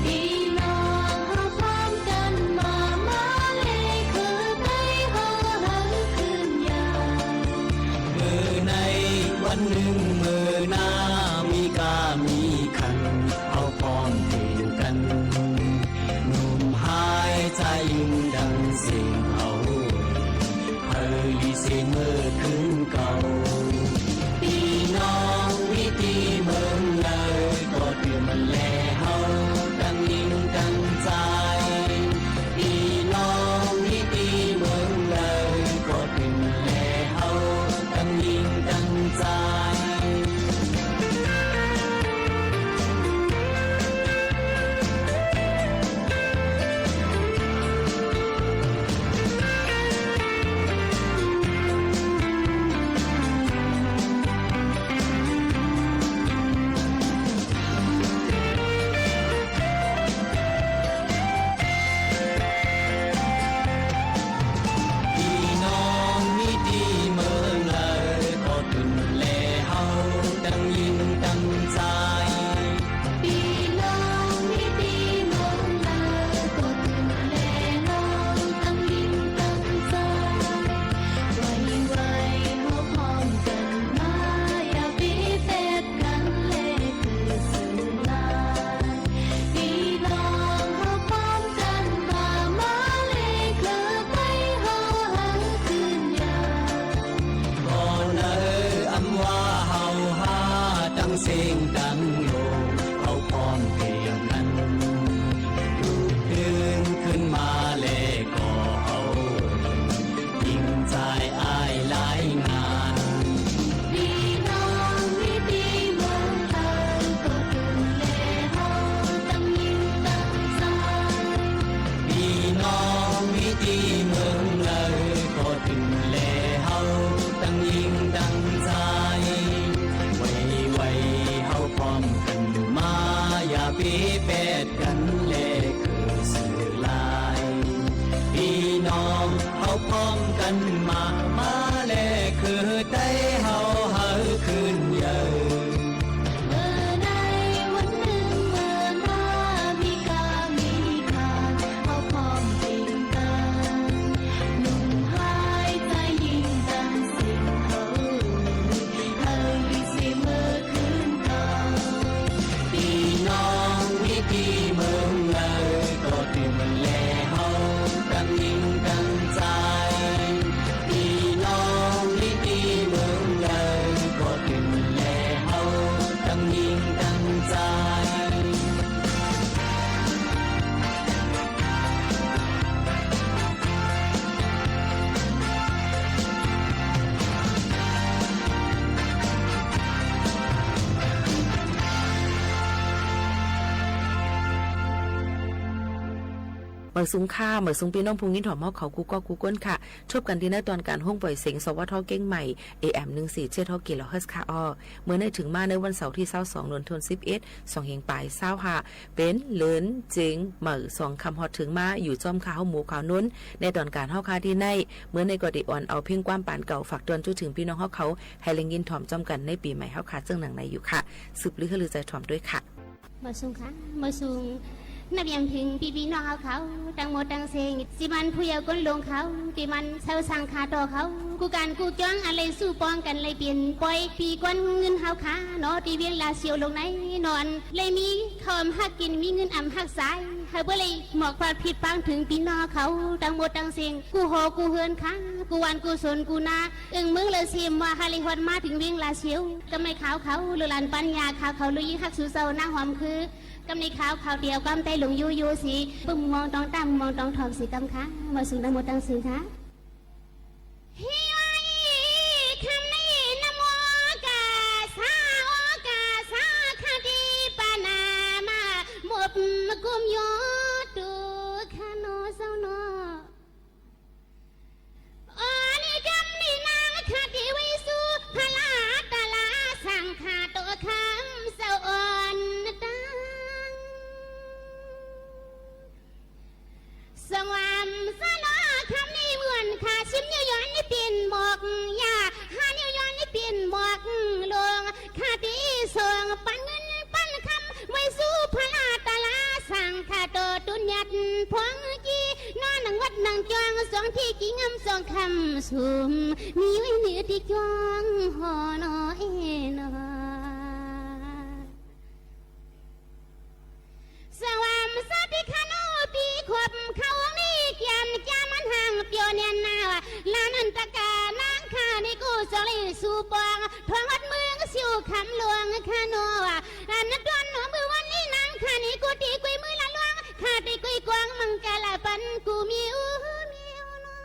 ปี้น้องเฮาพร้อมกั๋นมา มาแลคือไตเฮาหื้อขึ้นใหญ่ มื้อใดวันนึ่งมื้อหน้า มีก้ามีขัน เฮาพร้อมเคียงกั๋น หนุ่มหายจายญิงดังเสียงเฮา หื้อดีเสมอคืนเก่า ปี้น้องมีตี้เมืองใดก็ตึงแลเฮาตั้งญิงตั้งจาย ปี้น้องมีตี้เมืองใดก็ตึงแลเฮาตั้งญิงตั้งจาย ปี้น้องมีตี้เมืองใดก็ตึงแลเฮาตั้งญิงตั้งจาย ปี้น้องมีตี้เมืองใดก็ตึงแลเฮาตั้งญิงตั้งจาย ไวๆ เฮาพร้อมกั๋นมา อย่าปี้แปดกั๋นแลคือสื่อหลาย ปี้น้องเฮาพร้อมกั๋นมา มาแลคือไตเฮาหื้อขึ้นใหญ่ บ่เนออำว่าเฮาหาตั้งเสียงตั้งโลง เฮาพร้อมเคียงกั๋น ลุกตื่นขึ้นมาแลก็เฮา ญิงจายอ้ายหลายนา ปี้น้องมีตี้เมืองใดก็ตึงแลเฮาตั้งญิงตั้งจาย ปี้น้องมีตี้เมืองใดก็ตึงแลเฮาตั้งญิงตั้งจาย ไวๆ เฮาพร้อมกั๋นมา อย่าปี้แปดกั๋นแลคือสื่อหลาย ปี้น้องเฮาพร้อมกั๋นมา มาแลคือไตเฮาหื้อขึ้นใหญ่ เมื่อใดวันนึ่งเมื่อหน้า มีก้ามีขัน เฮาพร้อมเคียงกั๋น หนุ่มหายจายญิงดังเสียงเฮา หื้อดีเสมอคืนเก่า ปี้น้องมีตี้เมืองใดก็ตึงแลเฮาตั้งญิงตั้งจาย หมายสูงค่ะ หมายสูงปี้น้องผู้ยินถ่อมเฮาเขากู้ก๊อกกู้ก้นค่ะ ทบกั๋นตี้ในตอนก๋านห้องป่อยเสียง สวท เจียงใหม่ เอเอ็ม หนึ่งสี่เจ็ดหก กิโลเฮิรตซ์ค่ะอ้อ เมื่อนี้เถิงมาในวันเสาร์ตี้ซาวสอง เดือนธันวาคม สิบเอ็ด สองเหียงป๋ายซาวห้า เป๋นเลินเจียงใหม่สองค่ำฮอดเถิงมา อยู่จ้อมข้าเฮาหมู่ข่าวนุ้น ในตอนก๋านเฮาค่ะตี้ใน เมื่อนี้ก็ได้อ่อนเอาเพลงความปานเก่าฝากต้อนจุเถิงปี้น้องเฮาเขา หื้อได้ยินถ่อมจ้อมกั๋นในปี๋ใหม่เฮาค่ะ เจิ่งหนังในอยู่ค่ะ สืบลือหื้อลือใจ๋ถ่อมตวยค่ะ บ่าวสุงค่ะ บ่าวสุง นับยามเถิงปี้ๆ น้องเฮาเขา ตังหมดตังเสียง ตี้มันผู้เยาว์ก้นหลวงเขา ตี้มันเซาสังขาต่อเขา กู้ก๋านกู้จ้องอันไร้สู้ปองกั๋นไร้เปลี่ยน ป่อยปี้ก้อนเงินเฮาค่ะ เนาะ ตี้เวียงลาเสียวลงในนอน ไร้มีข้าวอำฮักกิ๋น มีเงินอำฮักใจ๊ หื้อบ่ไร้หมอกความผิดปางเถิงปี้น้องเขา ตังหมดตังเสียง กู้หอกู้เฮือนค่ะ กู้บ้านกู้สวนกู้นา เอิงเมืองละเสียมว่า หื้อได้ฮอดมาเถิงเวียงลาเสียว กำในข่าวเขา ลูกหลานปัญญาข่าวเขา ลูกยิงฮักสู่เจ้านางหอมคือ กำในข่าวเขาเตียว กำใต้หลวงยูยูสี ปึ้มมองตองตั้มมองตองทองสีกำค่ะ บ่าวสุงตังหมดตังเสียงค่ะ ฮิวาย คำนี้นะโมกาสา โอกาสา คติปะนามา มบกุมโยตุ คาโนเจ้าเนาะ อันนี้กำนี้นางคติไหว้สู่พระรัตนตรัย สังฆาโตคำเจ้าอ่อนตัง สวามสะเนาะ คำนี้เหมือนข้า สิบนิ้วย้อนนี่เป๋นหมอกหญ้า ห้านิ้วย้อนนี่เป๋นหมอกลวง คติสองปันเงินปันคำ ไหว้สู่พระรัตนตรัย สังฆาโตตุนยัดพองกี้ นอนหนังวัดหนังจอง สองตี้กี้งามสองค่ำสุม มีไว้เนื้อตี้จองหอเนาะเอเนาะ สวามสติคาโนปีขบเขานี้เกียมจามันห่างเปียวเนียนนา ลานันตกานางคานี้กู้สองไร้สู้ปอง ทองฮอดเมืองสิวคำหลวงคาโน อันนั้นตอนหนอมือวันนี้นางคานี้กู้ตี้กุยมือละหลวง ข้าตี้กุยกวางมังกรปันกู้มีอู้มีอู้ลวง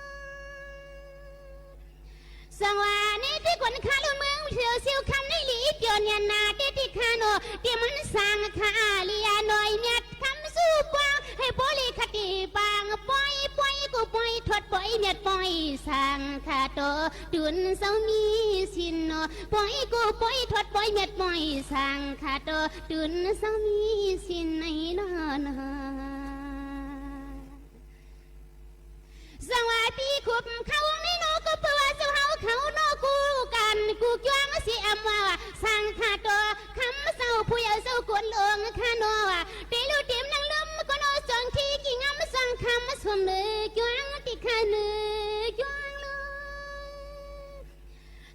สังวานี้ตี้คนข้าลุ่นเมืองเสียวสิวคำนี้หลีเปียวเนียนนาตี้ตี้คาโน ตี้มันสังขาเลียน้อยเมียดคำสู้ปอง หื้อโปลิคติปาง ป่อย ป่อยกู้ป่อยถอดป่อยเมียดป่อยสังฆาโต ตุนเจ้ามีศีลเนาะ ป่อยกู้ป่อยถอดป่อยเมียดป่อยสังฆาโต ตุนเจ้ามีศีลในเนาะ สังวาปีขบเขานี้เนาะ ก็เปื้อว่าเจ้าเฮาเขาเนาะ กู้กั๋นกู้จ้องสิอำว่า สังฆาโต คำเจ้าผู้เยาว์เจ้ากุนหลวงคาโน ตี้ลู่เตียมนั่งลมก็เนาะ สองตี้กี้งามสองค่ำสุมเนื้อจ้องตี้คาเนื้อจ้องลวง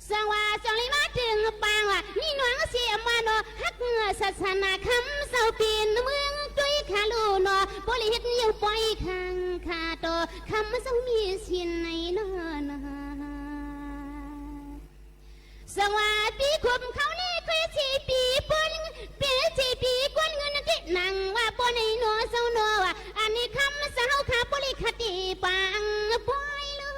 สังวาสองไร้มาเถิงปางว่า นี่น้องเสียมาเนาะ ฮักเหงือศาสนาคำเจ้าเป๋นเมืองตวยคาลูเนาะ โปลิเฮ็ดยังป่อยขังคาโต คำเจ้ามีศีลในเนาะ สังวาปีขบเขานี้คือสี่ปีปน เป๋นสี่ปีกวนเงินตี้หนังว่าปนในเนาะเจ้าเนาะ อันนี้คำเจ้าข้าโปลิคติปางป่อยลูก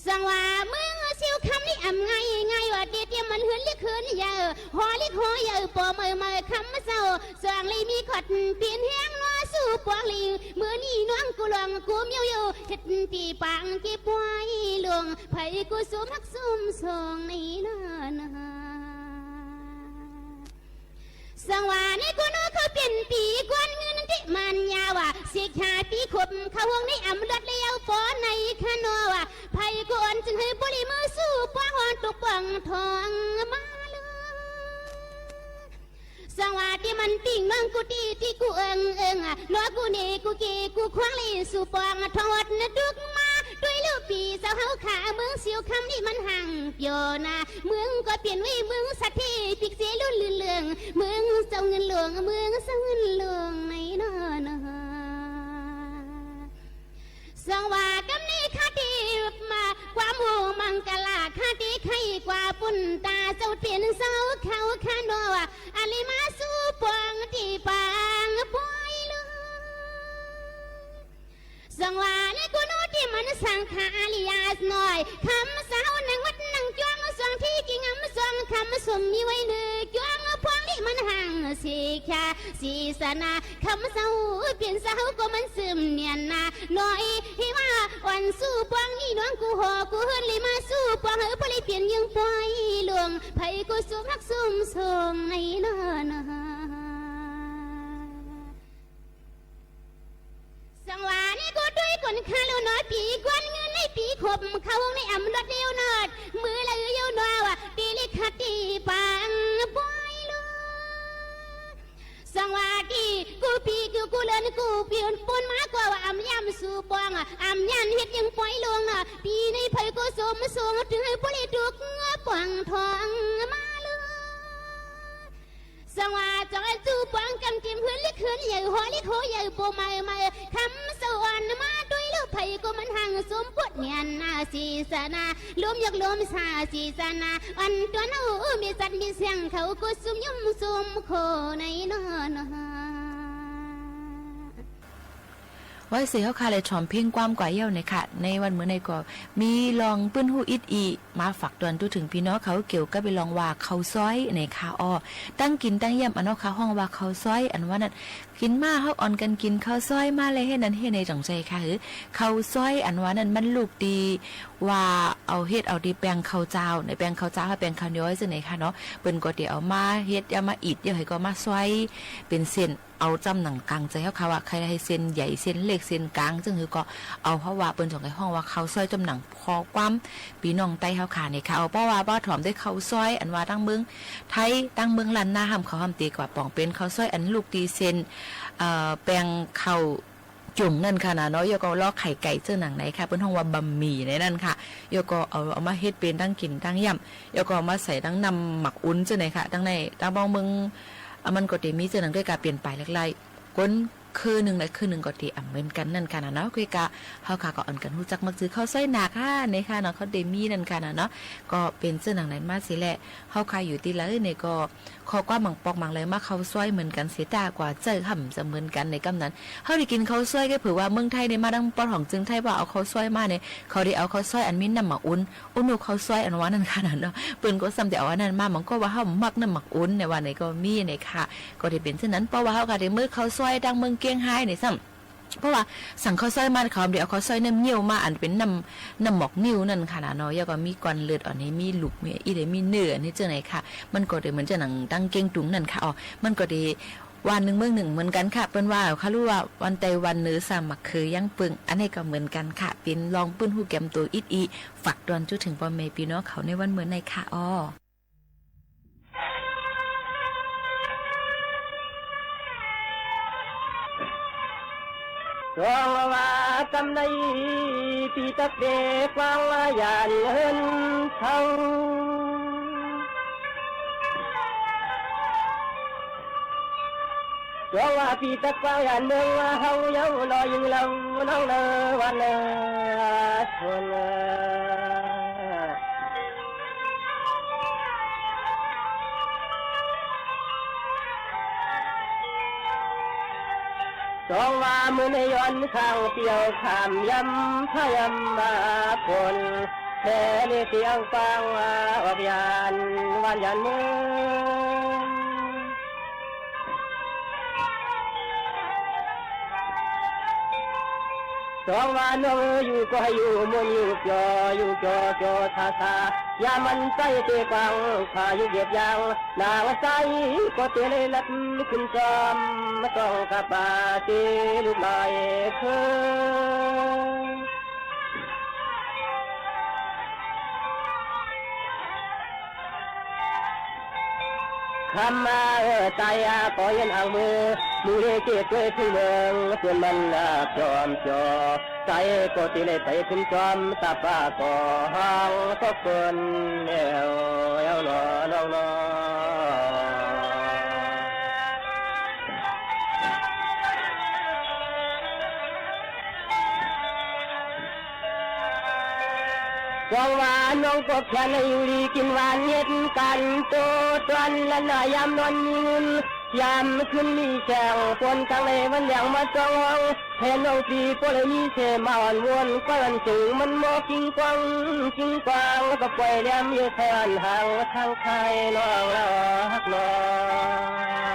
สังวาเมืองสิวคำนี้อำง่ายง่ายว่าตี้เตียมมันเฮือนลิกเฮือนเยาว์ หอลิกหอเยาว์ ป่อเมอเมอคำเจ้า สว่างเลยมีขอดเป๋นแห้งนัวสู้ปวงลิง มื้อนี้น้องกู้หลวงกู้เมียวอยู่ เฮ็ดตี้ปางเก็บป่อยลวง ใผกู้สุมฮักสุมสองในนานา สังวานี้กู้เนาะเขาเป๋นปีกวนเงินตี้มันยาว่า สิกขาปีขบเขาห้องนี้อำรวดเร็วปอในคาโนว่า ใผกู้อ่อนจึงหื้อโปลิมือสู้ปวงฮอนตุกปวงทองมาลูก สังวาตี้มันติ่งน้องกู้ตี้ตี้กู้เอิงเอิงอะ เนาะกู้เนกู้เกกู้ขวางเลยสู่ปองทองอดนะดุกมา ตวยลูกปี้เจ้าเฮาข้าเมืองสิวคำนี้มันห่างเปียวนา เมืองก็เปลี่ยนไว้เมืองสัตว์เทพิกเสลุนลื่นเรือง เมืองเจ้าเงินหลวง เมืองเจ้าเงินหลวงในนอนา สังวากำนี้ข้าตี้มา ความหูมังกลาข้าตี้ไขกว่าปุณตาเจ้าเตียนเจ้าเขาข้าโนว่า อาลีมาสู่ปวงตี้ปางป่อยลูก สังวานี้กูโนตี้มันสังขาริยาน้อย คำสาวนังวัดนังจวงสวงตี้กิ่งอำสวงคำสมมีไว้เนื้อจวงพวงนี้ มันหังเสกยาเสสนา คำเศร้าเปลี่ยนเศร้าก็มันเสื่อมเนียนนา หน่อยให้ว่าอ่อนสู้ปวง อี่น้องกู้หอกู้เฮือน เลยมาสู้ปวง หื้อบ่ได้เปลี่ยนยิงปล่อยลวง ใผก็สมฮักสมสงในน้อนา สังวานี่ก็ด้วยคนข้าแล้วเนาะ ปีกวนเงินในปีขบเขาในอำรถเดียวนอด มือละเดียวนอว่า ตีลิขตีปังปอยลูก สังวาตี้กู้ปีกู้กู้เลินกู้ปีปูนมาก็ว่าอำย่ำสู่ปองอะ อำย่านเฮ็ดยังปอยลวงอะ ปีนี้ใผก็สมสง ถึงหื้อบ่ได้ถูกเงือปองทองมาลูก สังวาจองอันจู้ปวงกำกิมหื้อลิกหื้อใหญ่ หอลิกโหใหญ่ โปใหม่ใหม่ คำสวรรค์มาด้วยลูก ใผก็มันหังสมโพธิเนียนนา เสสนา ลมยกลมสา เสสนา อันตัวนเอามีสัตว์มีเสียง เขาก็สุมยุมสุมโคในน้อนา ว่าเสียงเฮาข้าเลยถ่อมเพลงความกว่าเย้าหน่อยค่ะ ในวันมื้อนี้ก็มีลองปื้นฮู้อิดอี้ มาฝากตวนตู้ถึงปี้น้องเขา เกี่ยวกับไปลองว่าข้าวซอยหน่อยค่ะอ้อ ตังกิ๋นตังเยี่ยมอันเฮาข้าฮ้องว่าข้าวซอย อันว่านั้น กิ๋นมาเฮาอ่อนกั๋นกิ๋นข้าวซอยมาเลยเฮ็ดนั้นเฮ็ดนี้จ๋องใจ๋ค่ะ หื้อ ข้าวซอยอันว่านั้นมันลูกตี้ว่าเอาเฮ็ดเอาตี้แป้งข้าวเจ้า ในแป้งข้าวเจ้า แป้งข้าวเหนียวจั่งใด๋ค่ะเนาะ เปิ้นก็ตี้เอามาเฮ็ด เอามาอิด เอาหื้อก็มาซอยเป๋นเส้น เอาจ้ำหนังก๋างใจ๋เฮาข้าว่า ใค่หื้อเส้นใหญ่ เส้นเล็ก เส้นก๋าง ซึ่งหื้อก็เอา เพราะว่าเปิ้นจ๋องใจ๋ฮ้องว่าข้าวซอยจ้ำหนัง ข้อความปี้น้องใต้เฮาข้านี่ค่ะ เอา เพราะว่าป้อถ่อมได้ข้าวซอย อันว่าตังเมืองไทย ตังเมืองล้านนา ห่ำเขาห่ำเต๋กว่าป๋องเป๋นข้าวซอยอันลูกตี้เส้น เอ่อ แป้งข้าวจุ่งนั่นค่ะนะเนาะ แล้วก็ลอกไข่ไก่จั่งหนังใด๋ค่ะ เปิ้นฮ้องว่าบะหมี่ในนั้นค่ะ แล้วก็เอา เอามาเฮ็ดเป๋นตังกิ๋นตังเยี่ยม แล้วก็เอามาใส่ตังน้ำหมากอุ่นจั่งใด๋ค่ะ ตังใน ตังบ้องเมือง อ่ะ มันก็ตี้มีจั่งหนังก้วยก๋าเปลี่ยนไปหลากหลาย คน คือนึ่งและคือนึ่งก็ตี้อ่ำเหมือนกั๋นนั่นค่ะนะเนาะ ก้วยก๋าเฮาข้าก็อ่อนกั๋นฮู้จักมักจื้อข้าวซอยหนาค่ะ ในค่ะเนาะ เขาตี้มีนั่นค่ะนะเนาะ ก็เป๋นจั่งหนังนั้นมาเสียแหละ เฮาข้าอยู่ตี้ใด๋นี่ก็ ข้อความบางปอกบางเลยมาข้าวซอยเหมือนกั๋นเสีย แต่กว่าเจ้าห่ำจะเหมือนกั๋นในกำนั้น เฮาได้กิ๋นข้าวซอยก็เผื่อว่าเมืองไทยนี่มาตังป้อถ่องจึงไทยว่าเอาข้าวซอยมานี่ เขาได้เอาข้าวซอยอันมีน้ำหมากอุ่น โอ้โน ข้าวซอยอันว่านั้นค่ะนะเนาะ เปิ้นก็ซ้ำแต่เอาอันนั้นมา บางก็ว่าเฮาบ่มักน้ำหมากอุ่นในว่าไหนก็มีในค่ะ ก็ได้เป๋นเช่นนั้น เพราะว่าเฮาก็ได้มื้อข้าวซอยตังเมืองเกี้ยงไฮ้นี่ซ้ำ เพราะว่าสั่งข้าวซอยมา เขาได้เอาข้าวซอยน้ำเงี้ยวมา อันเป๋นน้ำ น้ำหมอกงิ้วนั่นค่ะนะเนาะ แล้วก็มีก้อนเลือดอ่อน หื้อมีลูก มีอิด หื้อมีเนื้อ หื้อจั่งใด๋ค่ะ มันก็ได้เหมือนจั่งหนังตังเก้งตุงนั่นค่ะ อ๋อ มันก็ได้ วันนึ่งเมืองนึ่งเหมือนกั๋นค่ะ เปิ้นว่า ข้าฮู้ว่าวันใต้วันเหนือสามะเขือยังเปิง อันนี้ก็เหมือนกั๋นค่ะ เป๋นลองปื้นฮู้แก้มโตอิดอี้ ฝากตวนจู้ถึงป้อแม่ปี้น้องเขาในวันมื้อนี้ค่ะอ้อ จองว่ากำใดปีตักเดกว้างยานเฮิรนเฮา จองว่าปีตักกว้างยานเมืองว่าเฮาเยาว์ลอยยิงเลาน้องเนอวันเนอชน จองว่ามื้อนี้ย้อนข้างเปียวข้ามยำพะยำมาฝน แท้นี่เสียงฟังว่าออกยานวันยานเมือง สองว่าน้องอยู่ก็ให้อยู่มนต์อยู่จ่ออยู่จ่อจ่อท่าท่า อย่ามันใส่เตะกวาง พายุเหยียบยาง นางใสก็เตะเลยลัดขึ้นจอม มาต้องกะปาเตะลูกลอยเคิง คำมาเออตายอาปอยอันอ่างมือ มือเลเกตด้วยพึ่งเมือง ส่วนมันอาจอมจ่อ ใสก็สิเลยไปขึ้นจอม ตาป้าก็ห้องทบคนแล้ว แล้วหนอน้องหนอ จองว่าน้องก็แค่นอยู่ดีกินหวานเฮ็ดการโตตอนละนายามนอนมีเงิน ยามคืนมีแสง ปนตังในวันแลงมาส่องห้อง แผนน้องปี้บ่ได้มีเสมาอ่อนวอน ก้อยอันจึงมันบ่กิ้งก้าง กิ้งก้าง แล้วก็ปล่อยแหลมอยู่แทนหางทางไทยน้องลาฮักน้อ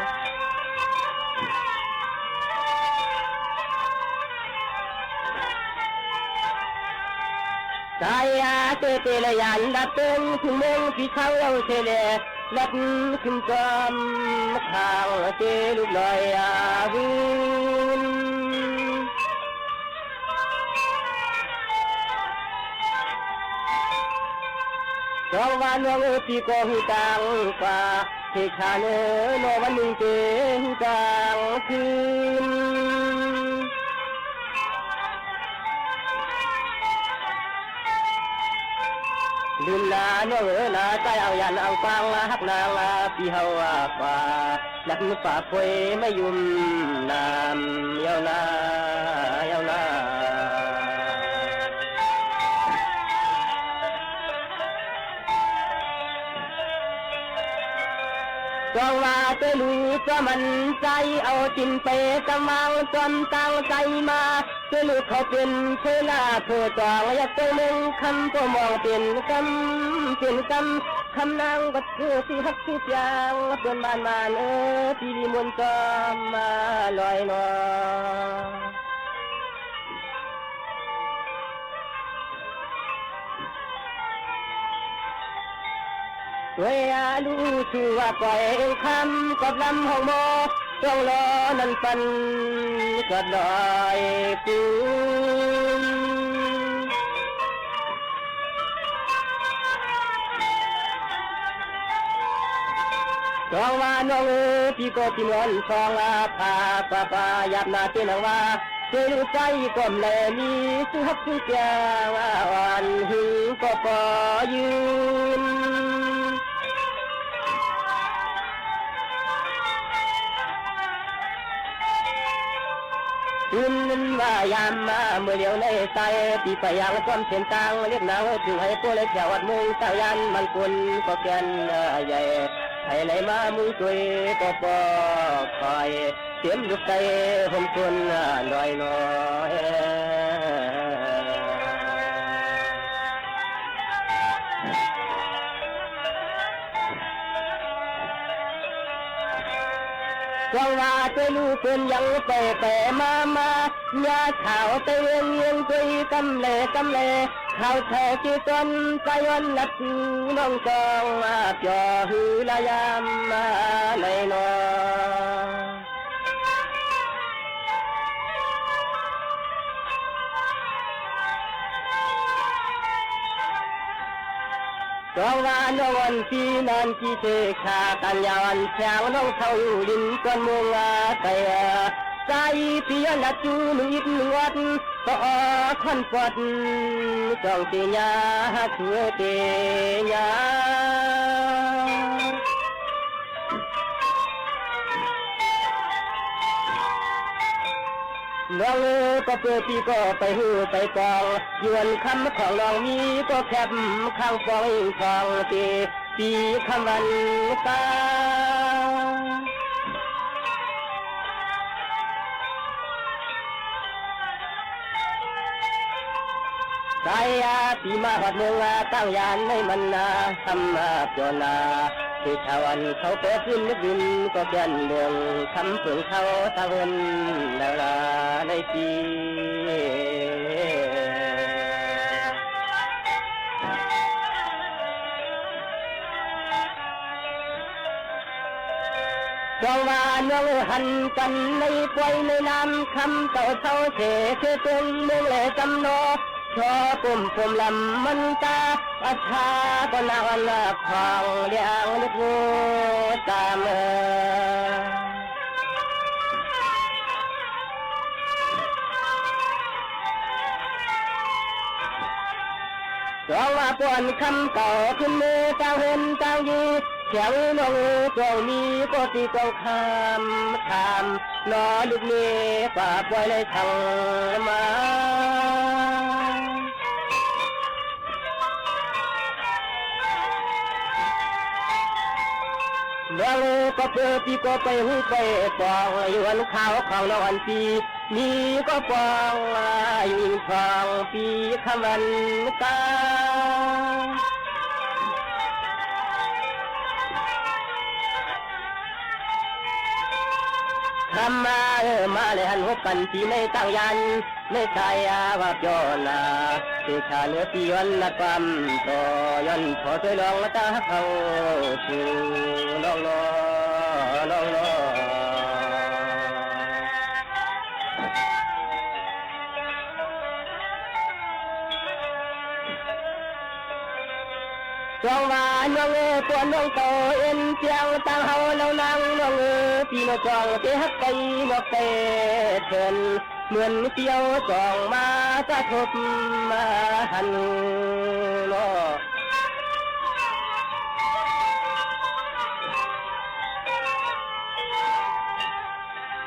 ง สายยาเตเตละยานดับเติง ถึงเมืองพี่เขาเอาเสแล ลัดขึ้นจอมข้างเตลูกลอยอาวิน จองว่าน้องเอ๋ย ปี้ก็ฮู้ตังกว่า เทชาเนอ น้องวันนึ่งเตฮู้ตังคืน ลืมนาน้องเอ๋ยนา ใจ้อังหยันอังปางฮักนางปี้เฮาว่า นักนึกป่าป่วยไม่ยุ่มนามเย้านา เย้านา จองว่าเตลูกจอมมันใจ๋ เอาจิ๋นไปสมาง จอมตั้งใจ๋มา เตลูกเขาเป๋นเทลาผู้จอง อยากไปเมืองคำ ก็มองเป๋นกำ เป๋นกำ คำนางก็คือตี้ฮักตี้ปยาง เปิ้นบ้านมาเนอ ปี้วิมลจอมมาลอยนอ ตวยอาลูสู่ว่าปล่อยคำ กอบลำห้องหมอ ต้องรอนั้นปัน กอดลอยปูน จองว่าน้องเอ๋ย ปี้ก็ตี้นอนซองอาภา ป้าป้าหยาบหน้าเตนังว่า เตลูกใจ๋ก็บ่แลมี สุฮักสุแจงอ่อนหึงก็ปอยืน ปืนนั้นว่ายามมาเมื่อเดียวในใต้ ปี้ไปยังจอมเส้นตาง เรียกนางจึงให้ผู้เล็กแถววัดเมือง ตางยานมันคนก็แก่นใหญ่ ไผไหลมามุงตวยก็ปอคอย เตรียมลูกใจ๋ห่มคนลอยลอย จองว่าเตลูกเปิ้นยังไปไปมามา ญาติเขาเตเวียงเวียงตวยกำแลกำแล เขาแท้ตี้ตนใจ๋วันนัดคือน้องจองมา เปียหื้อละยามมาไหนนอ จองว่าน้องอ่อนปี้นั้นตี้เตขา กั๋นยาวอันแสงน้องเฒ่าอยู่ลินจวนมุงอาศัย ใจ๋ปี้ย้อนละจูหนึ่งอิดหนึ่งวัด ก็ออค่อนปอด จองเตญา หาเสือเตญา น้องเอ๋ย ก็เปื้อปี้ก็ไปหื้อไปปอง ยวนคำของน้องมีก็แคบข้างปองทองเต ปี้คำวันตา สายยาปี้มาฮอดเมืองว่าตั้งยานในมันนา คำมาเปียวนา ตี้ชาวอันเขาเปิดขึ้นนึกวิน ก็แก่นเมืองคำเปิงเขาตะเวินดาราในปี้ จองว่าน้องหันกั๋นในปอยในน้ำ คำเก่าเศร้าเสเสเติงเมืองแลจำนอ ชอปุ่มปุ่มลำมันตา อัฏฐาก็นาวันละของเลี้ยงลูกงูตามเอ่อ จองว่าป้อนคำเก่าขึ้นเมตางเฮือนตางอยู่ แถวน้องเอ๋ยจองมีก็ตี้ต้องคำถาม นอลูกเมย์ฝ่าปอยไหลทางมา น้องเอ๋ย เป๋อปี้ก็ไปฮู้ไปปอง อยู่อันข่าวของน้องอันปี้ มีก็ปอง อยู่อิงทองปี้คำวันกา คำมาเออมาเลยหันฮบกั๋นตี้ในตางยาน ในสายอาว่าย้อนนา เตชะเนื้อปี้ย้อนนาความต่อ ย้อนผ่อจ้วยลองตาฮักเฮา สู่น้องนอ น้องนอ จองว่าน้องเอ๋ย ปวนน้องเก่าเอ็นเปียง ตางเฮาเล่านางน้องเอ๋ย ปี้น้องจองเตฮักไปนอกไปเถิน เหมือนเตียวจองมาสะทบมาหันนอ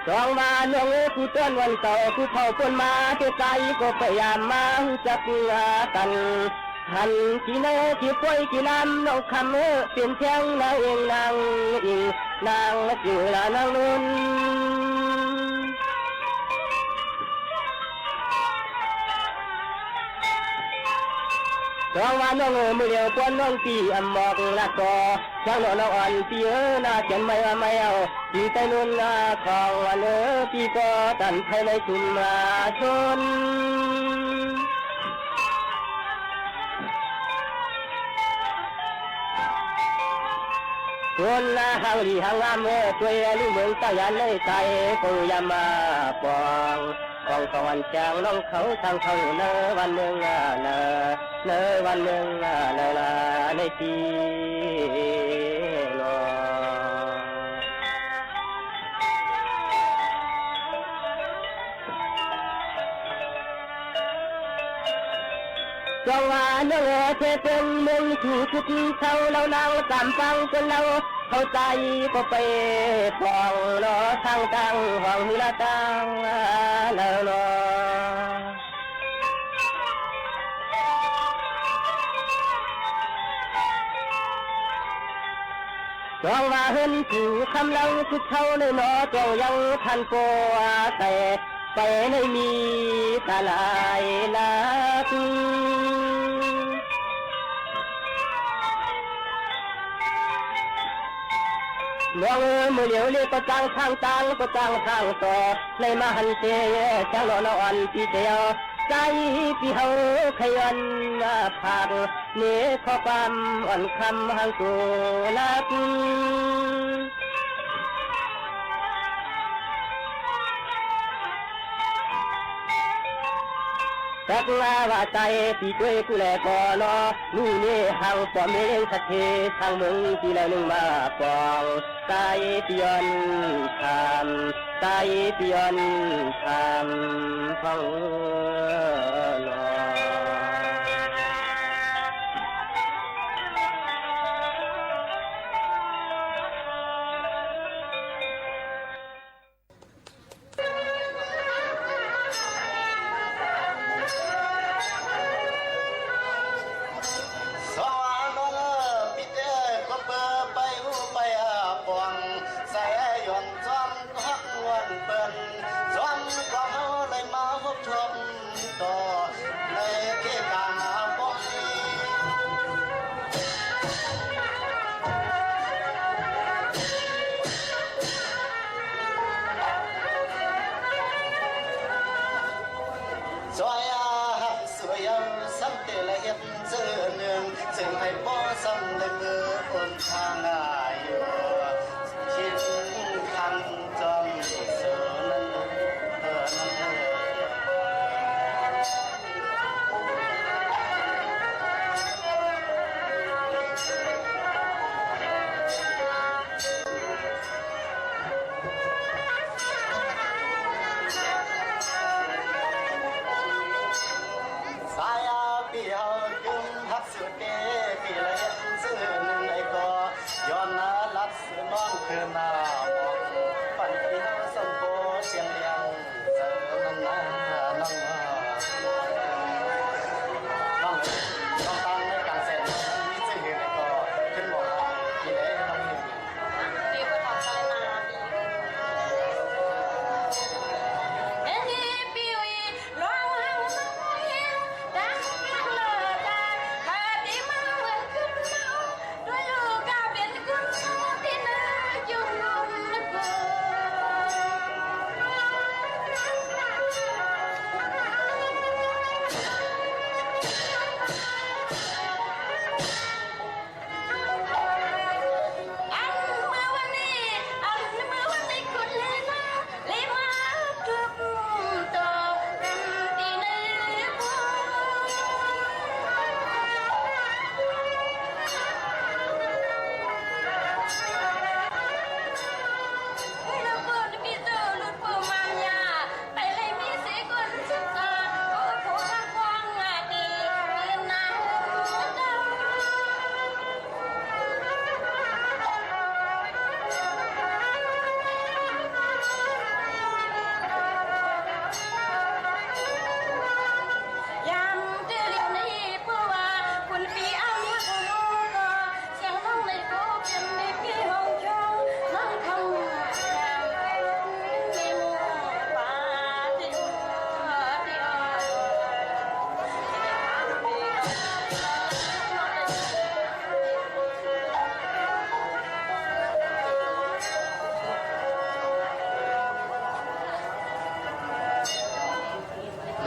จองว่าน้องเอ๋ย ผู้ต้นวันเก่า ผู้เฒ่าปนมา เตใสก็พยายามมาฮู้จักกั๋น หันตี้ไหนตี้ป่วยตี้ลำ น้องคำเอ๋ย เป๋นแท้งนางเองนางอิง นางจื้อละนางนุ้น จองว่าน้องเอ๋ย มื้อเหลียวปวนน้องปี้อำหมอกละก่อ ช้างน้องอ่อนปี้เอ๋ย หน้าเจียนไม่ว่าไม่เอา ตี้ใต้นุ้นหน้าของวันเอ๋ย ปี้ก็ตันไทยในชุมชน คนละหางดีหางงามเอ๋ย จ้วยลูกเมืองตางยานในใส ก็อย่ามาปอง ของของอันจางน้องเขาทางเขาเนอ วันเมืองเนอ เนอ วันเมืองเนอ เนอละในตี้นอ จองว่าน้องเอ๋ย เตเป๋นเมืองสู่สุดเฒ่า เล่านางสามปางคนเล่า เข้าใจ๋ก็ไปปองนอ ตางตางห้องหื้อละตางเล่านอ จองว่าเฮือนสู่คำเล่าสุดเฒ่าเลยนอ จองยังทันปอใส ไปในมีตาหลายหลัก น้องเอ๋ย มื้อเหลียวเลียก็ตางตางตาง ก็ตางตางต่อ ได้มาหันเตช้างน้องอ่อนปี้เตียว ใสปี้เฮาใค่ย้อนมาฝาก เนข้อความอ่อนคำหางสู่หลัก ตักลาว่าใสปี้จ้วยกู้แลก่อเนาะ ลูกเนหางป้อมเลี้ยงสัตว์เท ตางเมืองตี้ละนึ่งมาปอง ใสปี้ย้อนคำ ใสปี้ย้อนคำฟังเนาะ สองน้องเอ๋ย ปี้เตก็เป๋อไปฮู้ไปอาปอง ใสย้อนจอมฮักวันเปิ้น จอมก็เฮาเลยมาพบชม ต่อในเขตกลางบ่มี จ้อยอาหักสวยเอาซ้ำเตละเฮ็ดเจื้อนึ่ง เจิงใผบ่ซ้ำได้เปื้อคนทางอายุ ชิดคันจอมเสือนั้นเอ่อนั้นเอ่อ สายอาปี้เฮาจึงฮักสุดเต ปี้ละเฮ็ดเจื้อนึ่งใดก็ ย้อน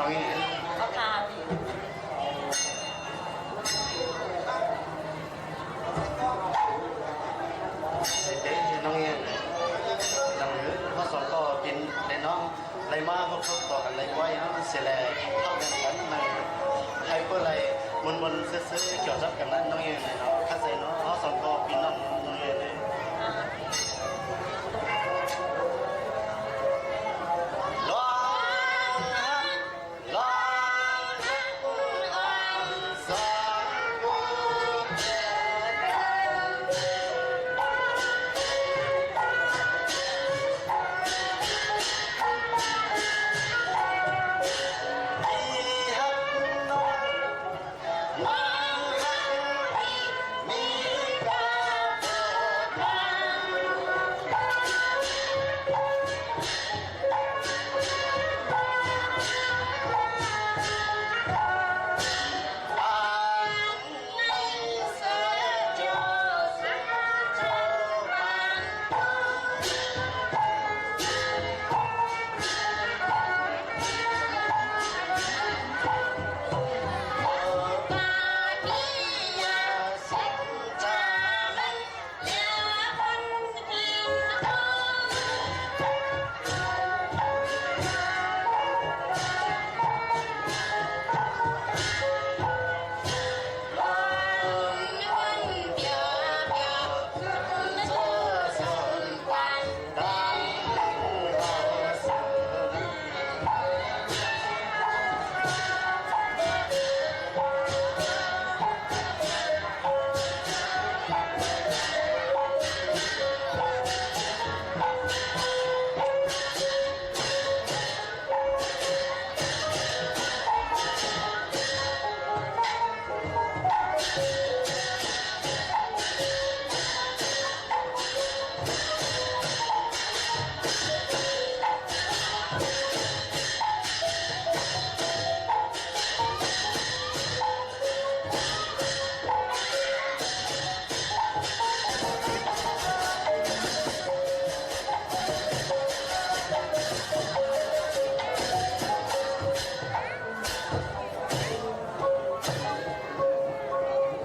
น้องเอ๋ย เอาค่ะ เสร็จเด้อน้องเอ๋ย หลังนี้เฮาสองก็เป๋นได้น้อง ได้มาพบๆ ต่อกั๋นหลายไว้เนาะ เสียแล พักกั๋นใน ใค่เปิ้นได้มวนๆ ซื่อๆ เกี่ยวกับกั๋นนะน้องเอ๋ยเนาะ เข้าใจ๋เนาะ เฮาสองก็เป๋นน้องน้องเอ๋ย ลองฮัก ลองฮักอ่อนสองผู้แก่ ตี้ฮักน้อง น้องฮักตี้ มีกาเกิดมา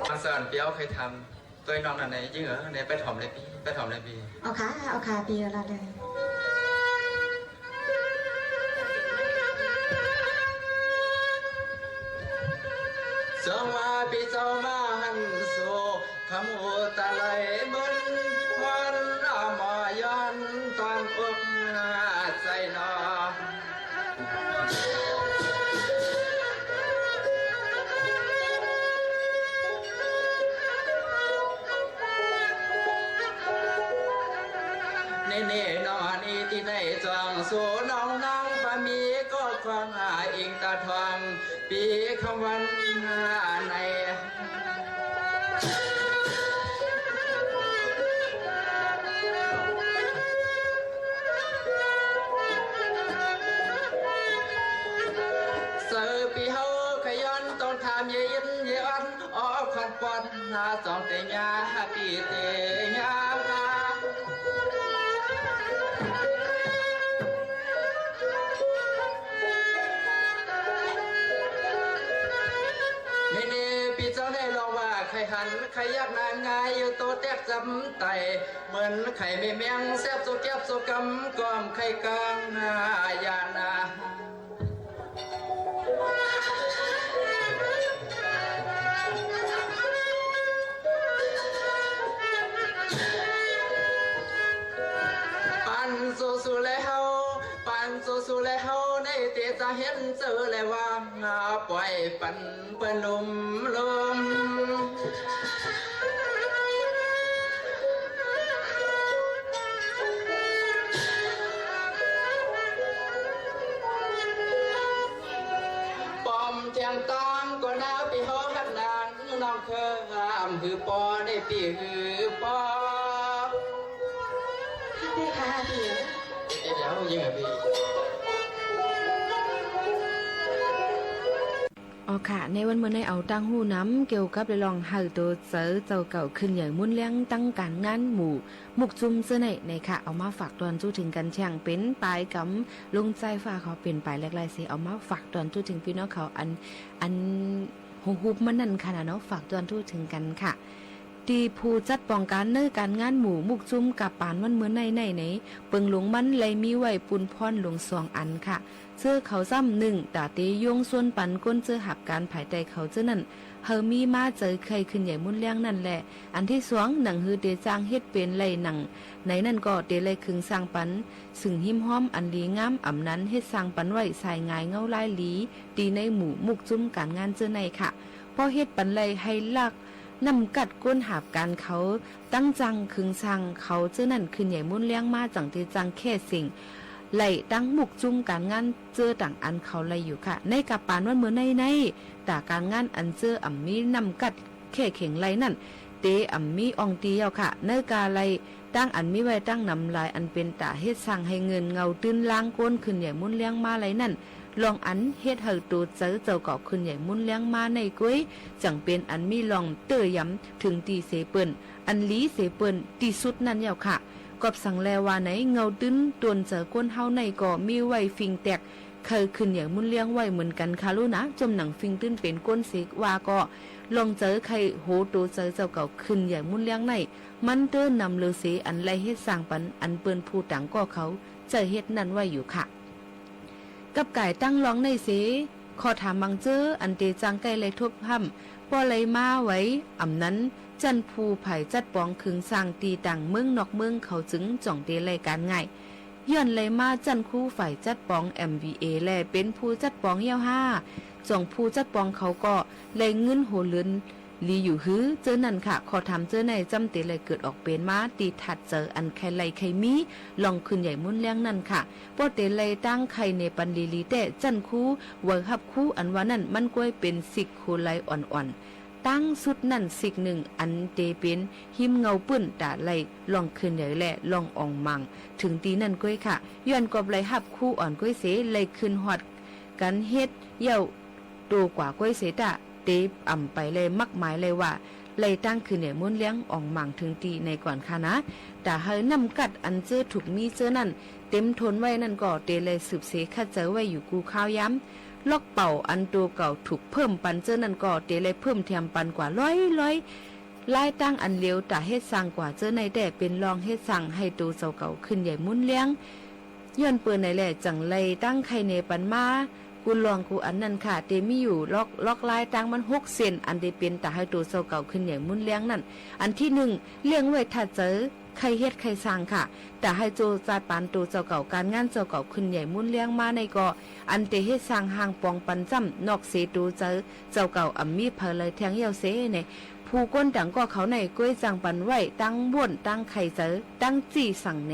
มาสอนเปียวใค่ทำ ตวยน้องนั่นไหน ยิ่งเอ๋อ ไหนไปถ่อมเลยปี้ ไปถ่อมเลยปี้ เอาค่ะ เอาค่ะ ปี้เอาละเลย สองว่าปี้เจ้ามาหันสู่ คำอุตะไลเมินวัน เอาหมอย้อนตอนอกใจ๋หนอ เน่ๆ หนอนี้ตี้ไหนจ้อง สู่น้องนางบ่มีก็ควาง อิงตาทอง ปี้คำวันใน เสิร์ฟปี้เฮาใค่ย้อนต้องถามเย้อินเย้อัน ออกขันปอนหาสองเตยา ปี้เตยา นี่ๆ ปี้เจ้าได้ลองว่าใค่หัน ใค่อยากนางงายอยู่โตแต๊กจำไต เหมือนใค่แม่แมงแซบสุดแจ๊บสุดกำ ก้อมใค่กลางหน้ายานา ปันสู่สู่แลเฮา ปันสู่สู่แลเฮา ในตี้จะหันเจอแลว่า ป่อยปันเปิ้นลุ่มลุ่ม ป้อมเตียงตางก็หนาวปี้เฮาฮักนาง น้องเคยห้ามหื้อปอได้ปี้หื้อปอ ฮักปี้คะ ฮักปี้ เดี๋ยวยิงอ่ะปี้ อ๋อ ค่ะ ในวันเมื่อในเอาตางฮู้นำเกี่ยวกับเรื่องหื้อโตเจ๋อเจ้าเก่าขึ้นใหญ่มุนแรง ตังก๋านงานหมู่มุกจุ้มเจ้อในในค่ะ เอามาฝากตอนจู้เถิงกั๋นแจ้งเป๋นปายกำลงใจ้ฟ้า เขาเป๋นปายแหลกลายเส เอามาฝากตอนจู้เถิงปี้น้องเขา อัน อันฮู้ฮู้มันนั่นค่ะนะเนาะ ฝากตอนจู้เถิงกั๋นค่ะ ตี้ผู้จัดป๋องก๋านในก๋านงานหมู่มุกจุ้มก๋าป๋านวันเมื่อในในใน เปิงหลวงมันไล่มีไว้ปูนพ่อนหลวงสองอันค่ะ เจ้อเขาจ้ำ นึ่ง ต๋าเตโยงชวนปันคนเจ้อหับก๋านภายใต้เขาเจ้อนั้น หื้อมีม้าเจ๋อใค่ขึ้นใหญ่มุนแรงนั่นแหละ อันตี้สอง หนังหื้อเตจ้างเฮ็ดเป๋นไล่หนัง ในนั้นก็เตไล่เคิงสร้างปัน ซึ่งหิมฮ้อมอันดีงาม อำนั้นเฮ็ดสร้างปันไว้สายหงายเงาลายหลี ตี้ในหมู่มุกจุ้มก๋านงานเจ้อในค่ะ ปอเฮ็ดปันไล่หื้อลัก น้ำกัดคนหับก๋านเขา ตังจ้างเคิงสร้างเขาเจ้อนั้นขึ้นใหญ่มุนแรงมา จั่งเตจ้างแค่เส้ง ไล่ตังมุกจุ้มก๋านงานเจ้อต่างอันเขาไล่อยู่ค่ะ ในก๋าป๋านวันเมื่อในใน ต๋าก๋านงานอันเจ้ออ่ำมีน้ำกัดแค่เข็งไล่นั้น เตอ่ำมีอ่องตี้เย้าค่ะ ในก๋าไล่ตังอันมีไว้ตังนำหลาย อันเป๋นต๋าเฮ็ดสร้างหื้อเงินเงาตื้นลางคนขึ้นใหญ่มุนแรงมาไล่นั้น ลองอันเฮ็ดหื้อโตเจ๋อเจ้าเก่าขึ้นใหญ่มุนแรงมาในก้วย จั่งเป๋นอันมีลองเตื้อยำเถิงตี้เสเปิ้น อันหลีเสเปิ้นตี้สุดนั่นเย้าค่ะ กอบสังแลว่าใน เงาตื้นตวนเจ๋อคนเฮาในก็มีไว้ฟิงแตก ใค่ขึ้นใหญ่มุนแรงไว้เหมือนกั๋นค่ะลูกนะ จมหนังฟิงตื้นเป๋นคนเสกว่าก็ ลองเจ๋อใค่โหโตเจ๋อเจ้าเก่าขึ้นใหญ่มุนแรงใน มันเตื้อนำเลือเส อันไล่เฮ็ดสร้างปัน อันเปิ้นผู้ต่างก็เขา เจ้อเฮ็ดนั่นไว้อยู่ค่ะ กับก๋ายตังลองในเส ข้อถามบางเจ้อ อันเตจ้างใก้ไล่ทบฮ่ำ ป้อไล่มาไว้ อำนั้น จั้นผู้ฝ่ายจัดป๋องเคิงสร้างตี้ต่างเมืองนอกเมืองเขาจึงจ่องเตไล่ก๋านง่าย ย้อนไล่มาจั้นครูฝ่ายจัดป๋อง เอ็มวีเอ แล เป๋นผู้จัดป๋องเย้าห้า จ่องผู้จัดป๋องเขาก็ไล่เงินหัวเรือน หลีอยู่หื้อ เจ้อนั้นค่ะ ข้อถามเจ้อในจ้ำเตไล่เกิดออกเป๋นมา ตี้ถัดเจ๋ออันใค่ไล่ใค่มี ลองขึ้นใหญ่มุนแรงนั่นค่ะ ป้อเตไล่ตังใค่เนปันหลีๆ แต๊ จั้นครู ไหวฮับครูอันว่านั้น มันก้วยเป๋นสิกโคไลอ่อนๆ ตังสุดนั่นสิกนึ่ง อันเตเป๋นหิมเงาปื้นต๋าไล่ ลองขึ้นใหญ่แล ลองอ่องหม่าง เถิงตี้นั่นก้วยค่ะ ย้อนกอบไล่ฮับครูอ่อนก้วยเส ไล่ขึ้นฮอดกั๋นเฮ็ดเย้า โตกว่าก้วยเสต๊ะ เตอ่ำไปไล่มักหมายไล่ว่า ไล่ตังขึ้นใหญ่มุนแรงอ่องหม่างเถิงตี้ในก่อนค่ะนะ ต๋าหื้อน้ำกัดอันเจ้อถูกมีเจ้อนั้น เต๋มถ้วนไว้นั่นก็ เตไล่สืบเสคัดเจ๋อไว้อยู่กู้คราวยาม ล็อกเป๋าอันโตเก่าถูกเพิ่มปันเจ้อนั้นก็ เตไล่เพิ่มแถมปันกว่าร้อยๆ ลายตังอันเหลียว ต๋าเฮ็ดสร้างกว่าเจ้อในแต๊ เป๋นลองเฮ็ดสร้างหื้อโตเจ้าเก่าขึ้นใหญ่มุนแรง ย้อนเปิ้นไหนแล จั่งไล่ตังใค่เนปันมา กู้ลองกู้อันนั่นค่ะ เตมีอยู่ล็อก ล็อกลายตังมันหกเส้น อันเตเป๋นต๋าหื้อโตเจ้าเก่าขึ้นใหญ่มุนแรงนั่น อันตี้นึ่ง เลี่ยงไว้ถัดเจ๋อ ใค่เฮ็ดใค่สร้างค่ะ ต๋าหื้อโจจาดปานโตเจ้าเก่า ก๋านงานเจ้าเก่าขึ้นใหญ่มุนแรงมาในก็ อันเตเฮ็ดสร้างห้างป๋องปันจ้ำ นอกเสโตเจ๋อเจ้าเก่าอ่ำมีใผไล่แทงเย้าเสใน ผู้คนต่างก็เขาในก้วยจ้างปันไว้ ตังบ้วน ตังใค่เจ๋อ ตังจี้สั่งแน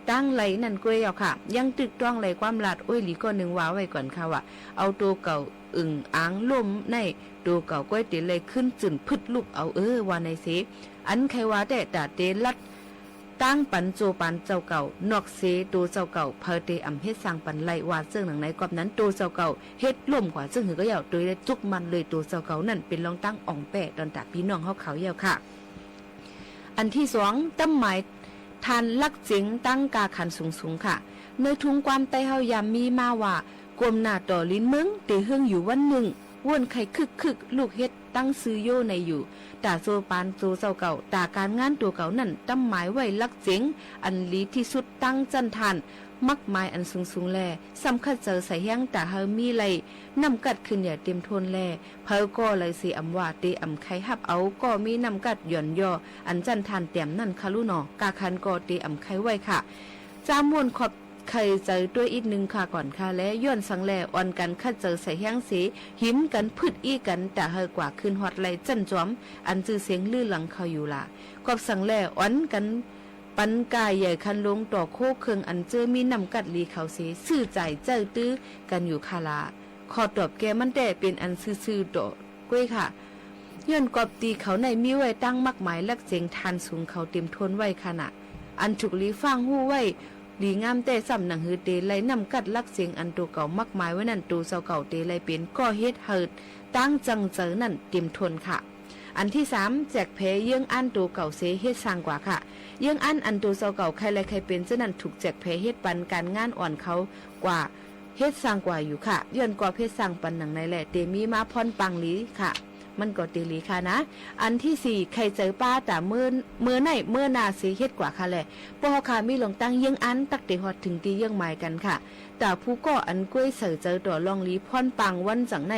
ตังไล่นั่นก้วยเย้าค่ะ ยังตึกต้องไล่ความลาด โอ้ย หลีก้อนึ่งว่าไว้ก่อนค่ะว่า เอาโตเก่าอึ่งอ่างล่มใน โตเก่าก้วยเตไล่ขึ้นจื่นพึดลุกเอาเออ ว่าในเส อันใค่ว่าแต๊ ต๋าเตลัด ตังปันโจปานเจ้าเก่า นอกเสโตเจ้าเก่า ใผเตอ่ำเฮ็ดสร้างปันไล่ ว่าเซิ่งหนังใน กอบนั้นโตเจ้าเก่า เฮ็ดล่มกว่าเซิ่งหื้อก็เย้า โตไล่จุกมันเลยโตเจ้าเก่านั่น เป๋นลองตังอ่องแป้ตอนต๋าปี้น้องเฮาเขาเย้าค่ะ อันตี้สอง ตำหมาย ถ่านลักเจ๋งตังก้าขันสูงๆ ค่ะ ในทุงความใต้เฮายามมีมาว่า ก้มหน้าต่อลิ้นเมือง เตเฮืองอยู่วันนึ่ง ว้นใค่คึกๆ ลูกเฮ็ดตังซื่อโยในอยู่ ต๋าโจปานโตเจ้าเก่า ต๋าก๋านงานตั๋วเก่านั่น ตำหมายไว้ลักเจ๋ง อันหลีตี้สุดตังจั้นถ่าน มักหมายอันสูงๆ แล ซ้ำคัดเจ๋อใส่แฮง ต๋าหื้อมีไล่น้ำกัดขึ้นใหญ่เต๋มถ้วนแล ใผก็ไล่เสอ่ำว่า เตอ่ำใค่ฮับเอา ก็มีน้ำกัดหย่อนย่อ อันจั้นถ่านแต๋มนั่นค่ะลูกหนอ ก้าขันก็เตอ่ำใค่ไหว้ค่ะ จ้ำม่วนขอบใค่เจ๋อตวยอิดนึ่งค่ะก่อนค่ะ และย้อนสังแล อ่อนกั๋นคัดเจ๋อใส่แฮงเส หิมกั๋นพึดอี้กั๋น ต๋าหื้อกว่าขึ้นฮอดไล่จั้นจอม อันจื้อเสียงลือหลังเขาอยู่หล่า กอบสังแล อ่อนกั๋น ปันก้าใหญ่คันลงต่อโค้เคิงอันเจ้อมีน้ำกัดหลีเขาเส ซื่อใจ๋เจ้าตื้อกั๋นอยู่ค่ะหล่า ข้อตอบแก่มันแต๊เป๋นอันซื่อๆ ต่อก้วยค่ะ ย้อนกอบตี้เขาในมีไว้ตังมักหมายลักเจ๋งถ่านสูงเขาเต๋มถ้วนไว้ค่ะนะ อันถูกหลีฟ้างฮู้ไว้ ดีงามแต๊ซ้ำ หนังหือเตไล่น้ำกัดหลักเสียงอันตั๋วเก่ามักหมายไว้นั้น ตั๋วเจ้าเก่าเตไล่เป๋นก้อเฮ็ดหื้อตางจังเจินั่นเต๋มถ้วนค่ะ อันตี้สาม แจกแผเยื้องอันตั๋วเก่าเสเฮ็ดซ่างกว่าค่ะ เยื้องอันอันตั๋วเจ้าเก่าใค่ไล่ใค่เป๋นเจ้านั้น ถูกแจกแผเฮ็ดปันก๋านงานอ่อนเขากว่า เฮ็ดซ่างกว่าอยู่ค่ะ ย้อนกอบเฮ็ดซ่างปันหนังในแหละ เตมีมาพ่อนปังหลีค่ะ มันก็เตหลีค่ะนะ อันตี้สี่ ใค่เจิ๋อป๊าต๋าเมื่อ เมื่อไหนเมื่อหน้าเสเฮ็ดกว่าค่ะแล ป้อเฮาค่ะมีลองตั้งเยื้องอันตั๊กเตฮอดเถิงตี้เยื้องหมายกั๋นค่ะ ต๋าผู้ก่ออันก้วยใส่เจิ๋อต่อลองหลีพ่อนปังวันจังไหน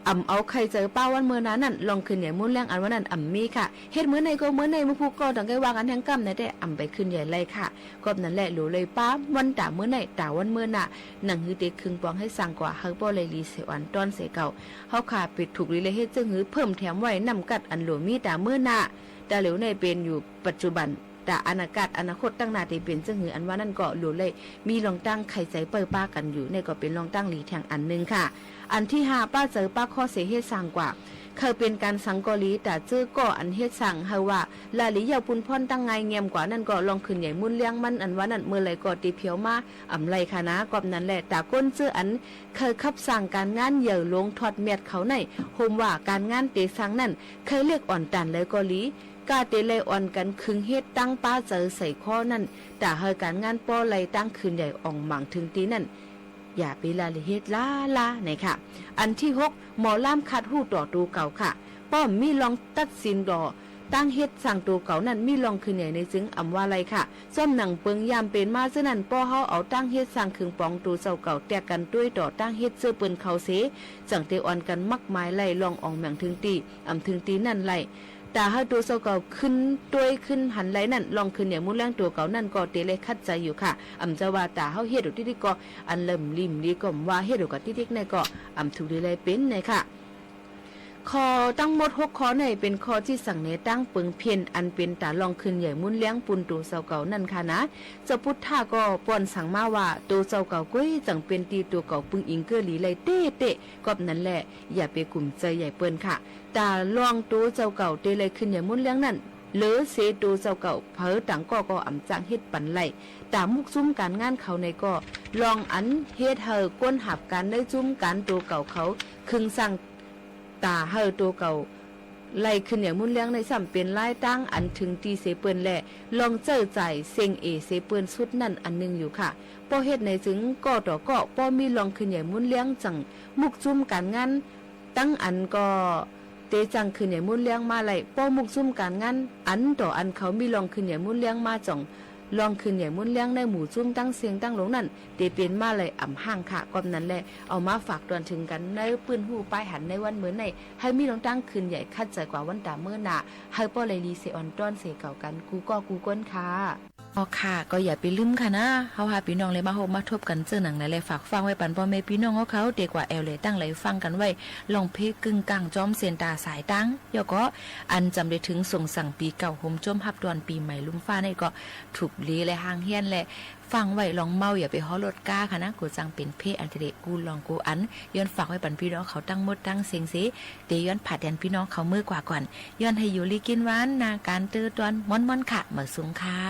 อ่ำเอาใค่เจิ๋อป๊าวันเมื่อหน้านั้น ลองคืนใหญ่มูลแลงอันว่านั้นอ่ำมีค่ะ เฮ็ดเมื่อไหนก็เมื่อไหน เมื่อผู้ก่อต้องใก้ว่ากั๋นแฮงก้ำไหนแต๊ อ่ำไปคืนใหญ่ไล่ค่ะ กอบนั้นแหละ หลัวเลยป๊าวันต๋าเมื่อไหนต๋าวันเมื่อหน้า หนังหือเตคึงปองเฮ็ดซ่างกว่า หื้อป้อไล่หลีเสอ่อนต้อนเสเก่า เฮาค่ะปิดถูกหลีเลยเฮ็ดเจิ่งหือเพิ่มแถมไว้น้ำกัดอันหลัวมีต๋าเมื่อหน้า ต๋าเหลียวในเป๋นอยู่ปัจจุบัน ต๋าอนาคต อนาคตตั้งหน้าเตเป๋นเจิ่งหืออันว่านั้นก็หลัวเลย มีลองตั้งใค่เจิ๋อเปิ้อป๊ากั๋นอยู่ นี่ก็เป๋นลองตั้งหลีแถงอันนึ่งค่ะ อันตี้ห้า ป๊าเจิ๋อป๊าข้อเสเฮ็ดซ่างกว่า ใค่เป๋นก๋านสังก็หลี ต๋าเจ้อก่ออันเฮ็ดซ่างหื้อว่า ละหลีเย้าปูนพ่อนตั้งง่ายแงมกว่านั้นก็ ลองคืนใหญ่มูลแลงมันอันว่านั้น เมื่อไหร่ก็เตเผียวมา อ่ำไล่ค่ะนะ กอบนั้นแหละ ต๋าก้นเจ้ออันใค่ขับซ่างก๋านงานใหญ่หลวงถอดแมดเขาใน โฮมว่าก๋านงานเตซ่างนั้น ใค่เรียกอ่อนต๋านเลยก็หลี ก้าเตไล่อ่อนกั๋นคึงเฮ็ดตั้งป๊าเจิ๋อใส่ข้อนั้น ต๋าหื้อก๋านงานป้อไล่ตั้งคืนใหญ่อ่องหมั่งเถิงตี้นั้น อย่าไปละเลยเฮ็ดล้าๆ ไหนค่ะ อันตี้หก หมอล่ามขัดฮู้ต่อตั๋วเก่าค่ะ ป้อมมีลองตัดสินต่อตั้งเฮ็ดซ่างตั๋วเก่านั้น มีลองคืนใหญ่ในจึงอ่ำว่าไล่ค่ะ จ้อมหนังเปิงยามเป๋นมาเจ้านั้น ป้อเฮาเอาตั้งเฮ็ดซ่างคึงปองตั๋วเจ้าเก่าแตกกั๋นตวยต่อตั้งเฮ็ดเจ้อเปิ้นเขาเส จั่งเตอ่อนกั๋นมักหมายไล่ลองอ่องแหม่งเถิงตี้ อ่ำเถิงตี้นั้นไล่ ต๋าหื้อตั๋วเจ้าเก่าขึ้นตวยขึ้นหันไล่นั้น ลองคืนใหญ่มูลแลงตั๋วเก่านั้นก็เตไล่ขัดใจ๋อยู่ค่ะ อ่ำจะว่าต๋าเฮาเฮ็ดออกติ๊กๆ ก็ อันเริ่มลิ่มดีก็ว่า เฮ็ดออกกะติ๊กๆ ในก็ อ่ำถูกดีไล่เป๋นในค่ะ ข้อตังหมดหกข้อในเป๋นข้อตี้สั่งแหนตั้งเปิงเพี้ยน อันเป๋นต๋าลองคืนใหญ่มูลแลงปูนตั๋วเจ้าเก่านั้นค่ะนะ เจ้าปุทธะก็ป้อนสั่งมาว่า ตั๋วเจ้าเก่าก้วยจั่งเป๋นตี้ตั๋วเก่าปึงอิงเกื้อหลีไล่เต๊ะๆ กอบนั้นแหละ อย่าไปกุ่มใจ๋ใหญ่เปิ้นค่ะ ต๋าลองตั๋วเจ้าเก่าเตไล่คืนใหญ่มูลแลงนั้น เหลือเสตั๋วเจ้าเก่าเผลอต่างก้อก็อ่ำจ้างเฮ็ดปันไล่ ต๋ามุกจุ้มก๋านงานเขาในก็ ลองอันเฮ็ดหื้อก้นหับก๋านในจุ้มก๋านตั๋วเก่าเขา คึงซ่าง ต๋าหื้อตั๋วเก่า ไล่คืนใหญ่มูลแลงในซ้ำเป๋นลายตั้งอันเถิงตี้เสเปิ้นแล ลองเจ้าจ่ายเซ็งเอเสเปิ้นสุดนั้นอันนึ่งอยู่ค่ะ ป้อเฮ็ดในจึงก้อต่อก้อ ป้อมีลองคืนใหญ่มูลแลงจั่งมุกจุ้มก๋านงาน ตังอันก็เตจ้างคืนใหญ่มูลแลงมาไล่ ป้อมุกจุ้มก๋านงาน อันต่ออันเขามีลองคืนใหญ่มูลแลงมาจ่อง ลองคืนใหญ่มูลแลงในหมู่จุ้มตังเสี้ยงตังหลงนั้น เตเป๋นมาไล่อ่ำห้างค่ะ กอบนั้นแหละ เอามาฝากตวนเถิงกั๋นในปื้นฮู้ป้ายหันในวันเมื่อใน หื้อมีลองตั้งคืนใหญ่ขัดใจ๋กว่าวันต๋าเมื่อหน้า หื้อป้อไล่หลีเสอ่อนต้อนเสเก่ากั๋น กู้ก้อกู้ก้นค่ะ อ๋อค่ะ ก็อย่าไปลืมค่ะนะ เฮาหาปี้น้องแลมาฮบมาทบกั๋นเจ้อหนังไหนแล ฝากฟังไว้ปันป้อแม่ปี้น้องเฮาเขา เตกว่าแอวแลตั้งไหลฟังกั๋นไว้ ร้องเพลงกึ่งก้างจอมเส้นต๋าสายตัง แล้วก็ อันจำได้เถิงส่งสั่งปี๋เก่า โฮมโจมฮับตวนปี๋ใหม่ลุมฟ้าในก็ ถูกหลีแลห่างเฮี้ยนแล ฟังไว้ลองเมา อย่าไปฮ้อรถก๊าค่ะนะ กูจังเป๋นเพอันตะเดะ กูลองกูอัน ย้อนฝากไว้ปันปี้น้องเขาตังหมดตังเสี้ยงเส เตย้อนผาดแดนปี้น้องเขาเมื่อกว่าก่อน ย้อนหื้ออยู่ลีกิ๋นหวาน นาก๋านเตื้อตวน ม่วนๆ ค่ะ หมายสูงค่ะ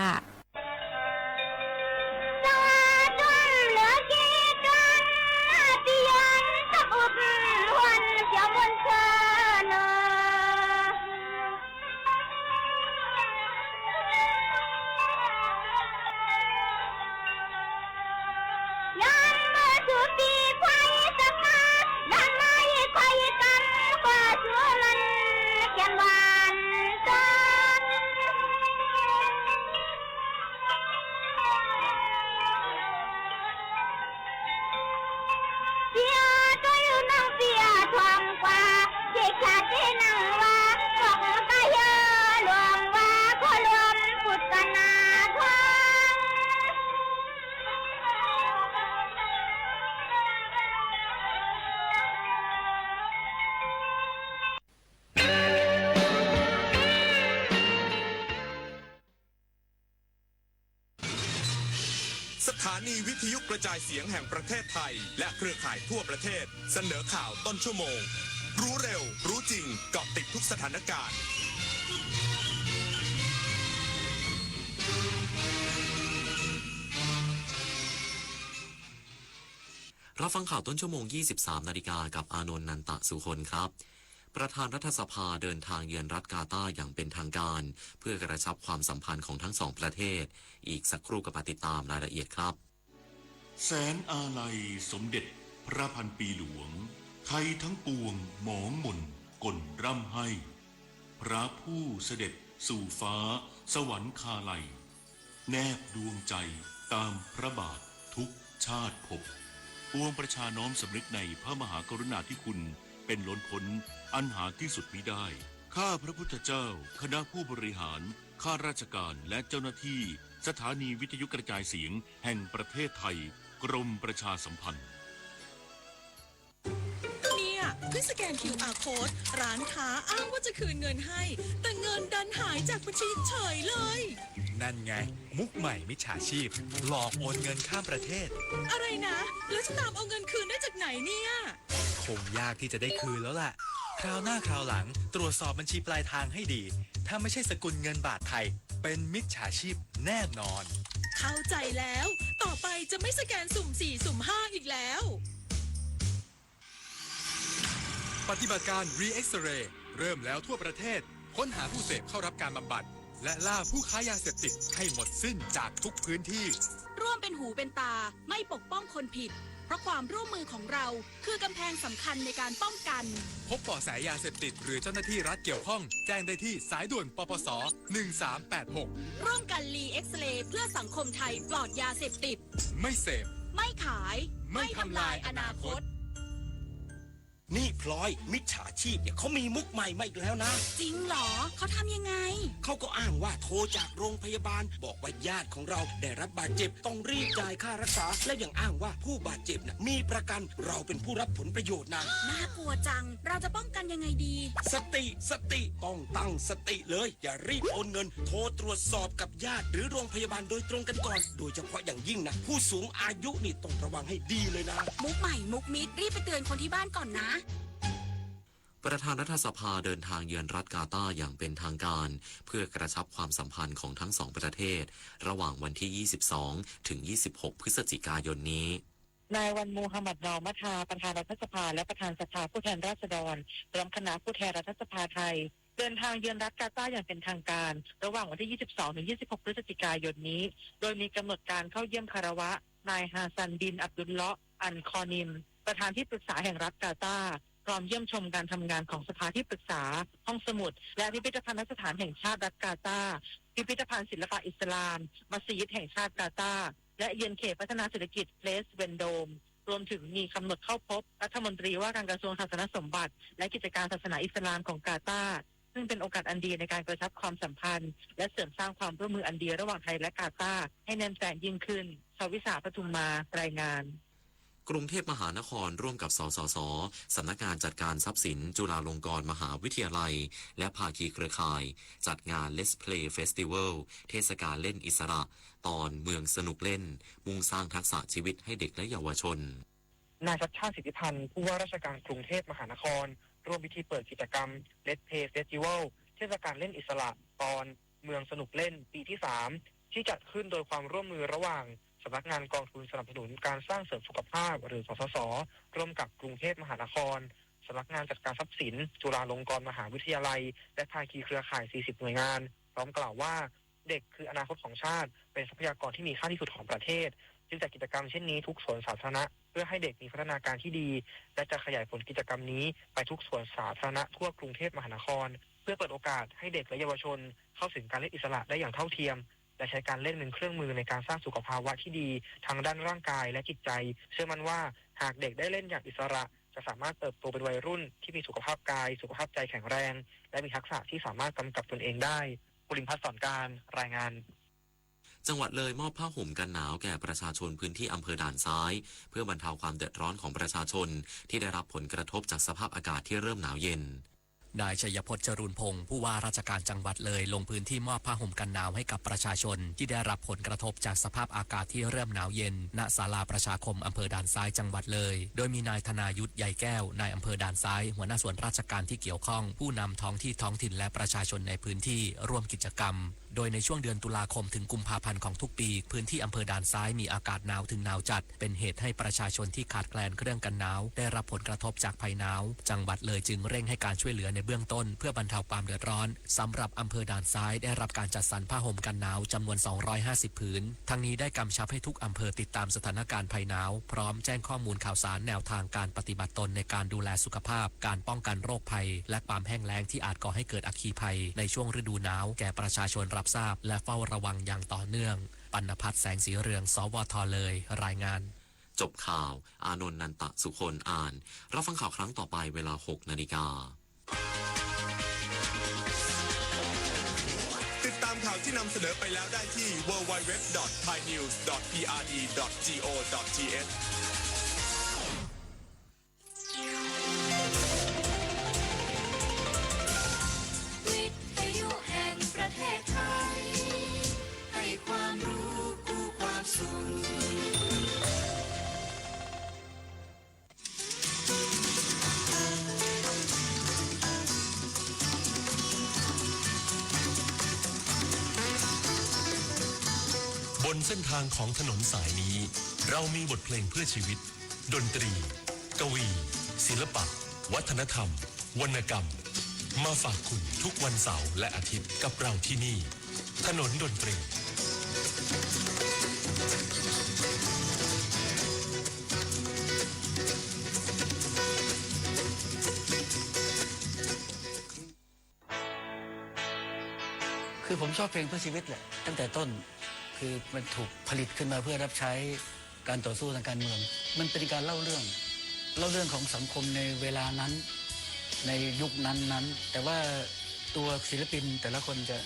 สถานีวิทยุกระจายเสียงแห่งประเทศไทย และเครือข่ายทั่วประเทศ เสนอข่าวต้นชั่วโมง รู้เร็ว รู้จริง เกาะติดทุกสถานการณ์ รับฟังข่าวต้นชั่วโมง ยี่สิบสามนาฬิกา กับอานนท์ นันตะสุคนครับ ประธานรัฐสภาเดินทางเยือนรัฐกาตาร์อย่างเป็นทางการ เพื่อกระชับความสัมพันธ์ของทั้งสองประเทศ อีกสักครู่กลับมาติดตามรายละเอียดครับ แสนอาลัยสมเด็จพระพันปีหลวง ไทยทั้งปวงหมองหม่นก่นร่ำไห้ พระผู้เสด็จสู่ฟ้าสวรรคาลัย แนบดวงใจตามพระบาททุกชาติภพ ปวงประชาน้อมสำนึกในพระมหากรุณาธิคุณเป็นล้นพ้นอันหาที่สุดมิได้ ข้าพระพุทธเจ้า คณะผู้บริหาร ข้าราชการ และเจ้าหน้าที่สถานีวิทยุกระจายเสียงแห่งประเทศไทย กรมประชาสัมพันธ์ เนี่ย ขึ้นสแกน QR code ร้านค้าอ้างว่าจะคืนเงินให้ แต่เงินดันหายจากบัญชีเฉยเลย นั่นไง มุกใหม่มิจฉาชีพ หลอกโอนเงินข้ามประเทศ อะไรนะ แล้วจะตามเอาเงินคืนได้จากไหนเนี่ย คงยากที่จะได้คืนแล้วล่ะ คราวหน้าคราวหลังตรวจสอบบัญชีปลายทางให้ดี ถ้าไม่ใช่สกุลเงินบาทไทย เป็นมิจฉาชีพแน่นอน เข้าใจแล้ว ต่อไปจะไม่สแกนสุ่มสี่ สุ่มห้า อีกแล้ว ปฏิบัติการ Re-X-Ray เริ่มแล้วทั่วประเทศ ค้นหาผู้เสพเข้ารับการบำบัด และล่าผู้ค้ายาเสพติดให้หมดสิ้นจากทุกพื้นที่ ร่วมเป็นหูเป็นตา ไม่ปกป้องคนผิด เพราะความร่วมมือของเราคือกำแพงสำคัญในการป้องกัน พบเบาะแสยาเสพติดหรือเจ้าหน้าที่รัฐเกี่ยวข้อง แจ้งได้ที่สายด่วน ปปส หนึ่งสามแปดหก ร่วมกัน Re-X-Ray เพื่อสังคมไทยปลอดยาเสพติด ไม่เสพ ไม่ขาย ไม่ทำลายอนาคต นี่พลอย มิจฉาชีพเนี่ยเขามีมุกใหม่มาอีกแล้วนะ จริงเหรอ เขาทำยังไง เขาก็อ้างว่าโทรจากโรงพยาบาล บอกว่าญาติของเราได้รับบาดเจ็บ ต้องรีบจ่ายค่ารักษา และยังอ้างว่าผู้บาดเจ็บน่ะมีประกัน เราเป็นผู้รับผลประโยชน์นะ น่ากลัวจัง เราจะป้องกันยังไงดี สติ สติ ต้องตั้งสติเลย อย่ารีบโอนเงิน โทรตรวจสอบกับญาติหรือโรงพยาบาลโดยตรงกันก่อน โดยเฉพาะอย่างยิ่งนะ ผู้สูงอายุนี่ต้องระวังให้ดีเลยนะ มุกใหม่มุกมิด รีบไปเตือนคนที่บ้านก่อนนะ ประธานรัฐสภาเดินทางเยือนรัฐกาตาร์อย่างเป็นทางการ เพื่อกระชับความสัมพันธ์ของทั้งสองประเทศ ระหว่างวันที่ ยี่สิบสอง ถึง ยี่สิบหก พฤศจิกายนนี้ นายวันมูฮัมหมัด นอมัทา ประธานรัฐสภา และประธานสภาผู้แทนราษฎร พร้อมคณะผู้แทนรัฐสภาไทย เดินทางเยือนรัฐกาตาร์อย่างเป็นทางการ ระหว่างวันที่ ยี่สิบสอง ถึง ยี่สิบหก พฤศจิกายนนี้ โดยมีกำหนดการเข้าเยี่ยมคารวะ นายฮาซันบินอับดุลเลาะห์อัลคอนิม ประธานที่ปรึกษาแห่งรัฐกาตาร์ พร้อมเยี่ยมชมการทำงานของสภาที่ปรึกษา ห้องสมุด และพิพิธภัณฑสถานแห่งชาติรัฐกาตาร์ พิพิธภัณฑ์ศิลปะอิสลาม มัสยิดแห่งชาติกาตาร์ และเยือนเขตพัฒนาเศรษฐกิจ Place Vendôme รวมถึงมีกำหนดเข้าพบรัฐมนตรีว่าการกระทรวงศาสนสมบัติ และกิจการศาสนาอิสลามของกาตาร์ ซึ่งเป็นโอกาสอันดีในการกระชับความสัมพันธ์ และเสริมสร้างความร่วมมืออันดีระหว่างไทยและกาตาร์ ให้แน่นแฟ้นยิ่งขึ้น ชวิสา ปทุมมา รายงาน กรุงเทพมหานครร่วมกับ สสส สำนักงานจัดการทรัพย์สินจุฬาลงกรณ์มหาวิทยาลัย และภาคีเครือข่าย จัดงาน Let's Play Festival เทศกาลเล่นอิสระ ตอนเมืองสนุกเล่น มุ่งสร้างทักษะชีวิตให้เด็กและเยาวชน นายชัชชาติ สิทธิพันธ์ ผู้ว่าราชการกรุงเทพมหานคร ร่วมพิธีเปิดกิจกรรม Let's Play Festival เทศกาลเล่นอิสระ ตอนเมืองสนุกเล่น ปีที่สาม ที่จัดขึ้นโดยความร่วมมือระหว่างสำนักงานกองทุนสนับสนุนการสร้างเสริมสุขภาพ หรือ สสส ร่วมกับกรุงเทพมหานคร สำนักงานจัดการทรัพย์สินจุฬาลงกรณ์มหาวิทยาลัย และภาคีเครือข่าย สี่สิบ หน่วยงาน พร้อมกล่าวว่า เด็กคืออนาคตของชาติ เป็นทรัพยากรที่มีค่าที่สุดของประเทศ จึงจัดกิจกรรมเช่นนี้ทุกสวนสาธารณะ เพื่อให้เด็กมีพัฒนาการที่ดี และจะขยายผลกิจกรรมนี้ไปทุกสวนสาธารณะทั่วกรุงเทพมหานคร เพื่อเปิดโอกาสให้เด็กและเยาวชนเข้าถึงการเล่นอิสระได้อย่างเท่าเทียม และใช้การเล่นเป็นเครื่องมือในการสร้างสุขภาวะที่ดีทั้งด้านร่างกายและจิตใจ เชื่อมั่นว่าหากเด็กได้เล่นอย่างอิสระ จะสามารถเติบโตเป็นวัยรุ่นที่มีสุขภาพกาย สุขภาพใจแข็งแรง และมีทักษะที่สามารถกำกับตนเองได้ ภูรินทร์พัฒน์ สอนการ รายงาน จังหวัดเลยมอบผ้าห่มกันหนาวแก่ประชาชนพื้นที่อำเภอด่านซ้าย เพื่อบรรเทาความเดือดร้อนของประชาชนที่ได้รับผลกระทบจากสภาพอากาศที่เริ่มหนาวเย็น นายชัยพจน์ จรูนพงศ์ ผู้ว่าราชการจังหวัดเลย ลงพื้นที่มอบผ้าห่มกันหนาวให้กับประชาชนที่ได้รับผลกระทบจากสภาพอากาศที่เริ่มหนาวเย็น ณ ศาลาประชาคมอำเภอด่านซ้ายจังหวัดเลย โดยมีนายธนายุทธ ใยแก้ว นายอำเภอด่านซ้าย หัวหน้าส่วนราชการที่เกี่ยวข้อง ผู้นำท้องที่ท้องถิ่นและประชาชนในพื้นที่ร่วมกิจกรรม โดยในช่วงเดือนตุลาคมถึงกุมภาพันธ์ของทุกปี พื้นที่อำเภอด่านซ้ายมีอากาศหนาวถึงหนาวจัด เป็นเหตุให้ประชาชนที่ขาดแคลนเครื่องกันหนาวได้รับผลกระทบจากภัยหนาว จังหวัดเลยจึงเร่งให้การช่วยเหลือในเบื้องต้นเพื่อบรรเทาความเดือดร้อน สำหรับอำเภอด่านซ้ายได้รับการจัดสรรผ้าห่มกันหนาวจำนวน สองร้อยห้าสิบ ผืน ทั้งนี้ได้กำชับให้ทุกอำเภอติดตามสถานการณ์ภัยหนาว พร้อมแจ้งข้อมูลข่าวสารแนวทางการปฏิบัติตนในการดูแลสุขภาพ การป้องกันโรคภัย และความแห้งแล้งที่อาจก่อให้เกิดอัคคีภัยในช่วงฤดูหนาวแก่ประชาชนรับทราบ และเฝ้าระวังอย่างต่อเนื่อง ปัณณพัฒน์ แสงสีเรือง สวท เลย รายงาน จบข่าว อานนท์ นันตะสุคน อ่าน รับฟังข่าวครั้งต่อไปเวลา หก นาฬิกา ติดตามข่าวที่นำเสนอไปแล้วได้ที่ ดับเบิลยู ดับเบิลยู ดับเบิลยู ดอท ไทยนิวส์ ดอท พีอาร์ดี ดอท จีโอ ดอท ทีเอช วิทยุแห่งประเทศไทย ให้ความรู้คู่ความสุข บนเส้นทางของถนนสายนี้ เรามีบทเพลงเพื่อชีวิต ดนตรี กวี ศิลปะ วัฒนธรรม วรรณกรรม มาฝากคุณทุกวันเสาร์และอาทิตย์กับเราที่นี่ ถนนดนตรี คือผมชอบเพลงเพื่อชีวิตแหละ ตั้งแต่ต้น คือมันถูกผลิตขึ้นมาเพื่อรับใช้การต่อสู้ทางการเมือง มันเป็นการเล่าเรื่อง เล่าเรื่องของสังคมในเวลานั้น ในยุคนั้นๆ แต่ว่าตัวศิลปินแต่ละคนจะ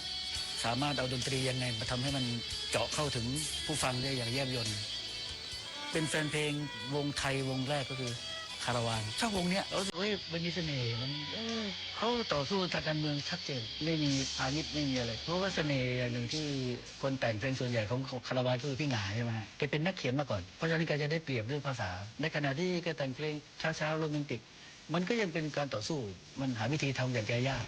สามารถเอาดนตรียังไงมาทำให้มันเจาะเข้าถึงผู้ฟังได้อย่างแยบยล เป็นแฟนเพลงวงไทยวงแรกก็คือคาราวาน ชอบวงเนี้ย รู้สึกว่ามันมีเสน่ห์ มัน เออ เขาต่อสู้ทางการเมืองชัดเจน ไม่มีอาวุธ ไม่มีอะไร เพราะว่าเสน่ห์อย่างหนึ่งที่คนแต่งเพลงส่วนใหญ่ของคาราวานก็คือพี่หงาใช่ไหมฮะ แกเป็นนักเขียนมาก่อน เพราะฉะนั้นแกจะได้เปรียบเรื่องภาษา ในขณะที่แกแต่งเพลงช้าๆ โรแมนติก มันก็ยังเป็นการต่อสู้ มันหาวิธีทำอย่างแกยาก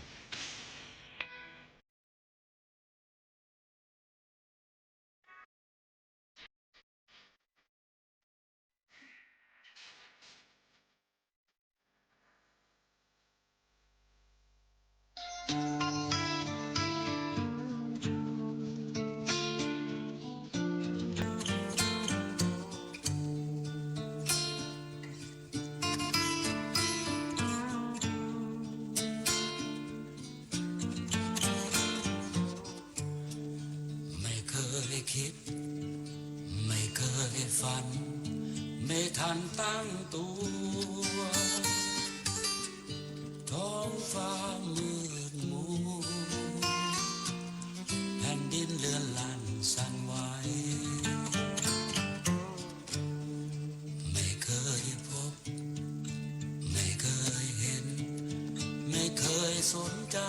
ไม่เคยคิด ไม่เคยฝัน ไม่ทันตั้งตัว ท้องฟ้ามืดมัว แผ่นดินเลือนลั่นสั่นไหว ไม่เคยพบ ไม่เคยเห็น ไม่เคยสนใจ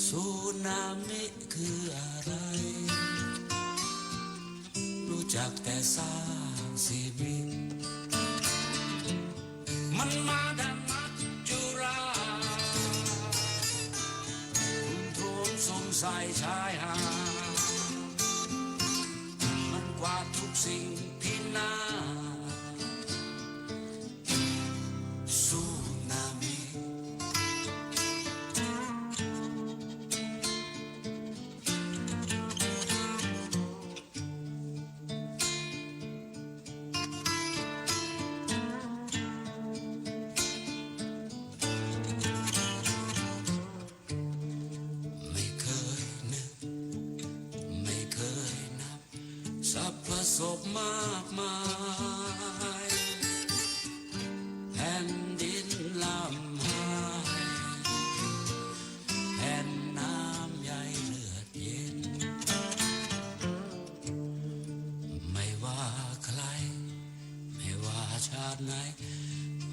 สึนามิคืออะไร รู้จักแต่ซากชีวิต มันมาดังมัจจุราช คลุมโทรมสุมใส่ชายหาด มันกวาดทุกสิ่งพินาศ สึนามิ ไม่เคยนึก ไม่เคยนับ สรรพศพมากมาย แผ่นดินล่ำหาย แผ่นน้ำใยเลือดเย็น ไม่ว่าใคร ไม่ว่าชาติไหน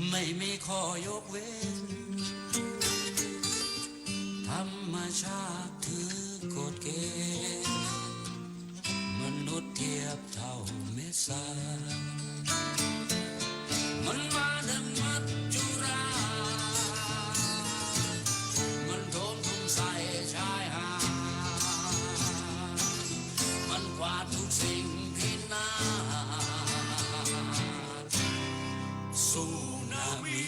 ไม่มีข้อยกเว้น ธรรมชาติถือกฎเกณฑ์ มนุษย์เทียบเท่าเม็ดทราย มันมาดังมัจจุราช มันโถมทุ่มใส่ช สึนามิ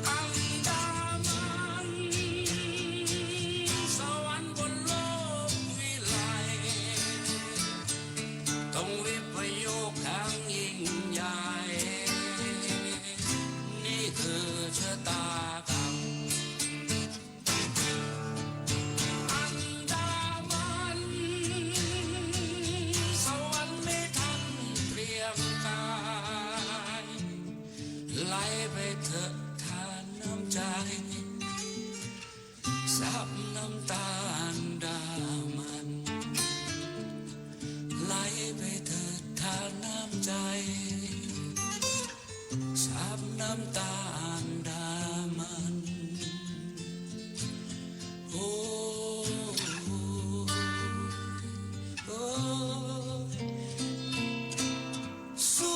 อันดามัน สวรรค์บนโลกวิไล ต้องวิปโยคครั้งยิ่งใหญ่ นี่คือชะตากรรม อันดามัน สวรรค์ไม่ทันเตรียมกาย ไหลไปเถอะทานน้ำใจ ซับน้ำตาอันดามัน ไหลไปเถอะทานน้ำใจ ซับน้ำตาอันดามัน โอ้ โอ้ สึ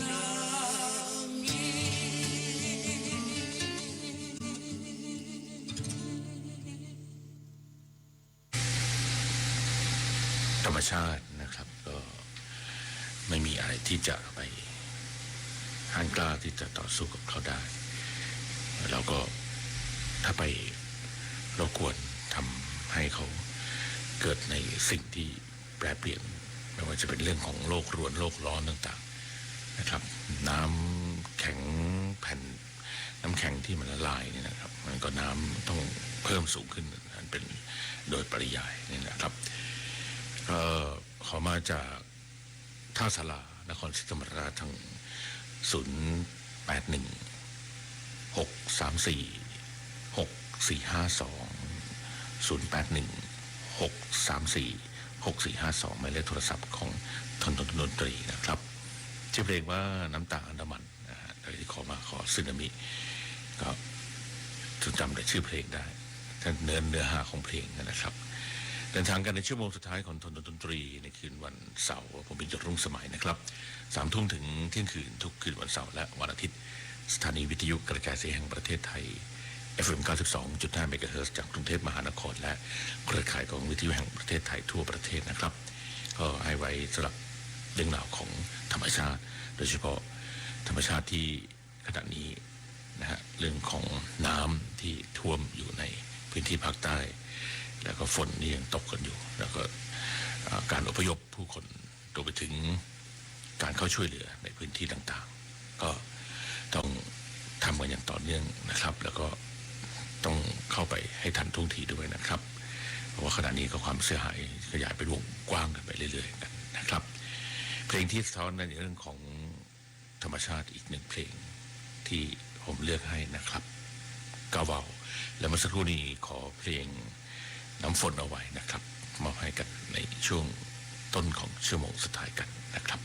นามิ ธรรมชาตินะครับ ก็ไม่มีอะไรที่จะไปห้ามกล้าที่จะต่อสู้กับเขาได้ แล้วก็ถ้าไปรบกวนทำให้เขาเกิดในสิ่งที่แปรเปลี่ยน ไม่ว่าจะเป็นเรื่องของโลกรวน โลกร้อนต่างๆ นะครับ น้ำแข็งแผ่น น้ำแข็งที่มันละลายเนี่ยนะครับ มันก็น้ำต้องเพิ่มสูงขึ้น อันเป็นโดยปริยายเนี่ยนะครับ เอ่อ ขอมาจากท่าสารา นครศรีธรรมราช ทาง ศูนย์แปดหนึ่ง หกสามสี่ หกสี่ห้าสอง ศูนย์แปดหนึ่ง หกสามสี่ หกสี่ห้าสอง หมายเลขโทรศัพท์ของท่านดนตรีนะครับ ชื่อเพลงว่าน้ำตาอันดามัน นะฮะ ใครที่ขอมาขอสึนามิ ก็จดจำแต่ชื่อเพลงได้ ท่านเนื้อ เนื้อหาของเพลงนะครับ เดินทางกันในชั่วโมงสุดท้ายของทนดนตรีในคืนวันเสาร์ ผมเบญจรุ่งสมัยนะครับ สามทุ่มถึงเที่ยงคืนทุกคืนวันเสาร์และวันอาทิตย์ สถานีวิทยุกระจายเสียงแห่งประเทศไทย เอฟเอ็ม เก้าสิบสองจุดห้า เมกะเฮิรตซ์ จากกรุงเทพมหานคร และเครือข่ายของวิทยุแห่งประเทศไทยทั่วประเทศนะครับ ก็ให้ไว้สำหรับเรื่องราวของธรรมชาติ โดยเฉพาะธรรมชาติที่ขณะนี้นะฮะ เรื่องของน้ำที่ท่วมอยู่ในพื้นที่ภาคใต้ แล้วก็ฝนนี่ยังตกกันอยู่ แล้วก็ เอ่อ การอพยพผู้คน รวมไปถึงการเข้าช่วยเหลือในพื้นที่ต่างๆ ก็ต้องทำกันอย่างต่อเนื่องนะครับ แล้วก็ต้องเข้าไปให้ทันท่วงทีด้วยนะครับ เพราะว่าขณะนี้ก็ความเสียหายขยายเป็นวงกว้างกันไปเรื่อยๆ กันนะครับ เพลงที่สะท้อนในเรื่องของธรรมชาติอีกหนึ่งเพลงที่ผมเลือกให้นะครับ กาเวา และเมื่อสักครู่นี้ขอเพลงน้ำฝนเอาไว้นะครับ มอบให้กันในช่วงต้นของชั่วโมงสุดท้ายกันนะครับ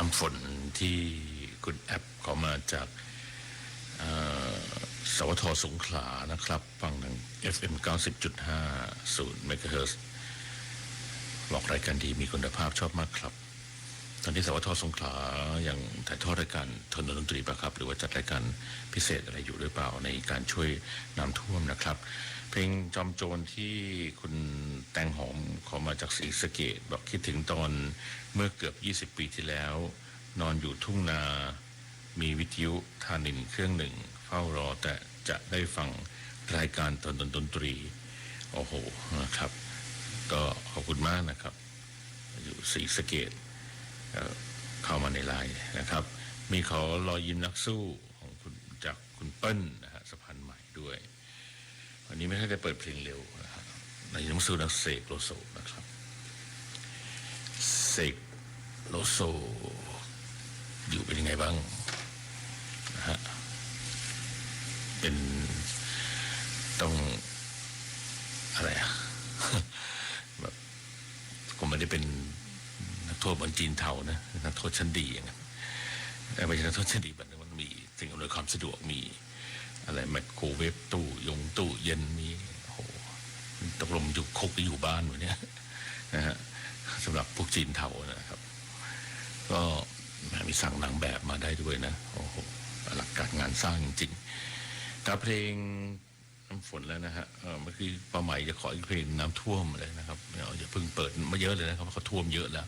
น้ำฝนที่คุณแอปขอมาจาก เอ่อ สวท.สงขลานะครับ ฟังทาง เอฟเอ็ม เก้าสิบจุดห้า ศูนย์ เมกะเฮิรตซ์ บอกรายการดีมีคุณภาพ ชอบมากครับ ตอนนี้ สวท.สงขลายังถ่ายทอดรายการทนดนตรีปะครับ หรือว่าจัดรายการพิเศษอะไรอยู่หรือเปล่าในการช่วยน้ำท่วมนะครับ เพลงจอมโจรที่คุณแตงหอมขอมาจากศรีสะเกษ บอกคิดถึงตอนเมื่อเกือบยี่สิบปีที่แล้ว นอนอยู่ทุ่งนา มีวิทยุธานินทร์เครื่องหนึ่ง เฝ้ารอแต่จะได้ฟังรายการทนดนตรี โอ้โห นะครับ ก็ขอบคุณมากนะครับ อยู่ศรีสะเกษ เอ่อ เข้ามาในไลน์นะครับ มีขอรอยยิ้มนักสู้ของคุณ จากคุณเปิ้ลนะฮะ สะพานใหม่ด้วย วันนี้ไม่ค่อยได้เปิดเพลงเร็วนะฮะ รอยยิ้มนักสู้ นักเสกโลโซนะครับ เสกโลโซ อยู่เป็นยังไงบ้างนะฮะ เป็น ต้อง อะไรอะ แบบ คงไม่ได้เป็นนักโทษเหมือนจีนเทานะ นักโทษชั้นดีอย่างนั้น เอ่อ ไม่ใช่นักโทษชั้นดี แบบมันมีสิ่งอำนวยความสะดวก มีอะไร ไมโครเวฟ ตู้ยงตู้เย็น มี โอ้โห ตกลงอยู่คุกหรืออยู่บ้านวะเนี่ย นะฮะ สำหรับพวกจีนเทานะครับ ก็แหม มีสั่งนางแบบมาได้ด้วยนะ โอ้โห อลังการงานสร้างจริงๆ ครับ เพลงน้ำฝนแล้วนะฮะ เอ่อ เมื่อกี้ป้าไหมจะขออีกเพลงน้ำท่วมอะไรนะครับ เดี๋ยวอย่าเพิ่งเปิดมาเยอะเลยนะครับ เพราะเขาท่วมเยอะแล้ว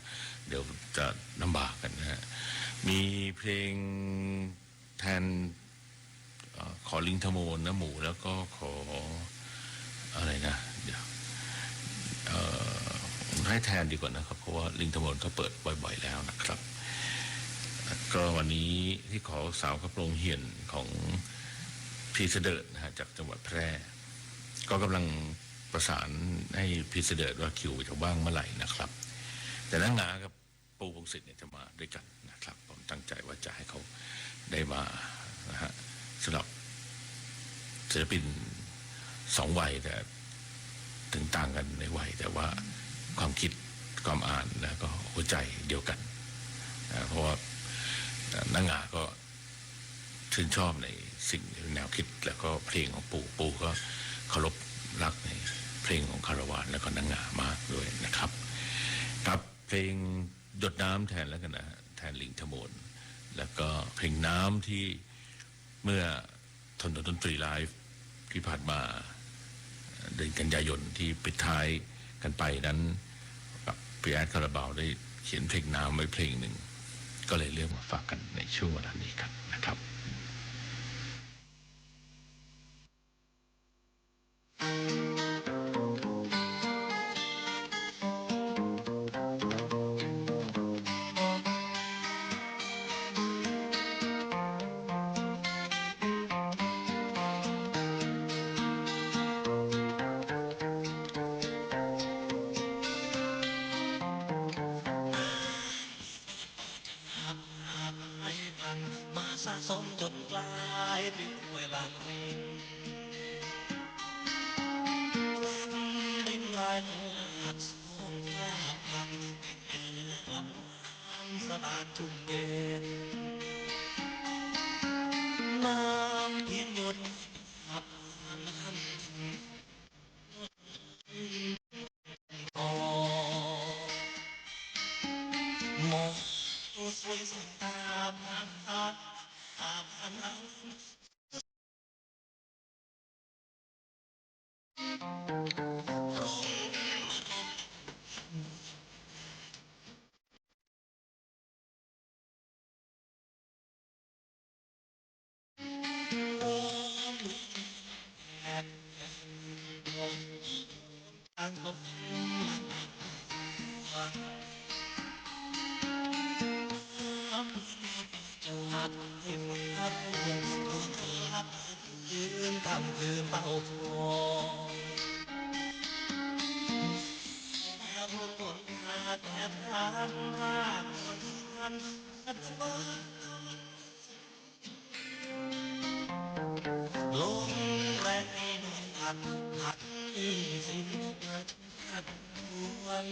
เดี๋ยวจะลำบากกันนะฮะ มีเพลงแทน เอ่อ ขอลิงทมนนะหมู แล้วก็ขออะไรนะ เดี๋ยว เอ่อ ให้แทนดีกว่านะครับ เพราะว่าลิงทมนก็เปิดบ่อยๆแล้วนะครับ ก็วันนี้ที่ขอสาวกระโปรงเหี่ยนของพีเสดิร์ดนะฮะ จากจังหวัดแพร่ ก็กำลังประสานให้พีเสดิร์ดว่าคิวจะว่างเมื่อไหร่นะครับ แต่น้างากับ ปูพงษ์สิทธิ์เนี่ยจะมาด้วยกันนะครับ ผมตั้งใจว่าจะให้เขาได้มานะฮะ สำหรับศิลปินสองวัย แต่ถึงต่างกันในวัย แต่ว่าความคิดความอ่านแล้วก็หัวใจเดียวกันนะ เพราะว่าน้างาก็ชื่นชอบในสิ่งแนวคิด แล้วก็เพลงของปู ปูก็เคารพรักในเพลงของคาราวานแล้วก็น้างามากด้วยนะครับ ครับ เพลงหยดน้ำแทนแล้วกันนะ แทนลิงทมน แล้วก็เพลงน้ำที่เมื่อทนดนตรีไลฟ์ที่ผ่านมา เดือนกันยายนที่ปิดท้ายกันไปนั้น กับพี่แอดคาราบาวได้เขียนเพลงน้ำไว้เพลงหนึ่ง ก็เลยเลือกมาฝากกันในช่วงเวลานี้กันนะครับ มาสะสมจนกลายเป็นห้วยหลากริน รินลายหาดสองข้าง สะอาดชุ่มเย็น น้ำเพียงหยด ลมแรงพัด พัดให้สิ้น พัดหวน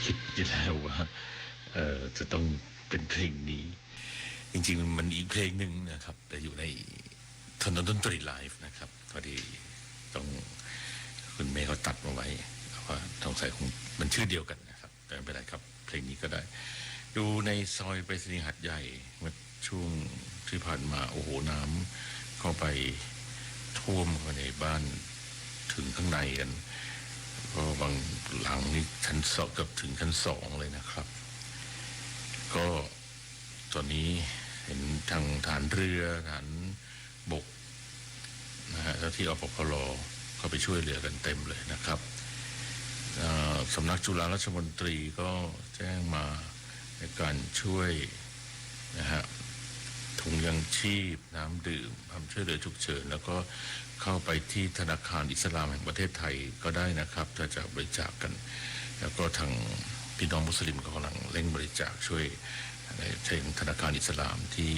คิดอยู่แล้วว่า เอ่อ จะต้องเป็นเพลงนี้ จริงๆ มันอีกเพลงหนึ่งนะครับ แต่อยู่ในถนนดนตรีไลฟ์นะครับ พอดีต้อง คุณเมย์เขาตัดมาไว้ ว่าสงสัยคงมันชื่อเดียวกันนะครับ แต่ไม่เป็นไรครับ เพลงนี้ก็ได้ อยู่ในซอยไปรษณีย์หาดใหญ่ เมื่อช่วง ที่ผ่านมา โอ้โห น้ำเข้าไปท่วมเข้าไปในบ้าน ถึงข้างในกัน ก็บางหลังนี่ชั้นสอง เกือบถึงชั้นสองเลยนะครับ ก็ตอนนี้เห็นทางทหารเรือ ทหารบกนะฮะ เจ้าที่ อปพล เข้าไปช่วยเหลือกันเต็มเลยนะครับ เอ่อ สำนักจุฬาราชมนตรีก็แจ้งมาในการช่วยนะฮะ ถุงยังชีพ น้ำดื่ม ความช่วยเหลือฉุกเฉิน แล้วก็เข้าไปที่ธนาคารอิสลามแห่งประเทศไทยก็ได้นะครับ ถ้าจะบริจาคกัน แล้วก็ทางพี่น้องมุสลิมก็กำลังเร่งบริจาคช่วย ในธนาคารอิสลามที่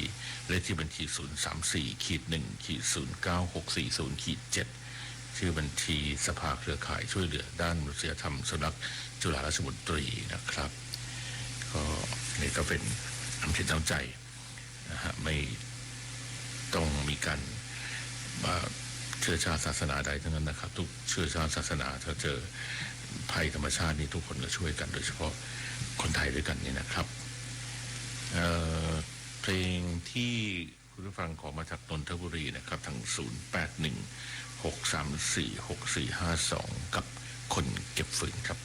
เลขที่บัญชี ศูนย์สามสี่ ขีด หนึ่ง ขีด ศูนย์เก้าหกสี่ศูนย์ ขีด เจ็ด ชื่อบัญชีสภาเครือข่ายช่วยเหลือด้านมนุษยธรรมสำนักจุฬาราชมนตรีนะครับ ก็นี่ก็เป็นน้ำจิตน้ำใจนะฮะ ไม่ต้องมีการว่าเชื้อชาติศาสนาใดทั้งนั้นนะครับ ทุกเชื้อชาติศาสนา ถ้าเจอภัยธรรมชาตินี่ทุกคนก็ช่วยกัน โดยเฉพาะคนไทยด้วยกันนี่นะครับ เอ่อ เพลงที่คุณผู้ฟังขอมาจากนนทบุรีนะครับ ทาง ศูนย์แปดหนึ่ง หกสามสี่ หกสี่ห้าสอง กับคนเก็บฟืนครับ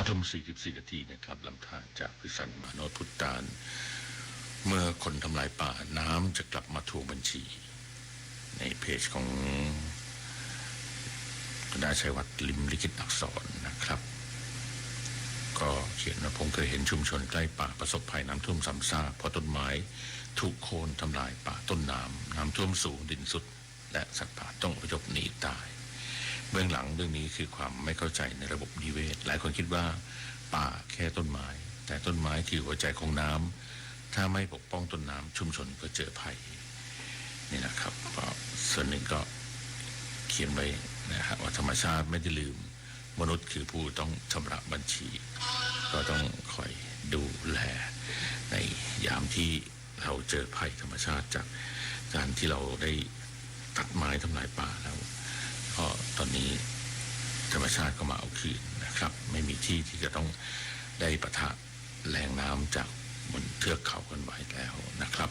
ทุ่มสี่สิบสี่นาทีนะครับ ลำธารจากพิสันมาโนชพุทธาน เมื่อคนทำลายป่า น้ำจะกลับมาทวงบัญชี ในเพจของคุณอาชัยวัฒน์ ลิมลิขิตอักษรนะครับ ก็เขียนว่า ผมเคยเห็นชุมชนใกล้ป่าประสบภัยน้ำท่วมซ้ำซาก เพราะต้นไม้ถูกโค่นทำลายป่าต้นน้ำ น้ำท่วมสูง ดินทรุด และสัตว์ป่าต้องอพยพหนีตาย เบื้องหลังเรื่องนี้คือความไม่เข้าใจในระบบนิเวศ หลายคนคิดว่าป่าแค่ต้นไม้ แต่ต้นไม้คือหัวใจของน้ำ ถ้าไม่ปกป้องต้นน้ำ ชุมชนก็เจอภัย นี่นะครับ ก็ส่วนหนึ่งก็เขียนไว้นะฮะ ว่าธรรมชาติไม่ได้ลืม มนุษย์คือผู้ต้องชำระบัญชี ก็ต้องคอยดูแลในยามที่ เราเจอภัยธรรมชาติจากการที่เราได้ตัดไม้ทำลายป่าแล้ว ก็ตอนนี้ธรรมชาติก็มาเอาคืนนะครับ ไม่มีที่ที่จะต้องได้ปะทะแรงน้ำจากบนเทือกเขากันไว้แล้วนะครับ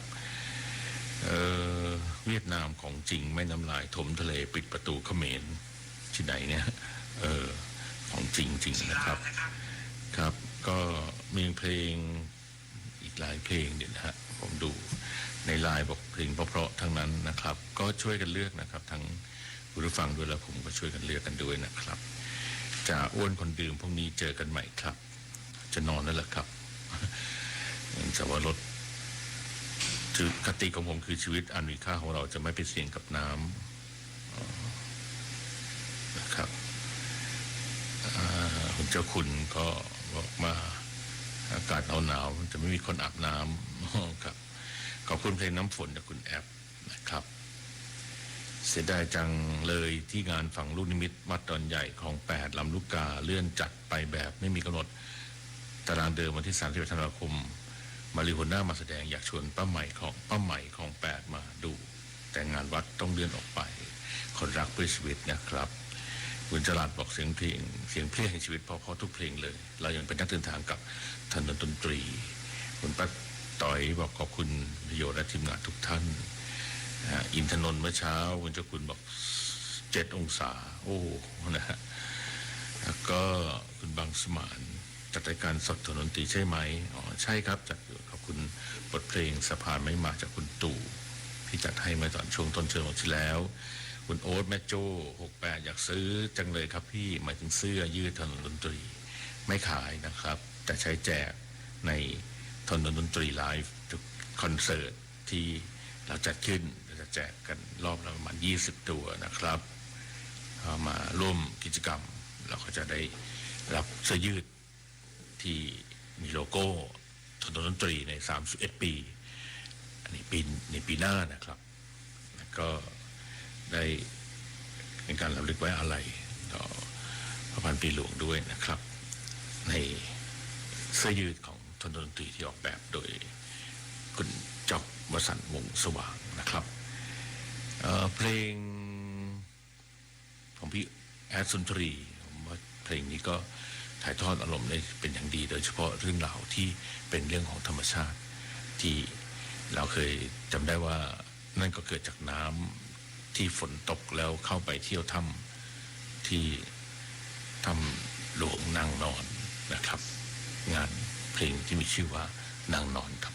เอ่อ เวียดนามของจริง ไม่น้ำลายถมทะเลปิดประตูเขมร ที่ไหนเนี่ย เออ ของจริงจริงนะครับ ครับ ก็มีเพลง อีกหลายเพลงเดี๋ยวนะฮะ ผมดูในไลน์บอกเพลงเพราะๆ ทั้งนั้นนะครับ ก็ช่วยกันเลือกนะครับ ทั้งคุณผู้ฟังด้วย แล้วผมก็ช่วยกันเลือกกันด้วยนะครับ จ่าอ้วนคนดื่ม พรุ่งนี้เจอกันใหม่ครับ จะนอนแล้วเหรอครับ แต่ว่ารถ คือคติของผมคือชีวิตอันมีค่าของเราจะไม่ไปเสี่ยงกับน้ำ นะครับ อ่า คุณเจ้าคุณก็บอกว่าอากาศหนาวๆ มันจะไม่มีคนอาบน้ำ ครับ ขอบคุณเพลงน้ำฝนจากคุณแอปนะครับ เสียดายจังเลยที่งานฝังลูกนิมิตวัดดอนใหญ่คลองแปดลำลูกกาเลื่อนจัดไปแบบไม่มีกำหนด ตารางเดิมวันที่สามสิบเอ็ดธันวาคม มาลีหัวหน้ามาแสดง อยากชวนป้าไหมของ ป้าไหมคลองแปดมาดู แต่งานวัดต้องเลื่อนออกไป คนรักเพื่อชีวิตนะครับ คุณจรัสบอกเสียงเพลง เสียงเพลงแห่งชีวิตเพราะๆ ทุกเพลงเลย เรายังเป็นนักเดินทางกับถนนดนตรี คุณป้าต๋อยบอกขอบคุณพี่โยและทีมงานทุกท่าน นะฮะ อินทนนท์เมื่อเช้า คุณเจ้าคุณบอกเจ็ดองศา โอ้ นะฮะ แล้วก็คุณบางสมาน จัดรายการสดถนนดนตรีใช่ไหม อ๋อ ใช่ครับ จัดอยู่ ขอบคุณบทเพลงสะพานไม้มาจากคุณตู่ ที่จัดให้เมื่อตอนช่วงต้นเดือนที่แล้ว คุณโอ๊ตแม่โจ้ หกแปด อยากซื้อจังเลยครับพี่ หมายถึงเสื้อยืดถนนดนตรี ไม่ขายนะครับ แต่ใช้แจกในถนนดนตรีไลฟ์ทุกคอนเสิร์ตที่เราจัดขึ้น เราจะแจกกันรอบละประมาณยี่สิบตัวนะครับ เอามาร่วมกิจกรรม เราก็จะได้รับเสื้อยืด ที่มีโลโก้ถนนดนตรีในสามสิบเอ็ดปี อันนี้ปี ในปีหน้านะครับ แล้วก็ได้เป็นการรำลึกไว้อาลัยต่อพระพันปีหลวงด้วยนะครับ ในเสื้อยืดของถนนดนตรีที่ออกแบบโดยคุณจ๊อบ วสันต์ วงศ์สว่างนะครับ เอ่อ เพลง ของพี่แอดสุนทรี ผมว่าเพลงนี้ก็ถ่ายทอดอารมณ์ได้เป็นอย่างดี โดยเฉพาะเรื่องราวที่เป็นเรื่องของธรรมชาติ ที่เราเคยจำได้ว่านั่นก็เกิดจากน้ำที่ฝนตกแล้วเข้าไปเที่ยวถ้ำที่ถ้ำหลวงนางนอนนะครับ งานเพลงที่มีชื่อว่านางนอนครับ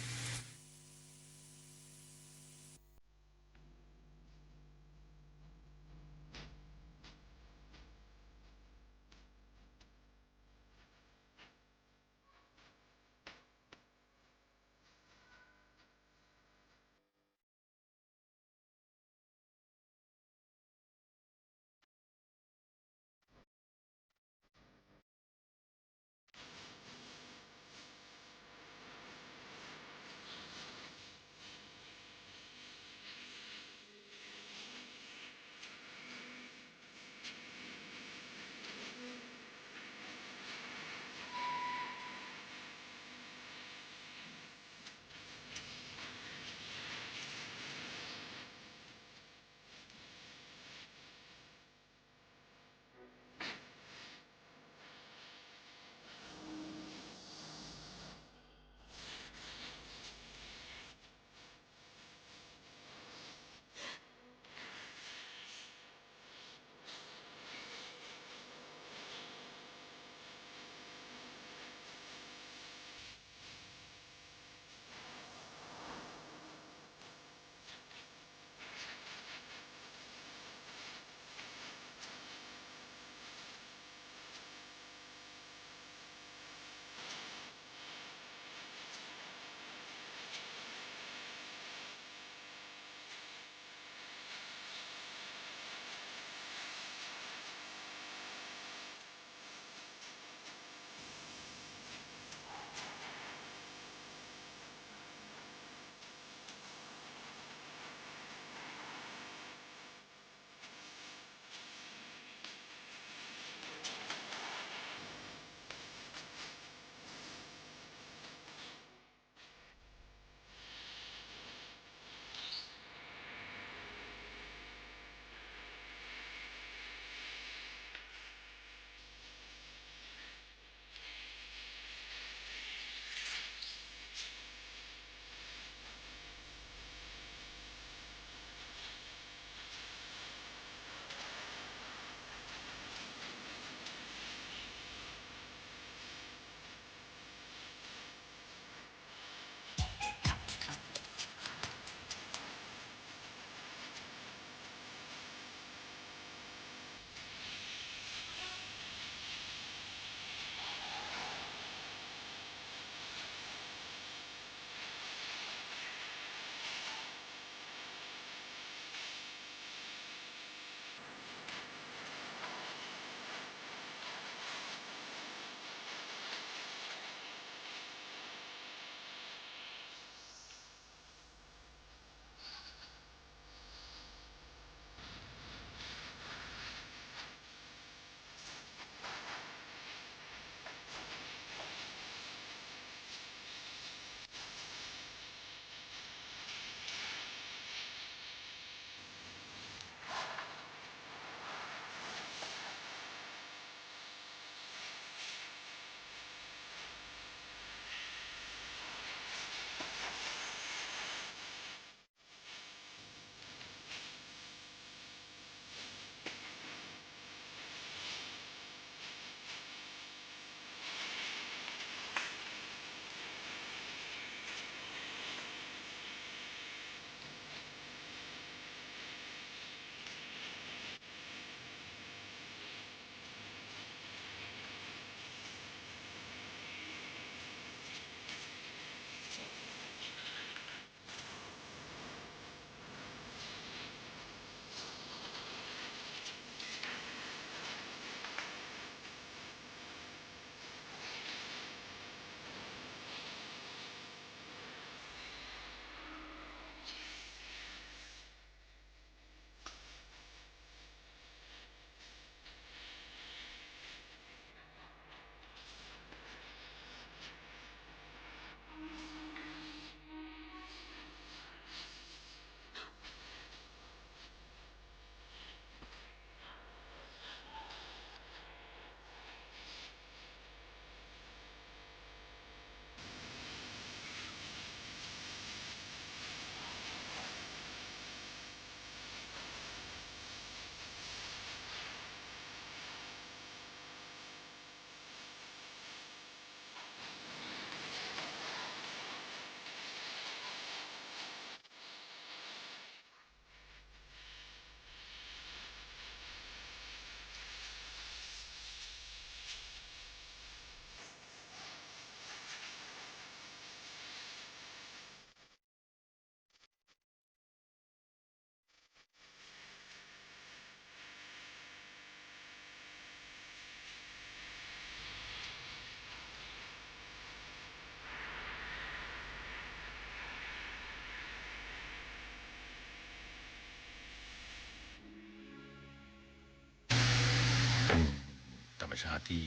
ชาติที่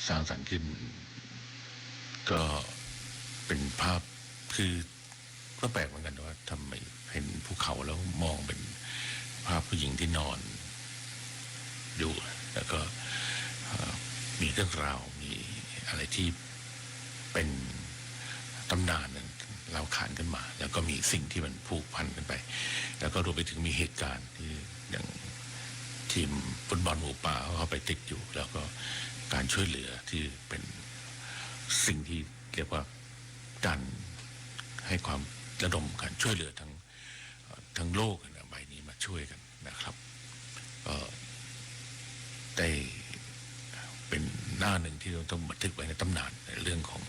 สร้างสรรค์ขึ้น ก็เป็นภาพ คือก็แปลกเหมือนกันว่าทำไมเห็นภูเขาแล้วมองเป็นภาพผู้หญิงที่นอนอยู่ แล้วก็ เอ่อ มีเรื่องราว มีอะไรที่เป็นตำนานนั้นเล่าขานกันมา แล้วก็มีสิ่งที่มันผูกพันกันไป แล้วก็รวมไปถึงมีเหตุการณ์ที่อย่างทีมฟุตบอลหมูป่าเขาเข้าไปติดอยู่ แล้วก็การช่วยเหลือที่เป็นสิ่งที่เรียกว่า การให้ความระดมการช่วยเหลือทั้ง เอ่อ ทั้งโลกนะ ใบนี้มาช่วยกันนะครับ เอ่อ ได้เป็นหน้าหนึ่งที่เราต้องบันทึกไว้ในตำนานในเรื่องของ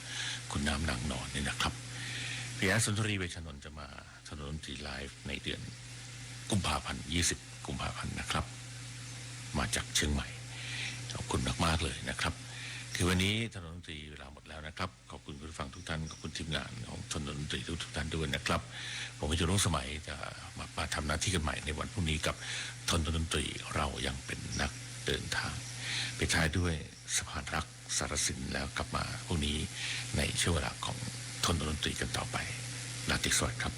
ขุนน้ำนางนอนนี่นะครับ พีอาร์ สุนทรี เวชชานนท์จะมาถนนดนตรีไลฟ์ในเดือนกุมภาพันธ์ ยี่สิบกุมภาพันธ์นะครับ มาจากเชียงใหม่ ขอบคุณมากๆ เลยนะครับ คือวันนี้ถนนดนตรีเวลาหมดแล้วนะครับ ขอบคุณคุณผู้ฟังทุกท่าน ขอบคุณทีมงานของถนนดนตรีทุกๆ ท่านด้วยนะครับ ผมวิทูล รุ่งสมัย จะมา มาทำหน้าที่กันใหม่ในวันพรุ่งนี้กับถนนดนตรี เรายังเป็นนักเดินทาง ปิดท้ายด้วยสะพานรักสารสิน แล้วกลับมาพรุ่งนี้ในช่วงเวลาของถนนดนตรีกันต่อไป ราตรีสวัสดิ์ครับ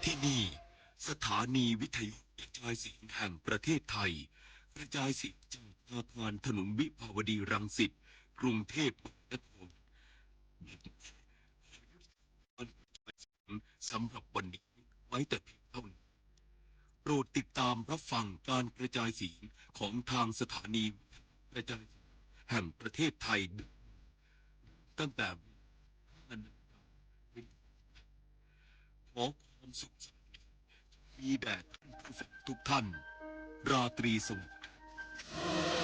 ที่นี่ สถานีวิทยุกระจายเสียงแห่งประเทศไทย กระจายเสียงจากอาคารถนนวิภาวดีรังสิต กรุงเทพมหานคร สำหรับวันนี้ไว้แต่เพียงเท่านี้ โปรดติดตามรับฟังการกระจายเสียงของทางสถานีกระจายเสียงแห่งประเทศไทย ตั้งแต่ ขอความสุขมีแด่ท่านผู้ฟังทุกท่าน ราตรีสวัสดิ์